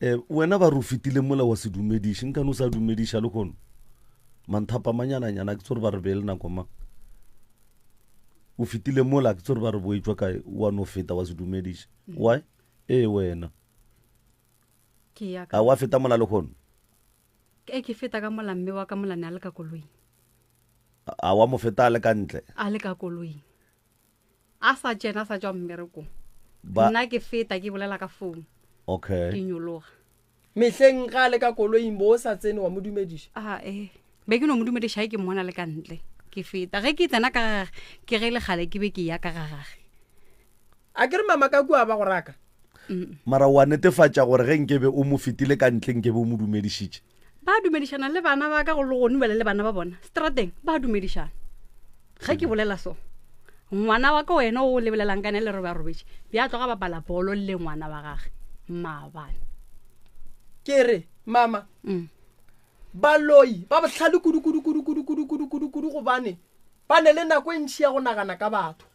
um wena ba re o fetile mola wa se dumediše, nkane o sa dumediša lehono? Manthapamanyana-nyana, ke tsore ba re beele nako mang? O fetile mola, ke tsore ba re boetšwa kae, wa no feta wa se dumediše. Why? Ee, wena. Ke ya ka. A wa feta mola lehono? E, ke feta ka mola mme wa ka mola ne a le ka koloing. A wa mo feta a le ka ntle? A le ka koloing. A sa tšena, a sa tšwa mmerekong. Ba- Nna ke feta ke bolela ka phone. Okay. Ke nyologa. Mehleng ga a le ka koloing bo o sa tsene wa mo dumediša? A e. Be ke no mo dumediša ge ke mmona le ka ntle. Ke feta. Ge ke tsena ka gage, ke ge e le kgale ke be ke ya ka ga gage. A ke re mama ka kua ba go raka? Mara wa netefatša gore ge nkebe o mo fetile ka ntle nkebe o mo dumedišitše? Ba dumedišana le bana ba ka go le gone bjale le bana ba bona strateng ba dumedišana. Ge ke bolela so, ngwana wa ka wena o lebelelang ka ne le re ba robetše, bja tloga bapala bolo le ngwana wa gage maabane. Ke re, mama, baloi ba bohlale kudu kudu kudu kudu kudu kudu kudu kudu gobane ba ne le nako e ntši ya go nagana ka batho.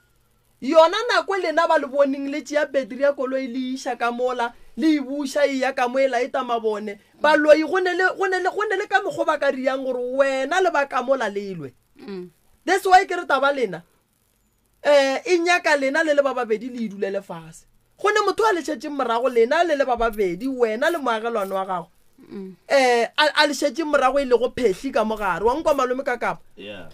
Yona nako lena ba le boneng le tšea betri ya koloi le e iša ka mola, le e buša e ya ka mo e laeta mabone. Baloi go ne le, go ne le, go ne le ka mokgo ba ka riang gore wena le ba ka mola le lwe. That's why ke re taba lena um e nyaka lena le le ba babedi le e dulele fase. Go ne motho a le šetšeng morago lena le le ba babedi, wena le moagelwane wa gago. Um a le šetšeng morago e lego phehli ka mogare. Wa nkwa malome ka kapa?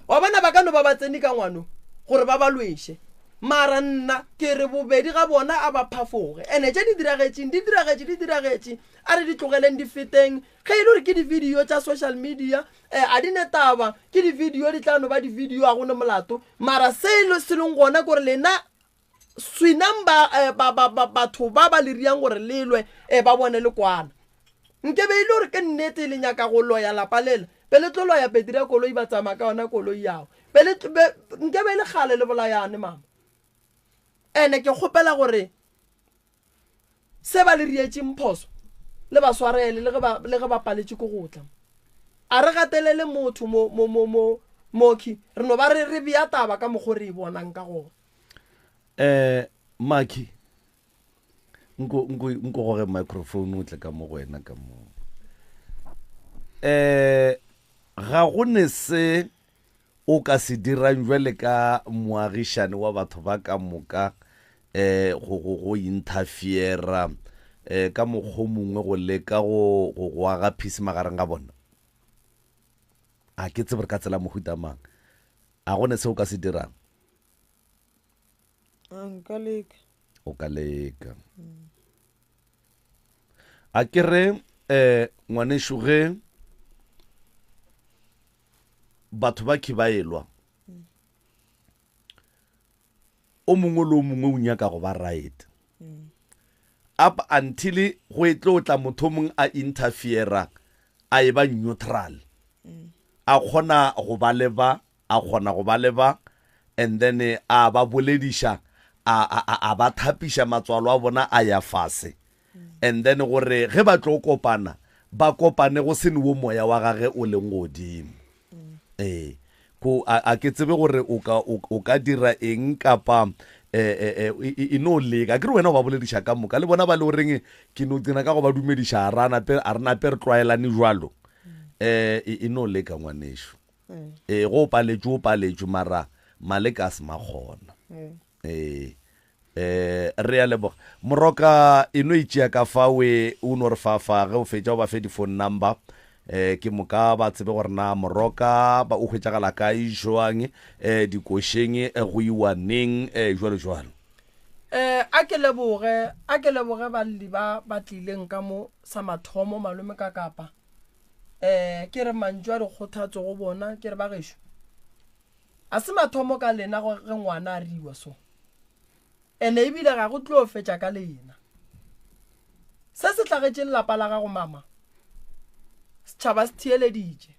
Wa bona ba ka no ba ba tsene ka ngwano gore ba ba lweše. Mara nna ke re bobedi ga bona a ba phafoge. Ene tše di diragetšeng di diragetše di diragetše, a re di tlogeleng di feteng. Ge e le gore ke di-video tša social media, um a di ne taba, ke di-video di tla no ba di-video a go ne molato. Mara se e se leng gona ke gore lena Swinang ba, eh, ba, ba, ba, batho ba ba le riang gore le lwe, eh, ba bone le kwana. Nke be e le gore ke nnete le nyaka go loya lapa lela, Be le tlo loya petiri ya koloi ba tsamaya ka yona koloi yao. Be le be nke be le kgale le bolayane mama. Ene ke kgopela gore se ba le rietšeng phoso le ba swarele le ge ba le ge ba paletše ke go tla. A re gatelele motho mo mo mo mo mokhi re no ba re re bea taba ka mokgo re e bonang ka gona. Eh Maki nko nko nko goge microphone o tle ka mo go wena ka mo. Eh ga go ne se o ka se dirang jwale ka moagišane wa batho ba ka moka um go, go, go interfera um ka mokgwa o mongwe go leka go, go, go aga peace magareng ga bona? A ke tsebe re ka tsela mohuta mang. A go ne se o ka se dirang? A nka leka. O ka leka. A ke re um ngwanešu ge batho ba khe ba elwa o mongwe le o mongwe o nyaka go ba right up until go e tlo tla motho mongwe a interfera a e ba neutral a kgona go ba le ba a kgona go ba le ba and then a ba bolediša a, a, a, a ba thapiša matswalo a bona a ya fase and then gore ge ba tlo kopana ba kopane go se ne wo moya wa gage o leng godimo ee ko a, a ke tsebe gore o ka, o, o ka dira eng kapa eh, eh, eh, e, e, e no leka ke re wena o ba bolediša ka moka le bona ba le goreng ke no tsena ka go ba dumediša a ra nape a re nape re tlwaelane jwalo eh e, e no leka ngwanešu ee go o paletšwe o paletšwe mara maleka a se makgona ee eh re a leboga moroka e no itšea ka fa we o no re fa fa ge o fetša o ba fe di-phone number eh ke moka ba tsebe gore na moroka ba o hwetšagala kae jwang eh dikošeng eh, go iwa neng eh jwalo jwalo. Eh a ke leboge a ke leboge balli ba ba tlileng ka mo sa mathomo malome ka kapa eh ke re mantšu a dikgothatso go bona ke re ba gešo A se mathomo ka lena go ge ngwana a riwa so. Ene ebile ga go tlo fetša ka lena. Se se hlagetšeng lapa la gago mama, setšhaba se theeleditše.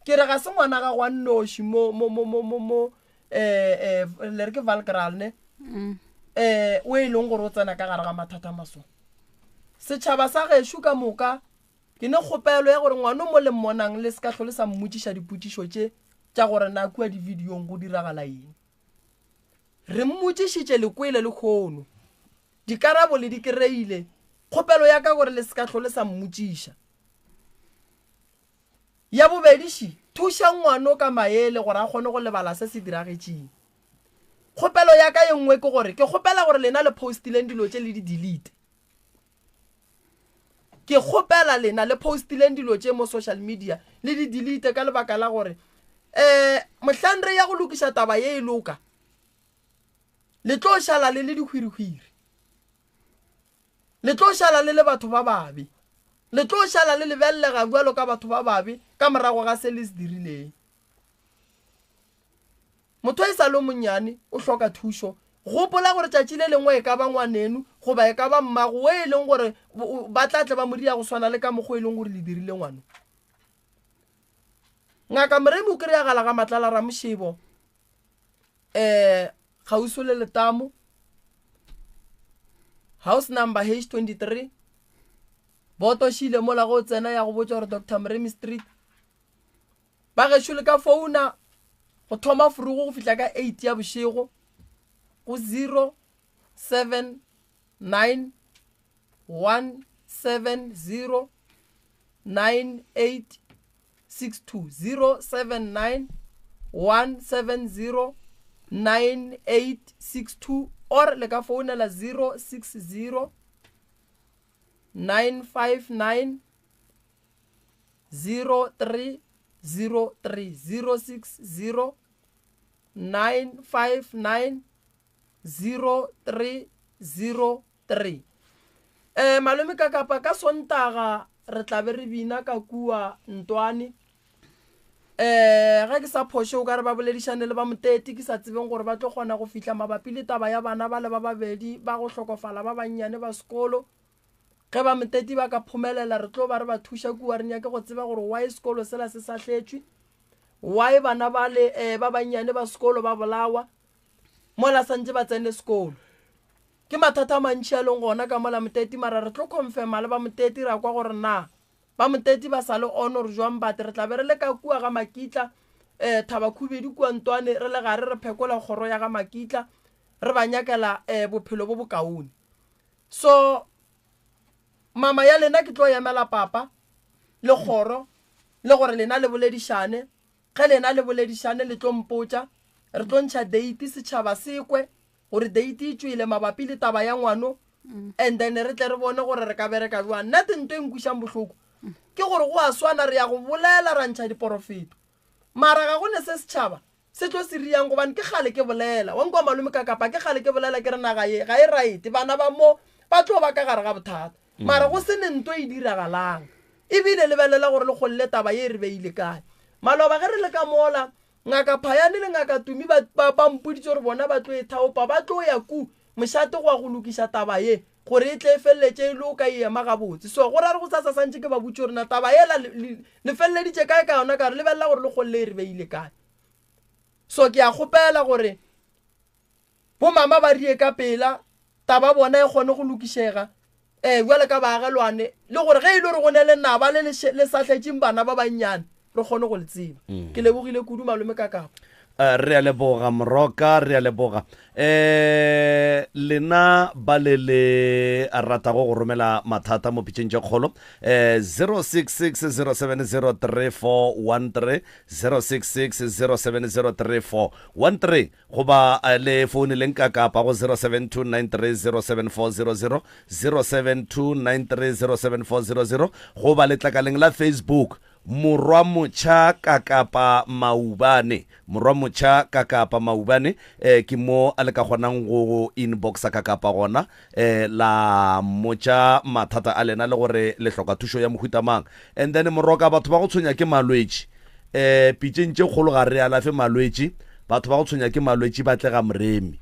Ke re ga se ngwana gago a nnoši mo mo mo mo mo mo eh eh le re ke Valkraal ne? Eh o e leng gore o tsena ka gare ga mathata maso. Setšhaba sa gešo ka moka Ke ne kgopelo ya gore ngwano mo le mmonang le se ka hlole sa mmotšiša dipotšišo tše tša gore na kua dividiong go diragala eng. Re mmotšišitše le kwele lehono. Dikarabo le di kereile. Kgopelo ya ka gore le se ka hlole sa mmotšiša. Ya bobedi ši, thušang ngwano ka maele gore a kgone go lebala se se diragetšeng. Kgopelo ya ka ye nngwe ke gore ke kgopela gore lena le postileng dilo tše le di delete. Ke kgopela lena le postileng dilo tše mo social media le di delete ka lebaka la gore um mohlang re ya go lokiša taba ye e loka le tlo šala le le dihwirihwiri, le tlo šala le le batho ba babe, le tlo šala le lebelelega bjalo ka batho ba babe ka morago ga se le se dirileng. Motho e sa le o monnyane o hloka thušo. Gopola gore tšatši le lengwe e ka ba ngwaneno goba e ka ba mmago wo e leng gore ba tla tle ba mo ria go swana le ka mokgwa e leng gore le dirile ngwano. Ngaka Moremi o kry-agala ga Matlala Ramošebo um kgauswi le Letamo, house number H23. Boto šile mola go tsena ya go botša gore Doctor Moremi Street. Ba gešo le ka founa go thoma forogo go fihla ka 8 ya bošego go 079 170 9862 079 170 9862 or le ka founela 060 959 0303 060 959 0303. Eh, malome ka kapa ka Sontaga re tla be re bina ka kua Ntwane. Eh, ge ke sa phoše o ka re ba boledišane le ba Moteti ke sa tsebeng gore ba tlo kgona go fihla mabapi le taba ya bana ba le ba babedi ba go hlokofala ba bannyane ba sekolo. Ge ba Moteti ba ka phomelela re tlo ba re ba thuša kua re nyake go tseba gore why sekolo sela se sahletšwe, why bana bale eh, ba bannyane ba sekolo ba bolawa mola santše ba tsene sekolo. Ke mathata a mantši a leng gona ka mola Moteti mara re tlo confirma le ba Moteti ra kwa gore na ba Moteti ba sa le on or jwang but re tla be re le ka kua ga Makitla eh, Thabakhubedu kua Ntwane re le gare re phekola kgoro ya ga Makitla re ba nyakela eh, bophelo bo bokaone. So mama ya lena ke tlo emela papa le kgoro le gore lena le boledišane. Ge lena le boledišane le tlo mpotša, re tlo ntšha date setšhaba se kwe gore date e tšwele mabapi le taba ya ngwano and then re tle re bone gore re ka bereka jwang. Nna te nto e nkwišang bohloko ke gore go a swana re ya go bolela ra ntšha diporofeto mara ga go ne se setšhaba se tlo se riang gobane ke kgale ke bolela. Wa nkwa malome ka kapa ke kgale ke bolela ke re naga ye ga e right, bana ba mo ba tlo ba ka gare ga bothata. Mara go se ne nto e diragalang. Ebile lebelela gore le kgolle taba ye e re beile kae. Maloba ge re le ka mola, Ngaka Phayane le Ngaka Tumi ba, ba, ba mpoditše gore bona ba tlo e thaopa, ba tlo ya ku mošate go ya go lokiša taba ye gore e tle e feleletše e loka e ema gabotse. So go ra re gosasa santše ke ba botše gore na taba yela le, le, le feleleditše kae ka yona, ka re lebelela gore le kgolle e re beile kae. So ke a kgopela gore bomama ba rie ka pela taba bona e kgone go lokišega um bjale ka baagelwane le gore ge e le gore go ne lenaba le le sahletšeng bana ba bannyane re kgone go le tseba. Ke lebogile kudu malome ka kapa. Re a leboga Moroka, re a leboga. Um lena ba le le ratago go romela mathata mo pitšeng tše kgolo, um 0660703413, 0660703413, goba le founeleng ka kapa go 0729307400, 0729307400, goba letlakaleng la Facebook Morwa Motšha Kakapa Maubane, Morwa Motšha Kakapa Maubane, eh, ke mo a le ka kgonang go inboxa Kakapa gona, eh, la mmotša mathata a lena le gore le hloka thušo ya mohuta mang. And then Moroka, batho ba go tshwenya ke malwetši, eh, pitšeng tše kgolo ga re alafe malwetši, batho ba go tshwenya ke malwetši ba tle ga Moremi,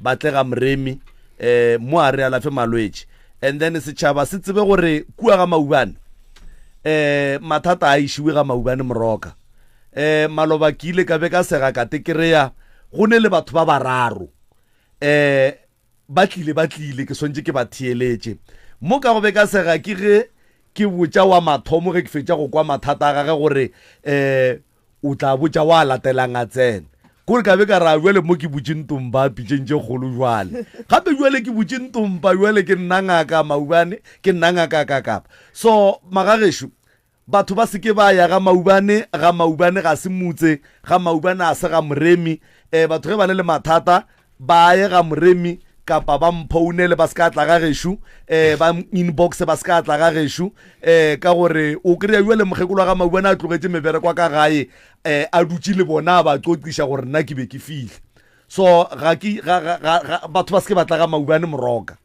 ba tle ga Moremi, eh, mo a re alafe malwetši. And then setšhaba se tsebe gore kua ga Maubane, eh mathata a išiwe ga Maubane Moroka. Eh maloba ke ile ka be ka sega ka tekereya go ne le batho ba bararo. Eh ba tlile ba tlile ke swantše ke ba theeletše. Mo ka go be ka sega ke ge ke botša wa mathomo ge ke fetša go kwa mathata a gage gore eh O tla botša wa latelang a tsene. Kore ka be ka ra bjale mo ke butše ntompa pitšeng tše kgolo jwale. Gape jwale ke butše ntompa jwale ke nna ngaka Maubane, ke nna ngaka Kakapa. So magagešo, batho ba se ke ba ya ga Maubane, ga Maubane ga se motse, ga Maubane a se ga Moremi. Eh batho ge ba le le mathata ba ye ga Moremi kapa ba mphounele ba se ka tla ga gešo, um ba inboxe ba se ka tla ga gešo, um ka gore o kry-a jale mokgekolo wa ga Maubane a tlogetše mebereko ka gae, um a dutše le bona a ba qoqiša gore nna ke be ke fihle. So ga ke, ga, ga, ga, ga, batho ba se ke ba tla ga Maubane Moroka.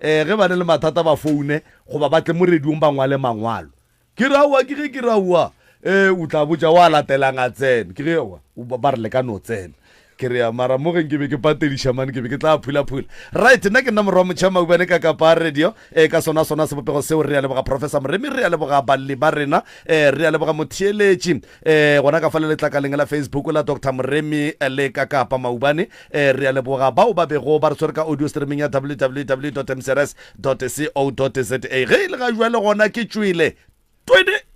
Um ge ba ne le mathata ba foune goba ba tle mo radiong ba ngwale mangwalo. Ke re aowa, ke ge ke re aowa, ee, o tla botša wa latelang a tsene. Ke ge aowa, ba re le ka no tsena. Ke re ya, mara mo ge nke be ke patediša mane ke be ke tla phula-phula. Right, nna ke nna Morwa Motšha Maubane ka Kapa Radio, ee, ka sona sona sebopego seo. Re a leboga Professor Moremi, re a leboga balli ba rena, ee, re a leboga motheeletši, ee, gona ka fa le letlakaleng la Facebook la Doctor Moremi le ka Kapa Maubane, ee, re a leboga bao ba bego ba re tshwere ka audio streaming ya www dot mcrs dot co dot za. Ge e le ga jwale gona ke tšwele. Twene!